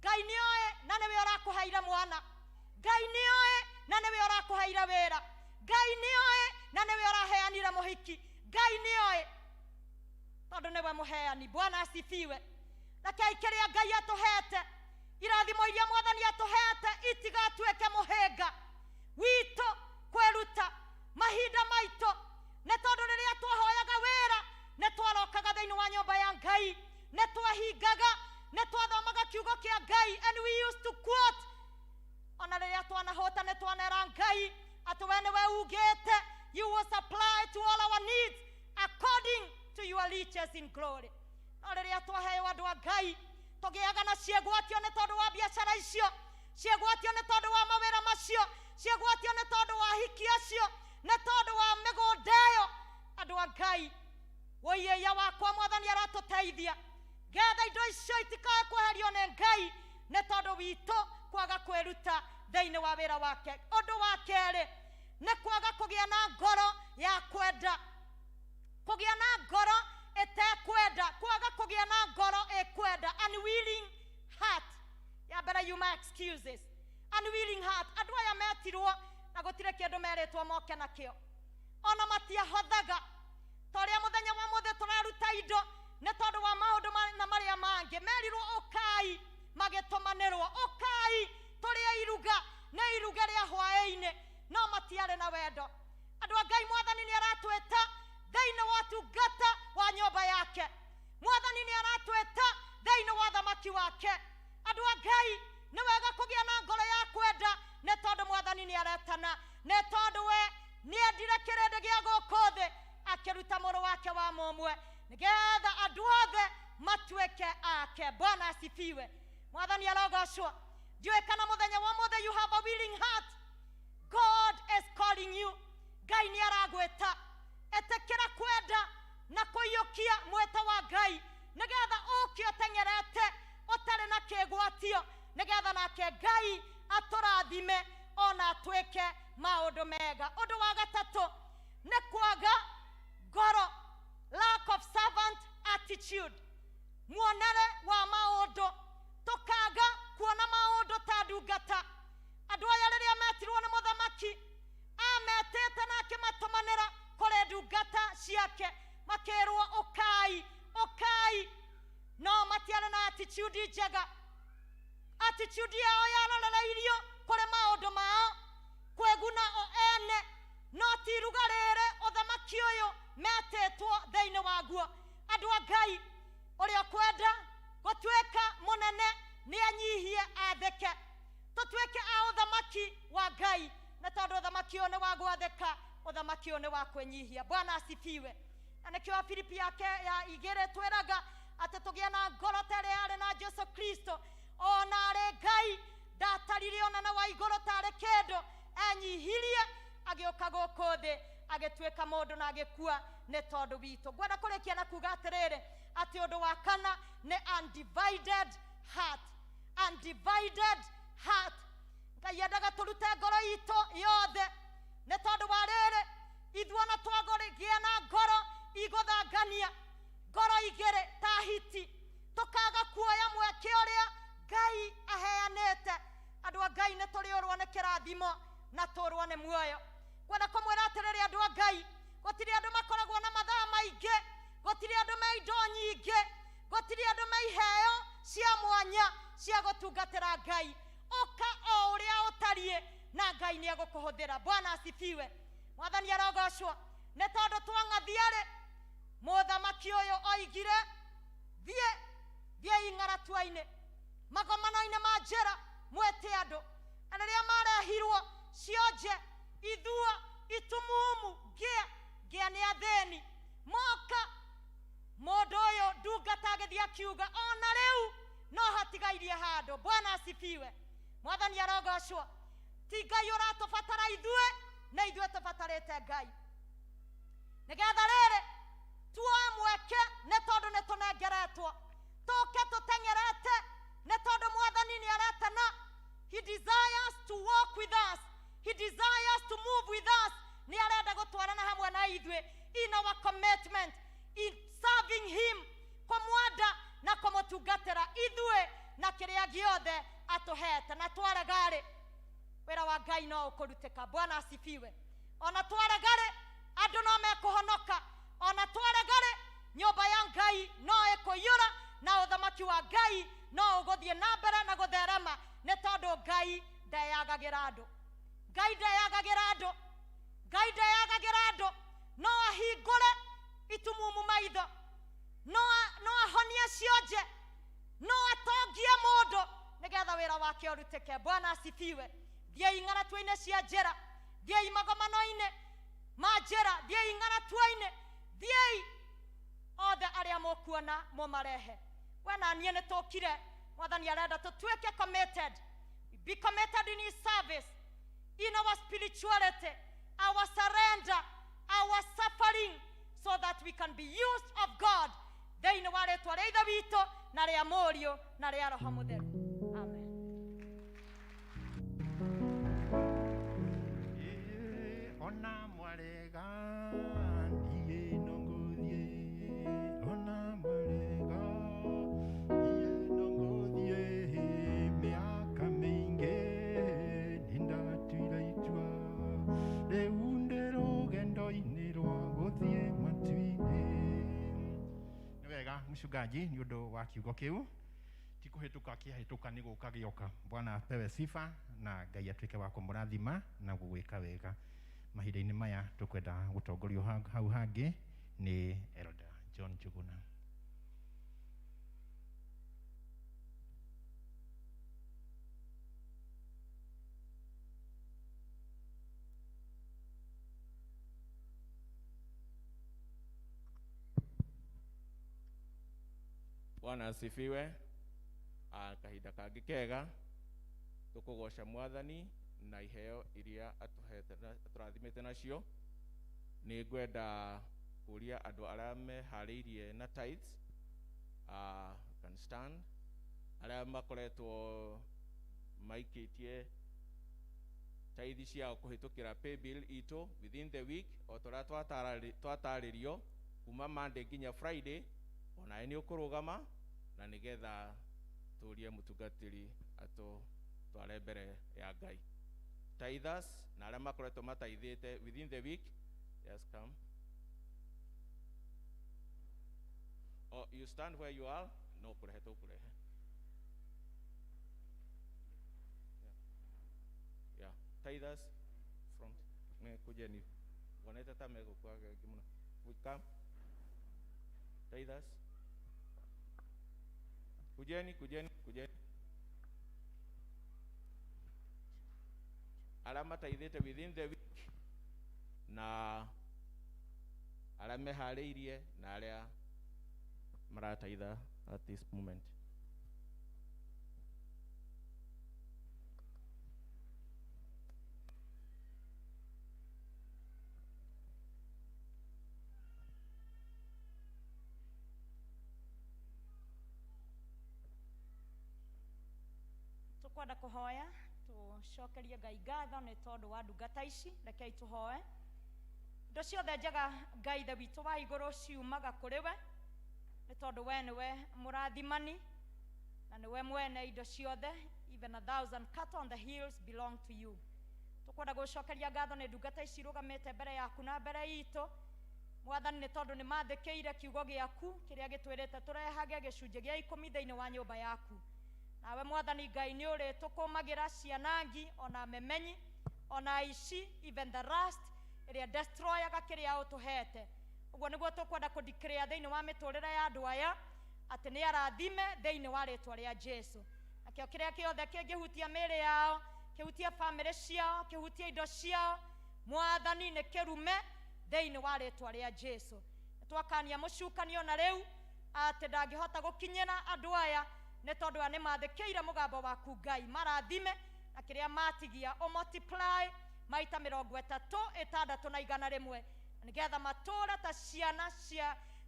Ngai nĩoĩ na nĩwe ũrakũheire mwana, Ngai nĩoĩ na nĩwe ũrakũheire wĩra, Ngai nĩoĩ na nĩwe ũraheanire mũhiki, Ngai nĩoĩ tondũ nĩwe mũheani. Bwana asifiwe. Rekei kĩrĩa Ngai atũhete, irathimo iria mwathani atũhete itigatuĩke mũhĩnga witũ kwĩruta mahinda maitũ, nĩ tondũ rĩrĩa twahoyaga wĩra nĩ twarokaga thĩinĩ wa nyũmba ya Ngai, nĩ twahingaga, nĩ twathomaga kiugo kĩa Ngai, and we used to quote. Ona rĩrĩa twanahũta nĩ twanera Ngai atĩ we nĩwe ugĩte, you will supply to all our needs according to your riches in glory. No rĩrĩa twaheo andũ a Ngai, tũgĩaga na ciĩgwatio nĩ tondũ wa biacara icio, ciĩgwatio nĩ tondũ wa mawĩra macio, ciĩgwatio nĩ tondũ wa hiki acio, nĩ tondũ wa mĩgũnda ĩyo. Andũ a Ngai, wũiĩia wakwa mwathani aratũteithia getha indo icio itikae kweherio nĩ Ngai nĩ tondũ witũ kwaga kwĩruta thĩinĩ wa wĩra wake. Ũndũ wa kerĩ nĩ kwaga kũgĩa na ngoro ya kwenda, kũgĩa na ngoro ĩtekwenda, kwaga kũgĩa na ngoro ĩkwenda, unwilling heart. Ya mbere yuma excuses, unwilling heart. Andũ aya metirwo na gũtirĩ kĩndũ merĩtwo moke nakĩo, ona matiahothaga ta ũrĩa mũthenya wa mũthĩ tũraruta indo nĩ tondũ wa maũndũ na marĩa mangĩ. Merirwo ũkai, magĩtũmanĩrwo ũkai tũrĩe iruga, nĩ iruga rĩa hwaĩ-inĩ, no matiarĩ na wendo. Andũ a Ngai, mwathani nĩ aratwĩta thĩinĩ wa ũtungata wa nyũmba yake. Mwathani nĩ aratwĩta thĩinĩ wa thamaki wake. Andũ a Ngai, nĩ wega kũgĩa na ngoro ya kwenda, nĩ tondũ mwathani nĩ aretana, nĩ tondũ we nĩendire kĩrĩndĩ gĩa gũkũ thĩ akĩruta mũrũ wake wa mũmwe nĩgetha andũ othe matuĩke ake. Bwana asifiwe. Mwathani arogocwo. Ndiũĩ kana mũthenya wa mũthĩ you have a willing heart. God is calling you. Ngai nĩ aragwĩta. Ĩtĩkĩra kwenda na kũiyũkia mwĩto wa Ngai nĩgetha ũke ũteng'erete ũtarĩ na kĩgwatio, nĩgetha nake Ngai atũrathime ona atuĩke maũndũ mega. Ũndũ wa gatatũ nĩ kwaga ngoro, lack of servant attitude, muonere wa maũndũ. Tũkaga kuona maũndũ ta ndungata. Andũ aya rĩrĩa metirwo nĩ mũthamaki, ametĩte na akĩmatũmanĩra kũrĩ ndungata ciake, makĩrwo ũkai ũkai, no matiarĩ na attitude njega. Attitude yao yarorereirio kũrĩ maũndũ mao, kwĩguna o ene, no ti iruga rĩrĩ ũthamaki ũyũ metĩtwo thĩinĩ waguo. Andũ a Ngai, ũrĩa ũkwenda gũtuĩka mũnene nĩ anyihie athĩke. Tũtuĩke a ũthamaki wa Ngai, na tondũ ũthamaki ũyũ nĩ wa gwathĩka, ũthamaki ũyũ nĩ wa kwĩnyihia. Bwana asifiwe. Na nĩkĩo Filipi yake ya 2 twĩraga atĩ tũgĩe na ngoro ta ĩrĩa yarĩ na Jesu Kristo. Ona arĩ Ngai ndatarire ũnene wa igũrũ tarĩ kĩndũ, enyihirie agĩũka gũkũ thĩ agĩtuĩka mũndũ na agĩkua nĩ tondũ witũ. Ngwenda kũrĩkia na kuga atĩrĩrĩ, atĩ ũndũ wa kana nĩ undivided heart. Undivided heart. Ngai endaga tũrute ngoro itũ yothe, nĩ tondũ wa rĩrĩ, ithuĩ ona twagũrĩgĩa na ngoro igũthangania, ngoro igĩrĩ ta hiti, tũkaga kuoya mweke ũrĩa Ngai aheanĩte. Andũ a Ngai, nĩ tũrĩũrwo nĩ kĩrathimo na tũrwo nĩ muoyo. Ngwenda kũmwĩra atĩrĩrĩ, andũ a Ngai, gũtirĩ andũ makoragwo na mathaa maingĩ, gũtirĩ andũ me indo nyingĩ, gũtirĩ andũ me iheo cia mwanya cia gũtungatĩra Ngai. Ũka o ũrĩa ũtariĩ na Ngai nĩ egũkũhũthĩra. Bwana asifiwe. Mwathani arogocwo. Nĩ tondũ twang'athia-rĩ, mũthamaki ũyũ oigire thiĩ thiĩi ng'aratua-inĩ, magomano-inĩ ma njĩra, mwĩte andũ. Na rĩrĩa marehirwo cionje, ithua, itumumu, ngĩa ngĩa nĩ athĩni, moka mũndũ ũyũ ndungata agĩthiĩ akiuga ona rĩu no hatigairie handũ. Bwana asifiwe. Mwathani arogocwo. Ti Ngai ũratũbatara ithuĩ, na ithuĩ tũbatarĩte Ngai, nĩgetha rĩrĩ tuoe mweke, nĩ tondũ nĩ tũnengeretwo, tũke tũteng'erete, nĩ tondũ mwathani nĩ aretana. He desires to walk with us. He desires to move with us. Nĩ arenda gũtwarana hamwe na ithuĩ in our commitment in serving him, kũmwenda na kũmũtungatĩra ithuĩ na kĩrĩa gĩothe atũhete. Na twarega-rĩ, wĩra wa Ngai no ũkũrutĩka. Bwana asifiwe. Ona twarega-rĩ, andũ no mekũhonoka. Ona twarega-rĩ, nyũmba ya Ngai no ĩkũiyũra, na ũthamaki wa Ngai no ũgũthiĩ na mbere na gũtherema, nĩ tondũ Ngai ndeyagagĩra andũ. Ngai ndeyagagĩra andũ. Ngai ndeyagagĩra andũ. No ahingũre itumumu maitho, no ahonie cionje, no atongie mũndũ nĩgetha wĩra wake ũrutĩke. Bwana asifiwe. Thiĩi ng'aratua-inĩ cia njĩra, thiĩi magomano-inĩ ma njĩra, thiĩi ng'aratua-inĩ, thiĩi othe arĩa mũkuona mũmarehe. We na niĩ nĩ tũkire. Mwathani arenda tũtuĩke committed. Be committed in his service, in our spirituality, our surrender, our suffering, so that we can be used of God thĩinĩ wa rĩtwa rĩa Ithe witũ na rĩa Mũriũ na rĩa Roho Mũtheru. Amen. Ona mwarega niĩ no ngũthiĩ, ona mwarega niĩ no ngũthiĩ, mĩaka mĩingĩ nĩ Mchungaji nĩ ũndũ wa kiugo kĩu. Ti kũhĩtũka kĩahĩtũka, nĩ gũka gĩoka. Bwana apewe sifa na Ngai atuĩke wa kũmũrathima na gũgwĩka wega. Mahinda-inĩ maya tũkwenda gũtongorio hau hangĩ nĩ Elder John Njuguna. Bwana asifiwe. Kahinda kangĩ kega tũkũgoca Mwathani na iheo iria atũhete atũrathimĩte nacio. Nĩ ngwenda kũria andũ arĩa meharĩirie na tithes, can stand, arĩa makoretwo maikĩtie tithe ciao kũhĩtũkĩra paybill itũ within the week, o ta ũrĩa twatarĩrio kuma Monday nginya Friday, onawe nĩ ũkũrũgama na nĩgetha tũrie mũtungatĩri atũtware mbere ya Ngai. Tithers na arĩa makoretwo mataithĩte within the week, yes, come. Oh, you stand where you are. No, kũrehe tũkũrehe. Yeah. Tithers front. Me kujeni. Wanaita ta megũkua aingĩ mũno. We come. Tithers. Kujeni, kujeni, kujeni. Arĩa mataithĩte within the week na arĩa meharĩirie na arĩa marataitha at this moment. Tukwenda kuhoya tucokerie Ngai ngatho nĩ tondũ wa ndungata ici. Rekei tũhoe. Indo ciothe njega Ngai Ithe witũ wa igũrũ ciumaga kũrĩ we, nĩ tondũ we nĩwe mũrathimani na nĩwe mwene indo ciothe. Even 1,000 cattle on the hills belong to you. Tukwenda gũcokeria ngatho nĩ ndungata ici irũgamĩte mbere yaku na mbere itũ, Mwathani, nĩ tondũ nĩ mathĩkĩire kiugo gĩaku kĩrĩa gĩtwĩrĩte tũrehage gĩcunjĩ gĩa ikũmi thĩinĩ wa nyũmba yaku. Nawe Mwathani Ngai nĩ ũrĩtũkũmagĩra cianangi ona memenyi ona aici, even the rust ĩrĩa destroyaga kĩrĩa ũtũhete. Ũguo nĩguo tũkwenda kũdeclare thĩinĩ wa mĩtũrĩre ya andũ aya atĩ nĩ arathime thĩinĩ wa rĩtwa rĩa Jesu. Nakĩo kĩrĩa kĩothe kĩngĩhutia mĩĩrĩ yao, kĩhutie bamĩrĩ ciao, kĩhutie indo ciao, Mwathani nĩ kĩrume thĩinĩ wa rĩtwa rĩa Jesu. Twakania mũcukani ona rĩu atĩ ndangĩhota gũkinyĩra andũ aya nĩ tondũ aya nĩ mathĩkĩire mũgambo waku Ngai. Marathime na kĩrĩa matigia ũmultiply maita mĩrongo ĩtatũ ĩtandatũ na igana rĩmwe, nĩgetha matũre ta ciana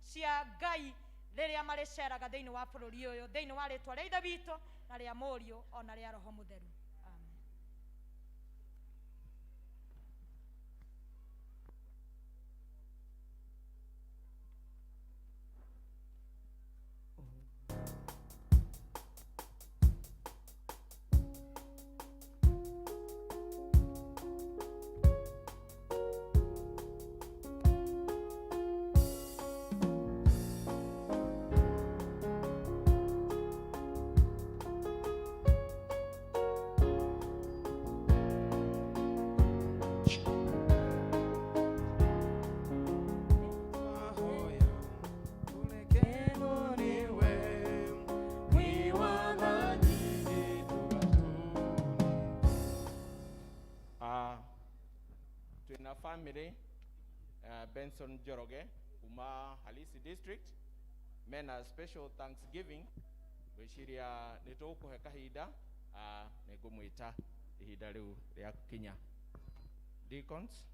cia Ngai rĩrĩa marĩceraga thĩinĩ wa bũrũri ũyũ, thĩinĩ wa rĩtwa rĩa Ithe witũ na rĩa Mũriũ ona rĩa Roho Mũtheru. Amen. Twina family Benson Njoroge kuma Halisi District mena special thanksgiving gwiciria nĩ tũkũhe kahinda, nĩ ngũmwĩta ihinda rĩu rĩa kinya. Deacons.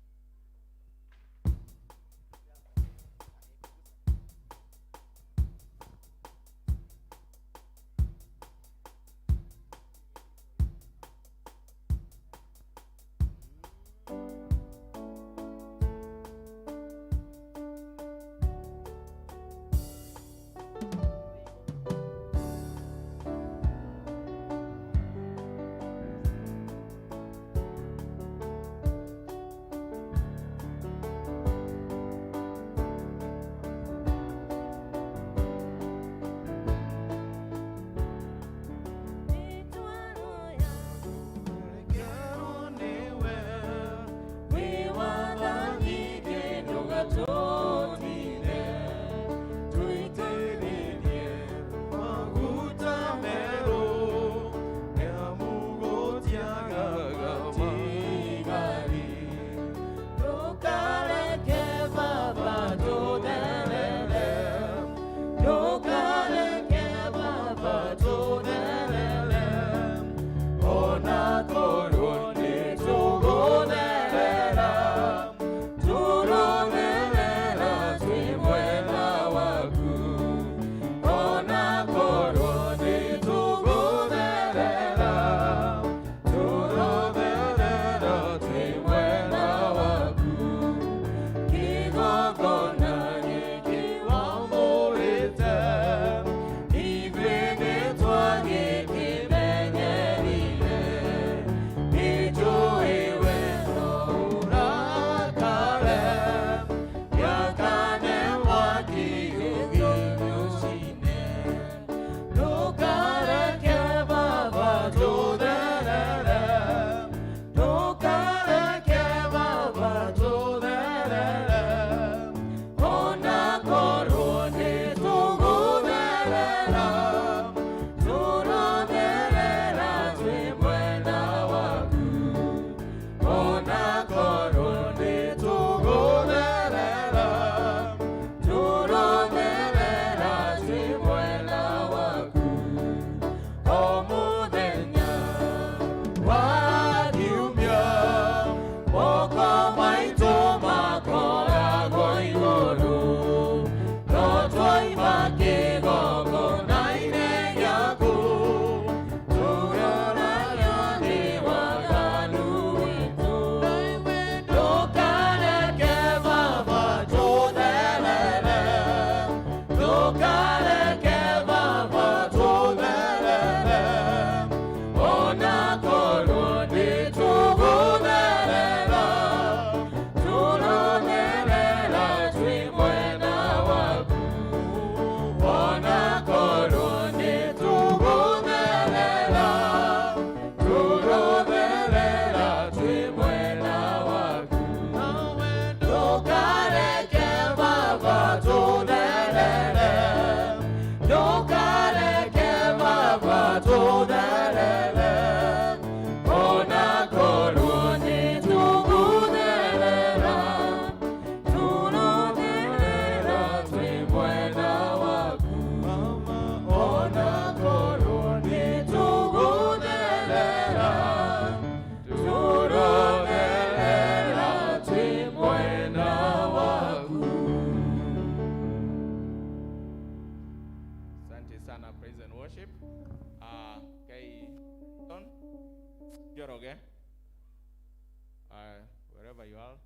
wherever you are,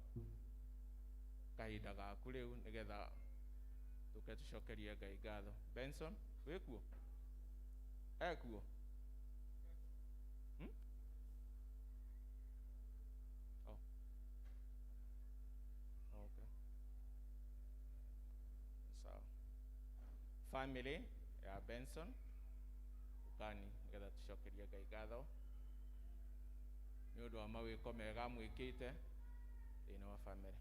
kahinda gaku rĩu nĩgetha tũke tũcokerie Ngai ngatho. Benson, wĩ kuo? Ekuo? Oh. Okay. Sawa. Family ya Benson, ũkani nĩgetha tũcokerie Ngai ngatho nĩ ũndũ wa mawĩko mega mwĩkĩte thĩinĩ wa family.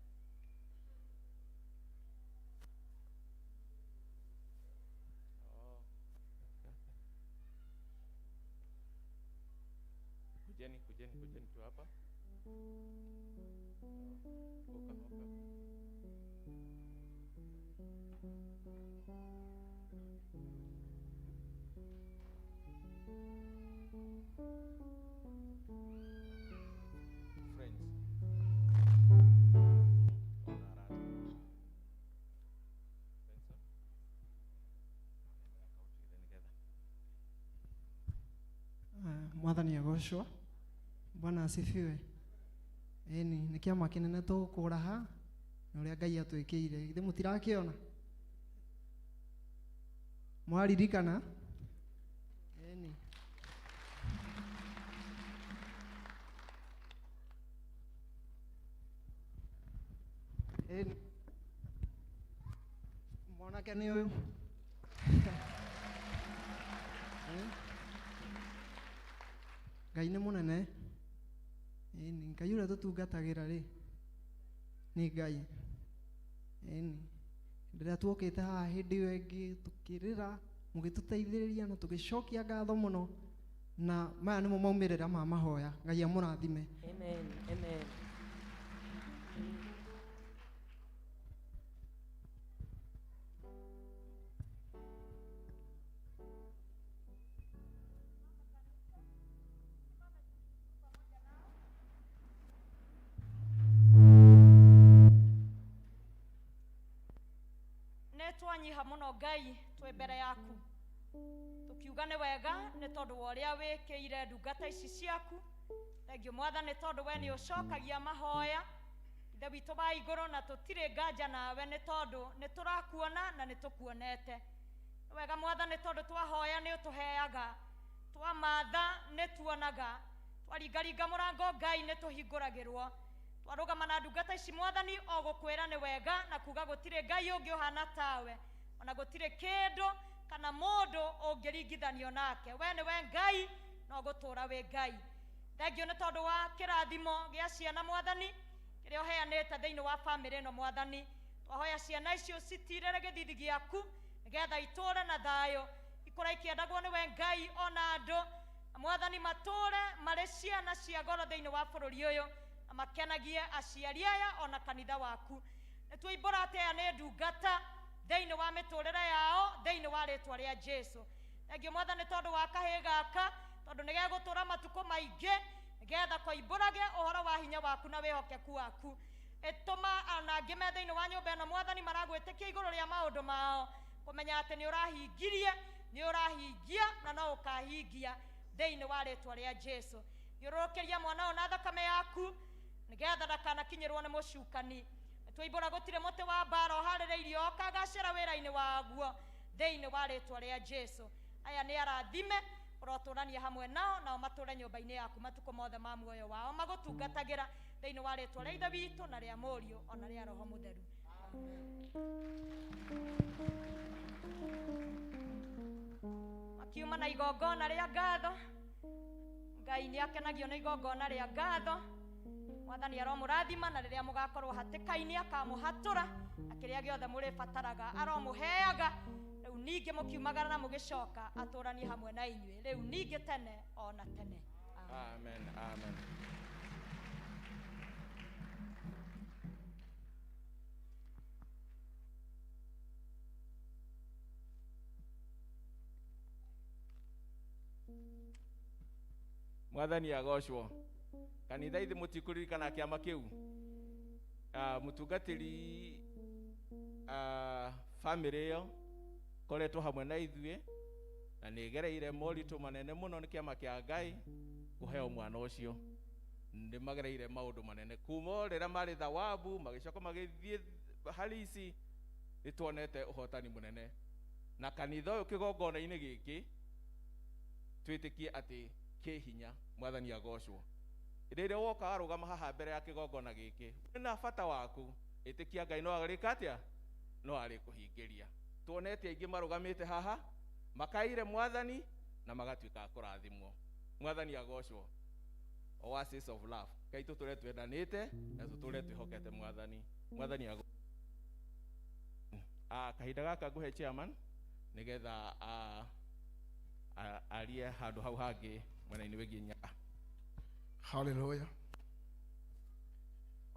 Oh, okay. Kujeni, kujeni, kujeni tu hapa. Oka, oka. Friends. Ona arata. Benson. Nĩgetha. Mwathani agocwo. Bwana asifiwe. Ĩni nĩ kĩama kĩnene tũgũkũraha na ũrĩa Ngai atwĩkĩire. Githĩ mũtirakĩona? Mwaririkana? Ĩni. Ĩni. Mwanake nĩ ũyũ. Eh? Ngai nĩ mũnene. Ĩni, Ngai ũrĩa tũtungatagĩra rĩ nĩ Ngai. Ĩni, rĩrĩa tuokĩte haha hĩndĩ ĩyo ĩngĩ tũkĩrĩra mũgĩtũteithĩrĩria na tũgĩcokia ngatho mũno, na maya nĩmo maumĩrĩra ma mahoya. Ngai amũrathime. Amen. Amen. Nĩ twanyiha mũno Ngai twĩ mbere yaku, tũkiuga nĩ wega nĩ tondũ wa ũrĩa wĩkĩire ndungata ici ciaku. Thengiũ Mwathani tondũ we nĩ ũcokagia mahoya Ithe witũ wa igũrũ, na tũtirĩ nganja nawe nĩ tondũ nĩ tũrakuona na nĩ tũkuonete. Nĩ wega Mwathani tondũ twahoya nĩ ũtũheaga, twamatha nĩ tuonaga, twaringaringa mũrango Ngai nĩ tũhingũragĩrwo. Twarũgama na ndungata ici Mwathani o gũkwĩra nĩ wega na kuga gũtirĩ Ngai ũngĩ ũhana tawe, ona gũtirĩ kĩndũ kana mũndũ ũngĩringithanio nake. We nĩwe Ngai no gũtũũra wĩ Ngai. Thengiũ nĩ tondũ wa kĩrathimo gĩa ciana Mwathani kĩrĩa ũheanĩte thĩinĩ wa bamĩrĩ ĩno Mwathani. Twahoya ciana icio citirĩre gĩthithi gĩaku nĩgetha itũũre na thayũ, ikũra ikĩendagwo nĩwe Ngai ona andũ, na Mwathani matũũre marĩ ciana cia goro thĩinĩ wa bũrũri ũyũ, na makenagie aciari aya ona kanitha waku. Nĩ twoimbũra atĩ aya nĩ ndungata thĩinĩ wa mĩtũrĩre yao thĩinĩ wa rĩtwa rĩa Jesu. Thengiũ Mwathani tondũ wa kahĩĩ gaka, tondũ nĩ gegũtũũra matukũ maingĩ nĩgetha koimbũrage ũhoro wa hinya waku na wĩhokeku waku. Ĩtũma ona angĩ me thĩinĩ wa nyũmba ĩno Mwathani maragwĩtĩkia igũrũ rĩa maũndũ mao, kũmenya atĩ nĩ ũrahingirie, nĩ ũrahingia na no ũkahingia thĩinĩ wa rĩtwa rĩa Jesu. Thiũrũrũkĩria mwana ũyũ na thakame yaku nĩgetha ndakanakinyĩrwo nĩ mũcukani. Twoimbũra gũtirĩ mũtĩ wa mbara ũharĩrĩirio ũkagacĩra wĩra-inĩ waguo thĩinĩ wa rĩtwa rĩa Jesu. Aya nĩ arathime, ũrotũrania hamwe nao, nao matũre nyũmba-inĩ yaku matukũ mothe ma muoyo wao, magũtungatagĩra thĩinĩ wa rĩtwa rĩa Ithe witũ na rĩa Mũriũ ona rĩa Roho Mũtheru. Makiuma na igongona rĩa ngatho. Ngai nĩ akenagio nĩ igongona rĩa ngatho. Mwathani aromũrathima, na rĩrĩa mũgakorwo hatĩka-inĩ akamũhatũra, na kĩrĩa gĩothe mũrĩbataraga aromũheaga. Rĩu ningĩ mũkiumagara na mũgĩcoka atũranie hamwe na inyuĩ rĩu ningĩ tene ona tene. Amen, amen. Mwathani agocwo. Kanitha ithi mũtikũririkana kĩama kĩu. Mũtungatĩri family ĩyo koretwo hamwe na ithuĩ na nĩ ĩgereire moritũ manene mũno nĩ kĩama kĩa Ngai kũheo mwana ũcio, Nĩ magereire maũndũ manene kuma o rĩrĩa marĩ thawabu magĩcoka magĩthiĩ harisi, nĩ tuonete ũhotani mũnene na kanitha ũyũ kĩgongona-inĩ gĩkĩ twĩtĩkie atĩ kĩ hinya. Mwathani agocwo. Rĩrĩa woka warũgama haha mbere ya kĩgongona gĩkĩ wĩna bata waku, ĩtĩkia Ngai no arĩka atĩa, no arĩkũhingĩria. Tuonete aingĩ marũgamĩte haha makaire Mwathani na magatuĩka a kũrathimwo. Mwathani agocwo. Oasis of Love, Ngai tũtũre twendanĩte na tũtũre twĩhokete Mwathani. Mwathani agocwo. Kahinda gaka ngũhe chairman nĩgetha arie handũ hau hangĩ mwena-inĩ wĩgiĩ Nyaga. Haleluya,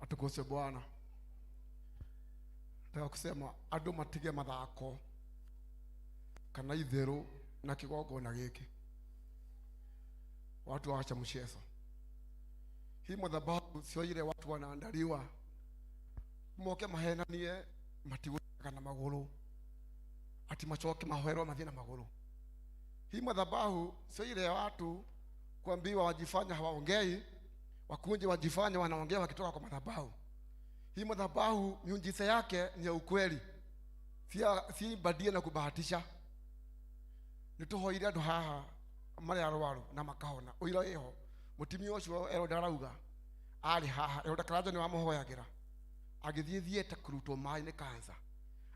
atukuse Bwana. Nataka kusema andu matige mathako kana itheru na kigongona giki. Watu waache mchezo. Hii madhabahu sio ile watu wanaandaliwa moke mahenanie matigutaka na maguru ati machoke mahoerwo mathie na maguru. Hii madhabahu sio ile ya watu kuambiwa wajifanya hawaongei, wakunje wajifanya wanaongea wakitoka kwa madhabahu. Hii madhabahu miujiza yake ni ya ukweli, si badia na kubahatisha. Nituhoire andu haha mari arwaru na makahona uira iho mutimia ucio Eroda arauga ari haha. Eroda Karanja ni wamuhoyagira agithie thiete kurutwo mai ni kansa,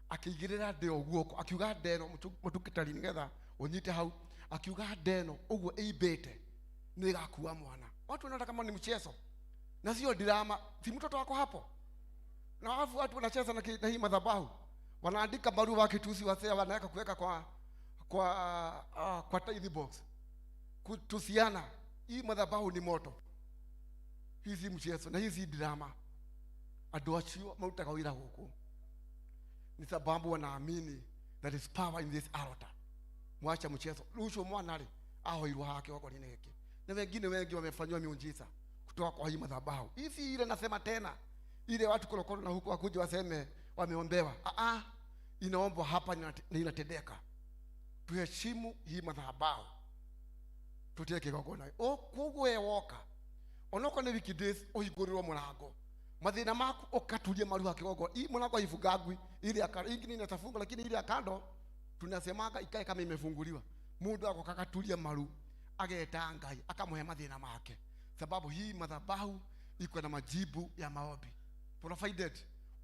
akiigirira ndeo guoko akiuga ndeno mutukitari nigetha unyite hau, akiuga ndeno uguo iimbite ni igakua mwana. Watu wanaona kama ni mchezo na sio drama. Si mtoto wako hapo? Na alafu watu wanacheza na hii madhabahu, wanaandika barua wakitusi wasee, wanaweka kuweka kwa tithe box kutusiana. Hii madhabahu ni moto, hii si mchezo na hii si drama. Andu acio marutaga wira guku ni sababu wanaamini there is power in this altar. Mwacha mchezo. Ucio mwana ri ahoirwo hake wako-inĩ gĩkĩ, na wengine wengi wamefanywa miujiza kutoka kwa hii madhabahu. Hizi ile nasema tena, ile watu korokoro na huku wakuja waseme wameombewa. Inaombwa hapa na inatendeka. Tuheshimu hii madhabahu, tutie kigongona. O koguo we woka onoko ni wiki days uhingũrĩrwo mũrango mathĩna maku ũkaturie maru ha kigongona. Hii mũrango haifungagwi, ile ya ingine inatafungwa, lakini ile ya kando tunasemaga ikae kama imefunguliwa. Mundu agoka akaturia maru ageta Ngai akamuhe mathĩna make, sababu hii madhabahu iko na majibu ya maombi, provided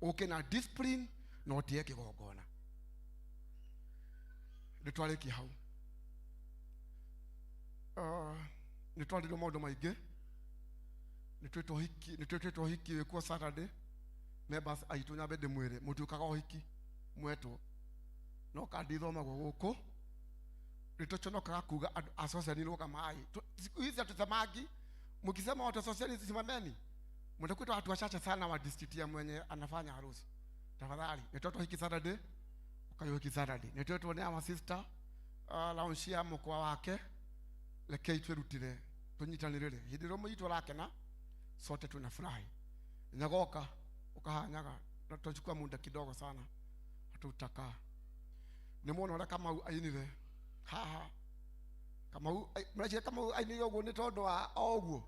uke na discipline na utie kigongona. Nitwarĩkia hau. Nitwarĩrwo maũndũ maingĩ. Nĩtwĩtwo hiki wĩkuo Saturday. Members aitũ nyambe ndĩmwĩre mũtiũkaga ũhiki mwetwo, no kandi ithomagwo gũkũ. Nĩtũconokaga kuga andũ a social nĩ rũga maĩ. Siku hizi hatusemangi, mkisema watu wa social simameni, mtakuta watu wachache sana wa district ya mwenye anafanya harusi. Tafadhali, nĩtwetwo hiki Saturday, ũkayo hiki Saturday. Nĩtwetwo nĩ our sister launchia mũkwa wake, rekei twĩrutire tũnyitanĩrĩre. Hĩndĩ ĩrĩa mũitũ arakena sote tunafurahi. Nyagoka ukahanyaga na tutachukua muda kidogo sana, hatutakaa. Ni muona ũrĩa Kamau ainire haha. Kamau mreciria Kamau ainire ũguo nĩ tondũ wa o ũguo.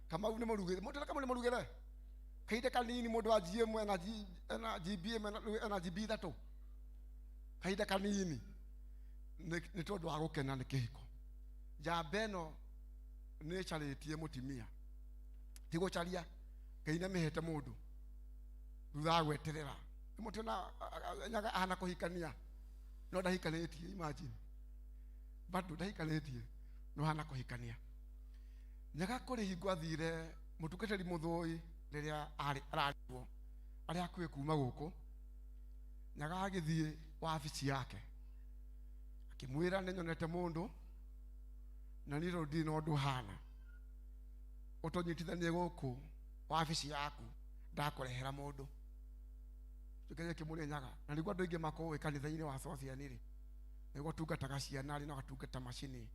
Kamau nĩ mũrugĩre, mũndũ Kamau nĩ mũrugĩre kahinda kanini, mũndũ wa GM ena G, ena GBM ena GB ithatũ, kahinda kanini nĩ tondũ wa gũkena nĩ kĩhiko. Njamba ĩno nĩ ĩcarĩtie mũtumia, ti gũcaria. Ngai nĩamĩhete mũndũ thutha wa gweterera. Mũtĩ nyaga ahana kũhikania no ndahikanĩtie, imagine bado ndahikanĩtie no ahana kũhikania. Nyaga kũrĩ hingo athire mũtungatĩri mũthũi rĩrĩa ararĩrwo arĩ hakuhĩ kuma gũkũ. Nyaga agĩthiĩ wabici yake akĩmwĩra nĩnyonete mũndũ na niĩ tondũ ndirĩ na ũndũ hana, ũtũnyitithanie gũkũ wabici yaku ndakũrehera mũndũ. Tũkĩgeria kĩmũria Nyaga, na nĩguo andũ aingĩ makũĩ kanitha-inĩ wa Sociani rĩ, nĩguo tungataga ciana rĩ, na agatungata macini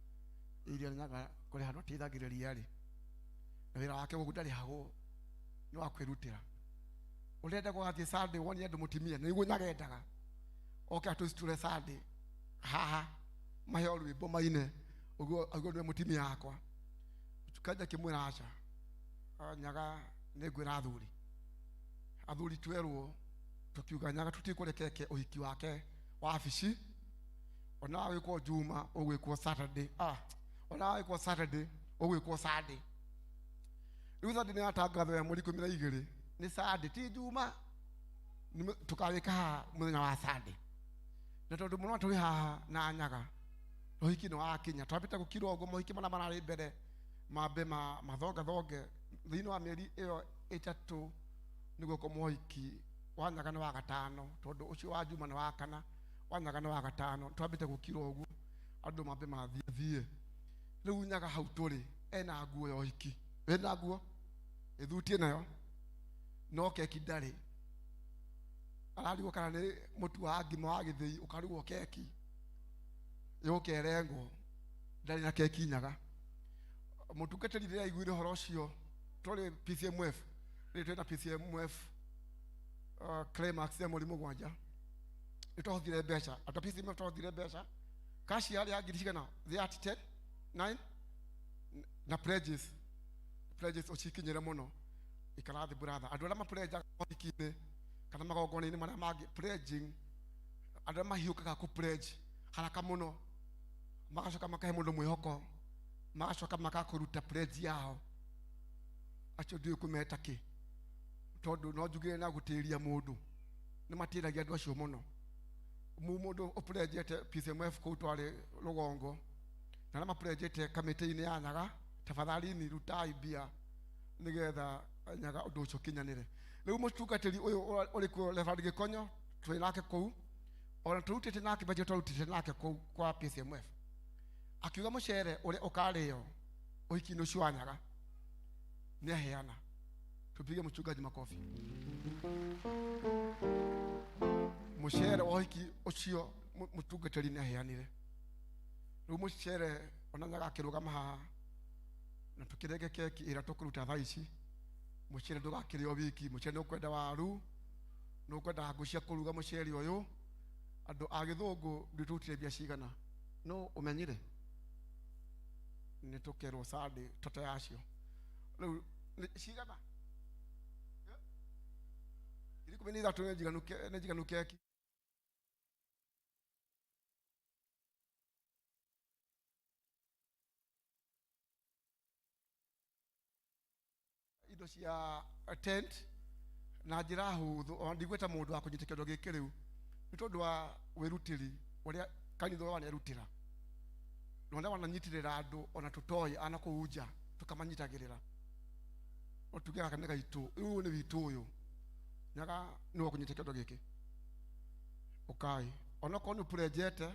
iria Nyaga kũrĩ handũ ateithagĩrĩria rĩ, na wĩra wake gũkũ ndarĩhagwo, nĩ wa kwĩrutĩra. Ũrenda gũgathiĩ Sunday wonie andũ mũtumia, nĩguo Nyaga endaga oke atũcitũre Sunday haha maheo rwĩmbo maine, ũguo nĩwe mũtumia wakwa. Tukaja akĩmwĩra aca, Nyaga nĩ ngwĩra athuri, athuri twerwo tukiuga Nyaga tũtikũrekeke ũhiki wake wa wabici ona wĩkwo Juma ũgwĩkwo Saturday, ona wĩkwo Saturday ũgwĩkwo Sunday. Rĩu Sunday nĩ yatangathwo ya mweri 12 nĩ Sunday ti Juma, tũkawĩka haha mũthenya wa Sunday. Na tondũ mũno tũrĩ haha na Nyaga ũhiki nĩ wakinya, twambĩte gũkirwo ũguo mohiki marĩa mararĩ mbere mambe mathongathonge thĩinĩ wa mĩeri ĩyo 3 nĩguo ko mohiki wa Nyaga nĩ wa gatano, tondũ ũcio wa Juma nĩ wa kana, wa Nyaga nĩ wa gatano. Twambĩte gũkirwo ũguo andũ mambe mathiĩ. Rĩu Nyaga hau tũrĩ ena nguo ya ũhiki, ena nguo ĩthutie nayo, no keki ndarĩ. Ararigwo kana nĩ mũtu wa ngima wa gĩthĩi ũkarugwo keki yũke ĩrengwo, ndarĩ na keki Nyaga. Mũtungatĩri rĩrĩa aiguire ũhoro ũcio, tũrĩ PCMF, rĩrĩ twĩna PCMF climax ya mweri 7, nĩ twahothire mbeca, andũ a PCMF twahothire mbeca cash yarĩ ya ngiri cigana, 30, 10, 9 na pledges, pledges ũcikinyĩre mũno. Ikara thĩ brother, andũ arĩa mapledgaga ũhiki-inĩ kana magongona-inĩ marĩa mangĩ, pledging, andũ arĩa mahiũkaga kũ pledge haraka mũno, magacoka makahe mũndũ mwĩhoko, magacoka makakũruta pledge yao, acio ndiũĩ kũmeta kĩ, tondũ no njugire na gũtĩria mũndũ, nĩ matĩragia andũ acio mũno. Mũndũ ũpledgete PCMF kũu twarĩ rũgongo, na arĩa mapledgete kamĩtĩ-inĩ ya Nyaga, tafadhalini rutai mbia nĩgetha Nyaga ũndũ ũcio ũkinyanĩre. Rĩu mũtungatĩri ũyũ ũrĩ kuo Reverend Gĩkonyo, twĩ nake kũu, ona tũrutĩte nake mbeca twarutĩte nake kũu kwa PCMF, akiuga mũcere ũrĩa ũkarĩo ũhiki-inĩ ũcio wa Nyaga nĩ aheana. Tupige mchungaji makofi. Mũcere wa ũhiki ũcio mũtungatĩri nĩ aheanire. Rĩu mũcere ona Nyaga akĩrũgama haha na tũkĩrenge keki ĩrĩa tũkũruta thaa ici, mũcere ndũgakĩrĩo wiki, mũcere nĩ ũkwenda waru, nĩ ũkwenda ngũ cia kũruga mũcere ũyũ. Andũ a gĩthũngũ ndĩtũrutire mbia cigana, no ũmenyire nĩ tũkerwo Sunday toto yacio. Rĩu nĩ cigana? 13,000 nĩ njiganu keki. Indo cia tent na njĩra hũthũ, ona ndigwĩta mũndũ wa kũnyita kĩndũ gĩkĩ rĩu nĩ tondũ wa wĩrutĩri ũrĩa kanitha ũyũ wanerutĩra, na ũrĩa wananyitĩrĩra andũ ona tũtoĩ ana kũu nja tũkamanyitagĩrĩra. No tuge gaka nĩ gaitũ, ũyũ nĩ witũ ũyũ. Nyaga nĩwe ũkũnyita kĩndũ gĩkĩ. Ũkai onokorwo nĩ ũpurejete,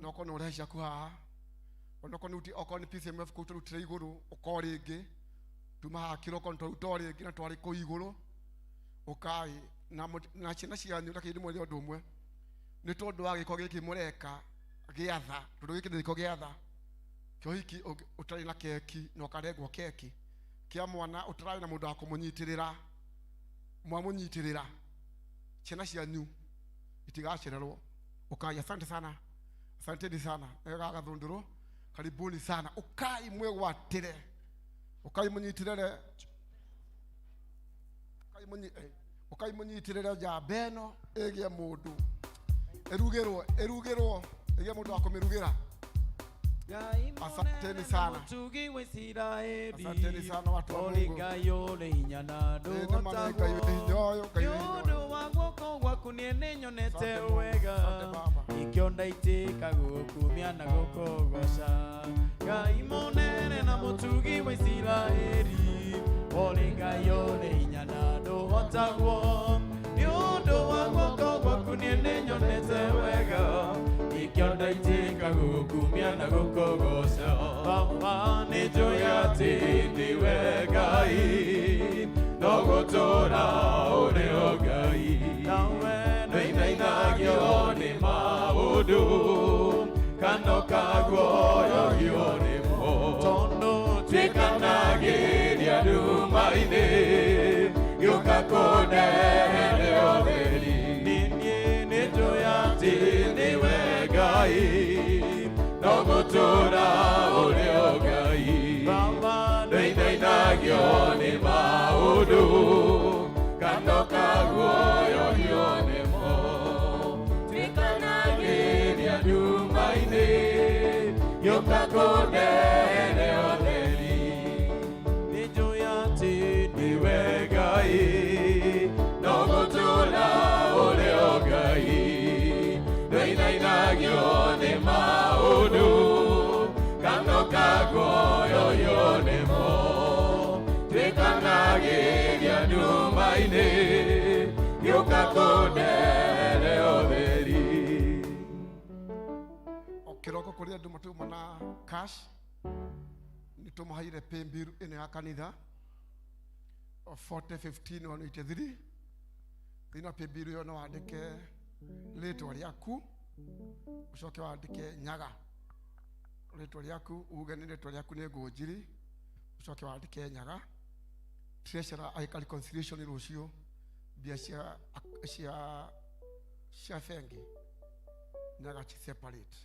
na okorwo nĩ ũrehe ciaku haha, onokorwo nĩ uti, okorwo nĩ PCMF kũu tũrutire igũrũ, ũko rĩngĩ tuma haha kĩroko nĩ twaruta o rĩngĩ na twarĩ kũu igũrũ. Ũkai na ciana cianyu, reke ndĩmwĩre ũndũ ũmwe, nĩ tondũ wa gĩko gĩkĩ mũreka gĩa tha, tondũ gĩkĩ nĩ gĩko gĩa tha. Kĩa ũhiki ũtarĩ na keki na ũkarengwo keki, kĩa mwana ũtararĩ na mũndũ wa kũmũnyitĩrĩra, mwamũnyitĩrĩra, ciana cianyu itigacererwo. Ũkai, asante sana, asanteni sana. Ega gathunduru, karibuni sana. Ũkai mwĩgwatĩre, ũkai mũnyitĩrĩre, ũkai mũnyitĩrĩre njamba ĩno ĩgĩe mũndũ, ĩrugĩrwo, ĩrugĩrwo, ĩgĩe mũndũ wa kũmĩrugĩra. Asanteni sana. Mũtugi wa Isiraeli. Asanteni sana watu wa Ũrĩ Mungu. Ngai ũrĩ hinya na Ĩ, nĩ ma nĩ Ngai wĩ hinya ũyũ, Ngai wĩ hinya Nĩ ũndũ wa guoko gwaku niĩ nĩnyonete Asante Mungu, wega. asante Baba. Nĩkĩo ndaitĩka gũkumia na gũkũgoca. Ngai mũnene na mũtugi wa Isiraeli. Ũrĩ Ngai ũrĩ hinya na ndũhotagwo. Nĩ ũndũ wa guoko gwaku niĩ nĩnyonete wega. Nĩkĩo ndaitĩka gũkumia na gũkũgoca. Baba, nĩnjũĩ atĩ nĩwe Ngai, no gũtũũra ũrĩ o Ngai. Nawe nĩũinainagio nĩ maũndũ, kana ũkaguoyohio nĩmo. Tondũ tuĩkanagĩria nduma-inĩ, gĩũka kũndehere ũtheri. Niĩ nĩnjũĩ atĩ nĩwe Ngai, no gũtũũra ũrĩ o Ngai. Ndũinainagio nĩ maũndũ kana ũkaguoyohio nĩmo Tuĩkanagĩria nduma-inĩ gĩũka kũndehere ũtheri Nĩnjũĩ atĩ nĩwe Ngai no gũtũũra ũrĩ o Ngai ndũinainagio nĩ maũndũ kana ũkaguoyohio nĩmo Tuĩkanagĩria nduma-inĩ gĩũka kũndehere ũtheri O kĩroko kũrĩ andũ matuma na cash nĩ tũmaheire paybill ĩno ya kanitha 4015 183 thĩinĩ wa paybill ĩyo no wandĩke rĩtwa rĩaku ũcoke wandĩke nyaga rĩtwa rĩaku uge nĩ rĩtwa rĩaku nĩ ngũnjiri ũcoke wandĩke nyaga treasurer agĩka reconciliation rũciũ mbia cia cia cia bengi nyaga ci separate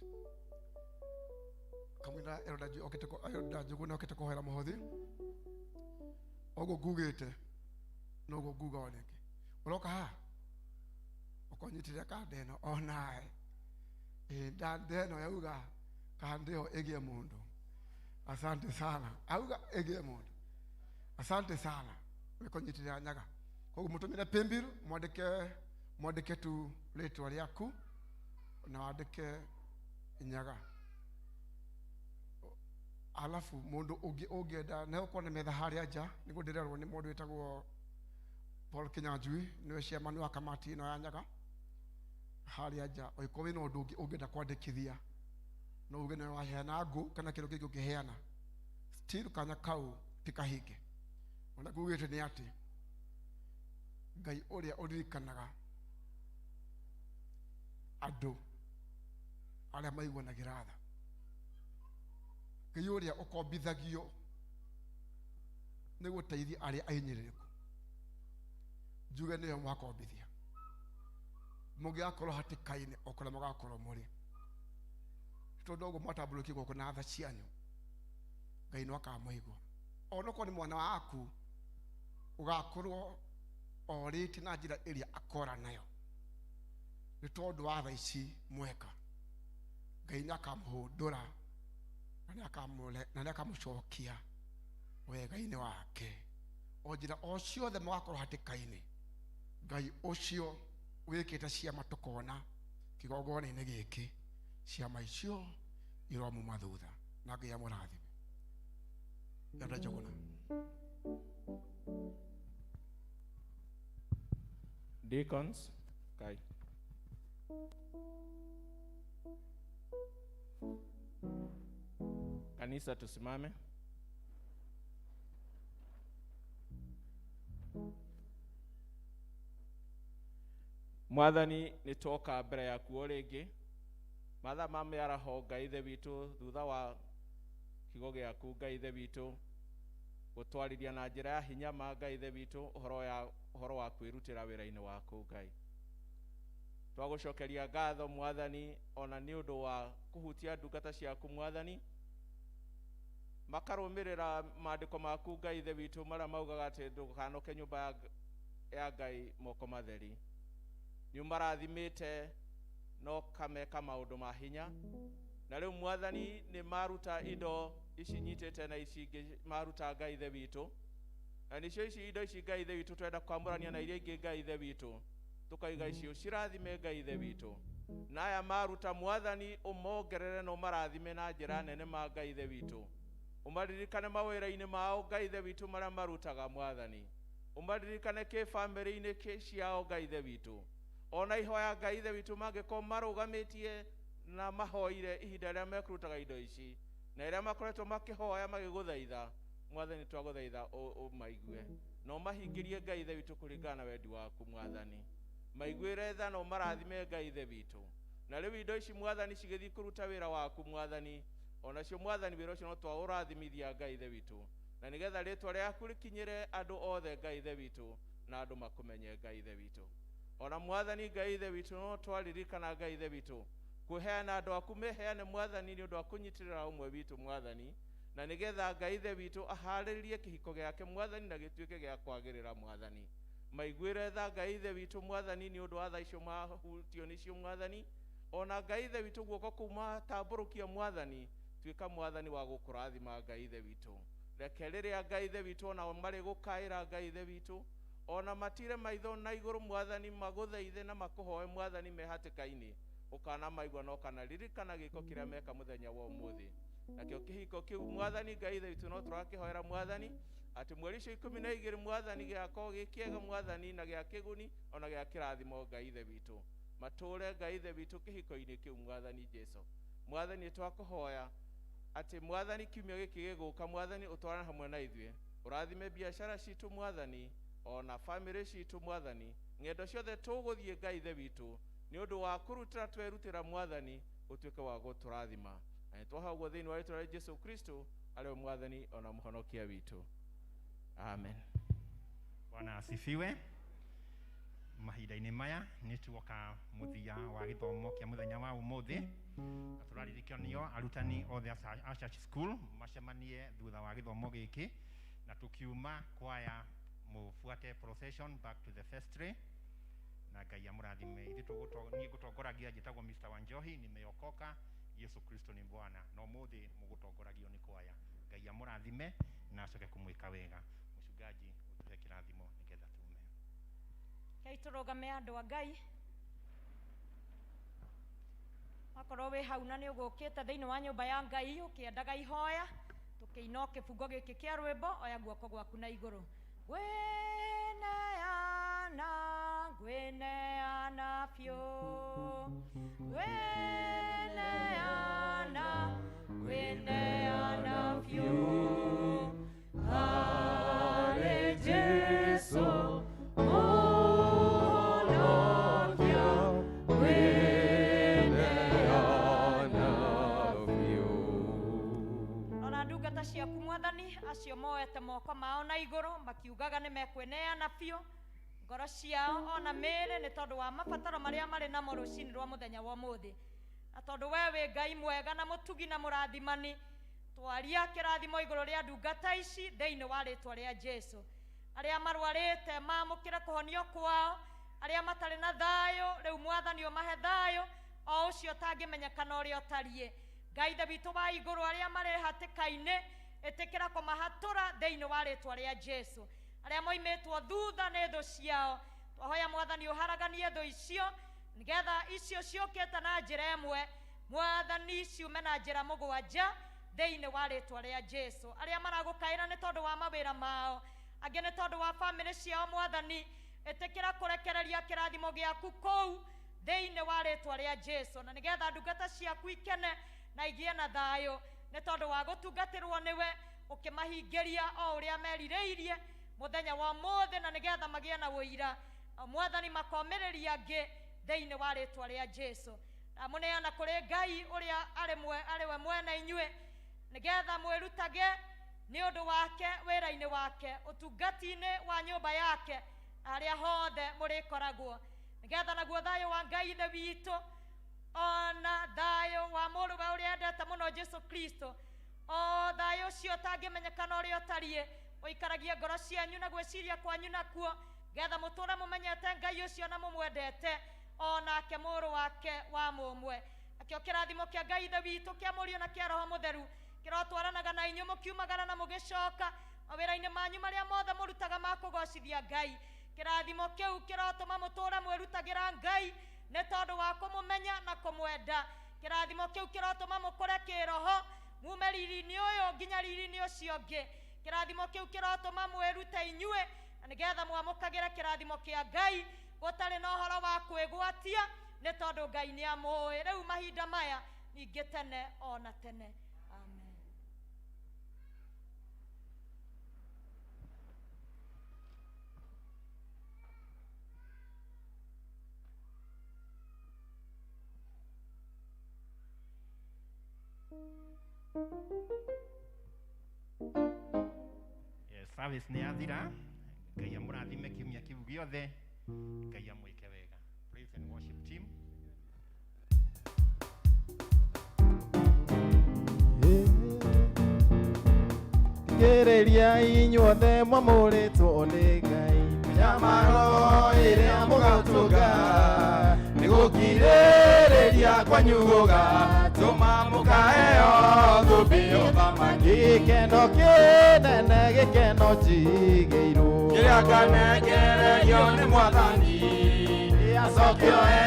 kamwira Elda okĩte Elda Njuguna okĩte kũhoera mũhothi ũguo ngugĩte noguo nguga o rĩngĩ ũroka haha ũkonyitĩrĩra kanda ĩno onawe ndanda ĩno yauga kanda ĩyo ĩgĩe mũndũ asante sana auga ĩgĩe mũndũ asante sana wĩkũnyitĩrĩra nyaga koguo mũtũmĩre paybill mwandĩke mwandĩke tu rĩtwa rĩaku na wandĩke nyaga alafu mundu ungi ungienda na ukorwo na metha haria nja niguo ndirerwo ni mundu witagwo Paul Kinyanjui niwe chairman wa kamati ino ya nyaga haria nja oikorwo wina undu ungi ungienda kwandikithia no uge niwe waheana ngu kana kindu kingi ungiheana still kanya kau ti kahinge ona ngugite ni ati Ngai uria uririkanaga andu aria maiguanagira tha Ngai ũrĩa ũkombithagio nĩ gũteithia arĩa ahinyĩrĩrĩku njuge nĩyo mwakombithia mũngĩgakorwo hatĩka-inĩ o kũrĩa mũgakorwo mũrĩ tondũ ũguo mwatambũrũkie guoko na tha cianyu Ngai no akamũigua onokorwo nĩ mwana waku ũgakorwo orĩte na njĩra ĩrĩa akora nayo nĩ tondũ wa tha ici mweka Ngai nĩ akamũhũndũra na nĩ akamũcokia wega-inĩ wake o njĩra o ciothe mũgakorwo hatĩka-inĩ Ngai ũcio wĩkĩte ciama tũkona kĩgongona-inĩ gĩkĩ ciama icio iromuma thutha na Ngai amũrathime Elda Njuguna Deacons, Kai. Kanisa tusimame. Mwathani nĩ twoka mbere yaku o rĩngĩ mathaa ma mĩaraho Ngai ithe witũ thutha wa kiugo gĩaku Ngai ithe witũ gũtwarĩria na njĩra ya hinya ma Ngai ithe witũ ũhoro wa kwĩrutĩra wĩra-inĩ waku Ngai twagũcokeria ngatho Mwathani ona nĩ ũndũ wa kũhutia ndungata ciaku Mwathani makarũmĩrĩra maandĩko maku Ngai ithe witũ marĩa maugaga atĩ ndũkanoke nyũmba ya Ngai moko matheri nĩ ũmarathimĩte no kameka maũndũ ma hinya na rĩu Mwathani nĩ maruta indo ici nyitĩte na ici ingĩ maruta Ngai ithe witũ na nĩcio ici indo ici Ngai ithe witũ twenda kwamũrania na iria ingĩ Ngai ithe witũ tũkaiga icio cirathime Ngai ithe witũ na aya maruta Mwathani ũmongerere na ũmarathime na njĩra nene ma Ngai ithe witũ ũmaririkane mawĩra-inĩ mao Ngai ithe witũ marĩa marutaga Mwathani ũmaririkane kĩbamĩrĩ-inĩ ciao Ngai ithe witũ ona ihoya Ngai ithe witũ mangĩkorwo marũgamĩtie na mahoire ihinda rĩrĩa mekũrutaga indo ici na rĩrĩa makoretwo makĩhoya magĩgũthaitha Mwathani twagũthaitha ũmaigue na ũmahingĩrie Ngai ithe witũ kũringana na wendi waku Mwathani maiguĩre tha na ũmarathime Ngai ithe witũ na rĩu indo ici Mwathani cigĩthiĩ kũruta wĩra waku Mwathani onacio Mwathani wĩra ũcio no twaũrathimithia Ngai ithe witũ na nĩgetha rĩtwa rĩaku rĩkinyĩre andũ othe Ngai ithe witũ na andũ makũmenye Ngai ithe witũ ona Mwathani Ngai ithe witũ no twaririkana Ngai ithe witũ kũheana andũ aku meheane Mwathani nĩ ũndũ wa kũnyitĩrĩra ũmwe witũ Mwathani Na nĩgetha Ngai Ithe witũ aharĩrie kĩhiko gĩake mwathani na gĩtuĩke gĩa kwagĩrĩra mwathani. Maiguĩre tha Ngai Ithe witũ mwathani nĩ ũndũ wa tha icio mahutio nĩcio mwathani. Ona Ngai Ithe witũ guoko kũu matambũrũkia mwathani, tuĩka mwathani wa gũkũrathima Ngai Ithe witũ. Reke rĩrĩa Ngai Ithe witũ onao marĩ gũkaĩra Ngai Ithe witũ, ona matire maitho na igũrũ mwathani magũthaithe na makũhoe mwathani me hatĩka-inĩ, ũkanamaigua na ũkanaririkana gĩko kĩrĩa meka mũthenya wa ũmũthĩ. Nakĩo kĩhiko kĩu mwathani Ngai Ithe witũ no tũrakĩhoera mwathani atĩ mweri ũcio 12 mwathani gĩgakorwo gĩ kĩega mwathani na gĩa kĩguni ona gĩa kĩrathimo Ngai Ithe witũ. Matũre Ngai Ithe witũ kĩhiko-inĩ kĩu mwathani Jesu. Mwathani twakũhoya atĩ mwathani kiumia gĩkĩ gĩgũka mwathani ũtwarane hamwe na ithuĩ, ũrathime biacara citũ mwathani ona bamĩrĩ citũ mwathani, ng'endo ciothe tũgũthiĩ Ngai Ithe witũ nĩ ũndũ wa kũrutĩra twerutĩra mwathani ũtuĩke wa gũtũrathima. Na nĩ twahoya ũguo thĩinĩ wa rĩtwa rĩa Jesu Kristo arĩ we mwathani ona mũhonokia witũ. Amen. Bwana asifiwe. Mahinda-inĩ maya nĩ tuoka mũthia wa gĩthomo kĩa mũthenya wa ũmũthĩ, na tũraririkanio arutani othe a church school macemanie thutha wa gĩthomo gĩkĩ, na tũkiuma kwaya mũbuate procession back to the vestry, na Ngai amũrathime. Ithuĩ niĩ ngũtongoragia njĩtagwo Mr. Wanjohi, nimeokoka, Yesu Kristo ni Bwana, na ũmũthĩ mũgũtongoragio nĩ kwaya. Ngai amũrathime na acoke kũmwĩka wega. Mũchungaji, ũtũhe kĩrathimo nĩgetha tume. Rekei tũrũgame andũ a Ngai. Wakorwo wĩ hau na nĩ ũgũkĩte thĩinĩ wa nyũmba ya Ngai ũkĩendaga ihoya, tũkĩina kĩbungo gĩkĩ kĩa rwĩmbo, oya guoko gwaku na igũrũ. Ngwĩneana, ngwĩneana biũ. Ngwĩneana, ngwĩneana biũ. Harĩ Jesũ Mũhonokia, ngwĩneana biũ. Rora ndungata ciaku mwathani, acio moete moko mao na igũrũ makiugaga nĩ mekwĩneana biũ ngoro ciao ona mĩĩrĩ nĩ tondũ wa mabataro marĩa marĩ namo rũcinĩ rwa mũthenya wa ũmũthĩ. Na tondũ we wĩ Ngai mwega na mũtugi na mũrathimani, twaria kĩrathimo igũrũ rĩa ndungata ici thĩinĩ wa rĩtwa rĩa Jesũ. Arĩa marwarĩte maamũkĩre kũhonio kwao, arĩa matarĩ na thayũ rĩu mwathani ũmahe thayũ o ũcio ũtangĩmenyekana ũrĩa ũtariĩ. Ngai Ithe witũ wa igũrũ, arĩa marĩ hatĩka-inĩ ĩtĩkĩra kũmahatũra thĩinĩ wa rĩtwa rĩa Jesũ. Arĩa moimĩtwo thutha nĩ thũ ciao, twahoya mwathani ũharaganie thũ icio nĩgetha icio ciũkĩte na njĩra ĩmwe mwathani ciume na njĩra mũgwanja thĩinĩ wa rĩtwa rĩa Jesũ. Arĩa maragũkaĩra nĩ tondũ wa mawĩra mao, angĩ nĩ tondũ wa bamĩrĩ ciao, mwathani ĩtĩkĩra kũrekereria kĩrathimo gĩaku kũu thĩinĩ wa rĩtwa rĩa Jesũ, na nĩgetha ndungata ciaku ikene na igĩe na thayũ nĩ tondũ wa gũtungatĩrwo nĩwe ũkĩmahingĩria o ũrĩa merirĩirie mũthenya wa ũmũthĩ, na nĩgetha magĩe na ũira mwathani makomĩrĩria angĩ thĩinĩ wa rĩtwa rĩa Jesũ. Ndamũneana kũrĩ Ngai ũrĩa arĩ we mwene inyuĩ, nĩgetha mwĩrutage nĩ ũndũ wake wĩra-inĩ wake, ũtungati-inĩ wa nyũmba yake, harĩa hothe mũrĩkoragwo, nĩgetha naguo thayũ wa Ngai Ithe witũ ona thayũ wa mũrũwe ũrĩa endete mũno Jesũ Kristo, o thayũ ũcio ũtangĩmenyekana ũrĩa ũtariĩ, ũikaragie ngoro cianyu na gwĩciria kwanyu nakuo, nĩgetha mũtũre mũmenyete Ngai ũcio na mũmwendete onake mũrũ wake wa mũmwe. Nakĩo kĩrathimo kĩa Ngai Ithe witũ kĩa Mũriũ na kĩa Roho Mũtheru kĩrotwaranaga na inyuĩ mũkiumagara na mũgĩcoka mawĩra-inĩ manyu marĩa mothe mũrutaga ma kũgocithia Ngai. Kĩrathimo kĩu kĩrotũma mũtũre mwĩrutagĩra Ngai nĩ tondũ wa kũmũmenya na kũmwenda. Kĩrathimo kĩu kĩrotũma mũkũre kĩroho mume riri-inĩ ũyũ nginya riri-inĩ ũcio ũngĩ. Kĩrathimo kĩu kĩrotũma mwĩrute inyuĩ na nĩgetha mwamũkagĩre kĩrathimo kĩa Ngai gũtarĩ na ũhoro wa kwĩgwatia, nĩ tondũ Ngai nĩ amũĩ rĩu mahinda maya ningĩ tene ona tene. Amen. Yes, service nĩ yathira. Ngai amũrathime kiumia kĩu gĩothe, Ngai amwĩke wega. Praise and worship team. Yeah. Thikĩrĩria inyuothe mwamũrĩtwo nĩ Ngai, mĩnyamaro ĩrĩa mũgatũnga nĩ gũkirĩrĩria kwanyu gũgatũma mũkaheo thũmbĩ ya ũthamaki. Gĩkeno kĩnene, gĩkeno njigĩirwo, kĩrĩa nganengererio nĩ Mwathani, acokio e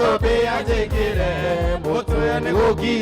thũmbĩ anjĩkĩre mũtwe nĩ gũkirĩrĩria.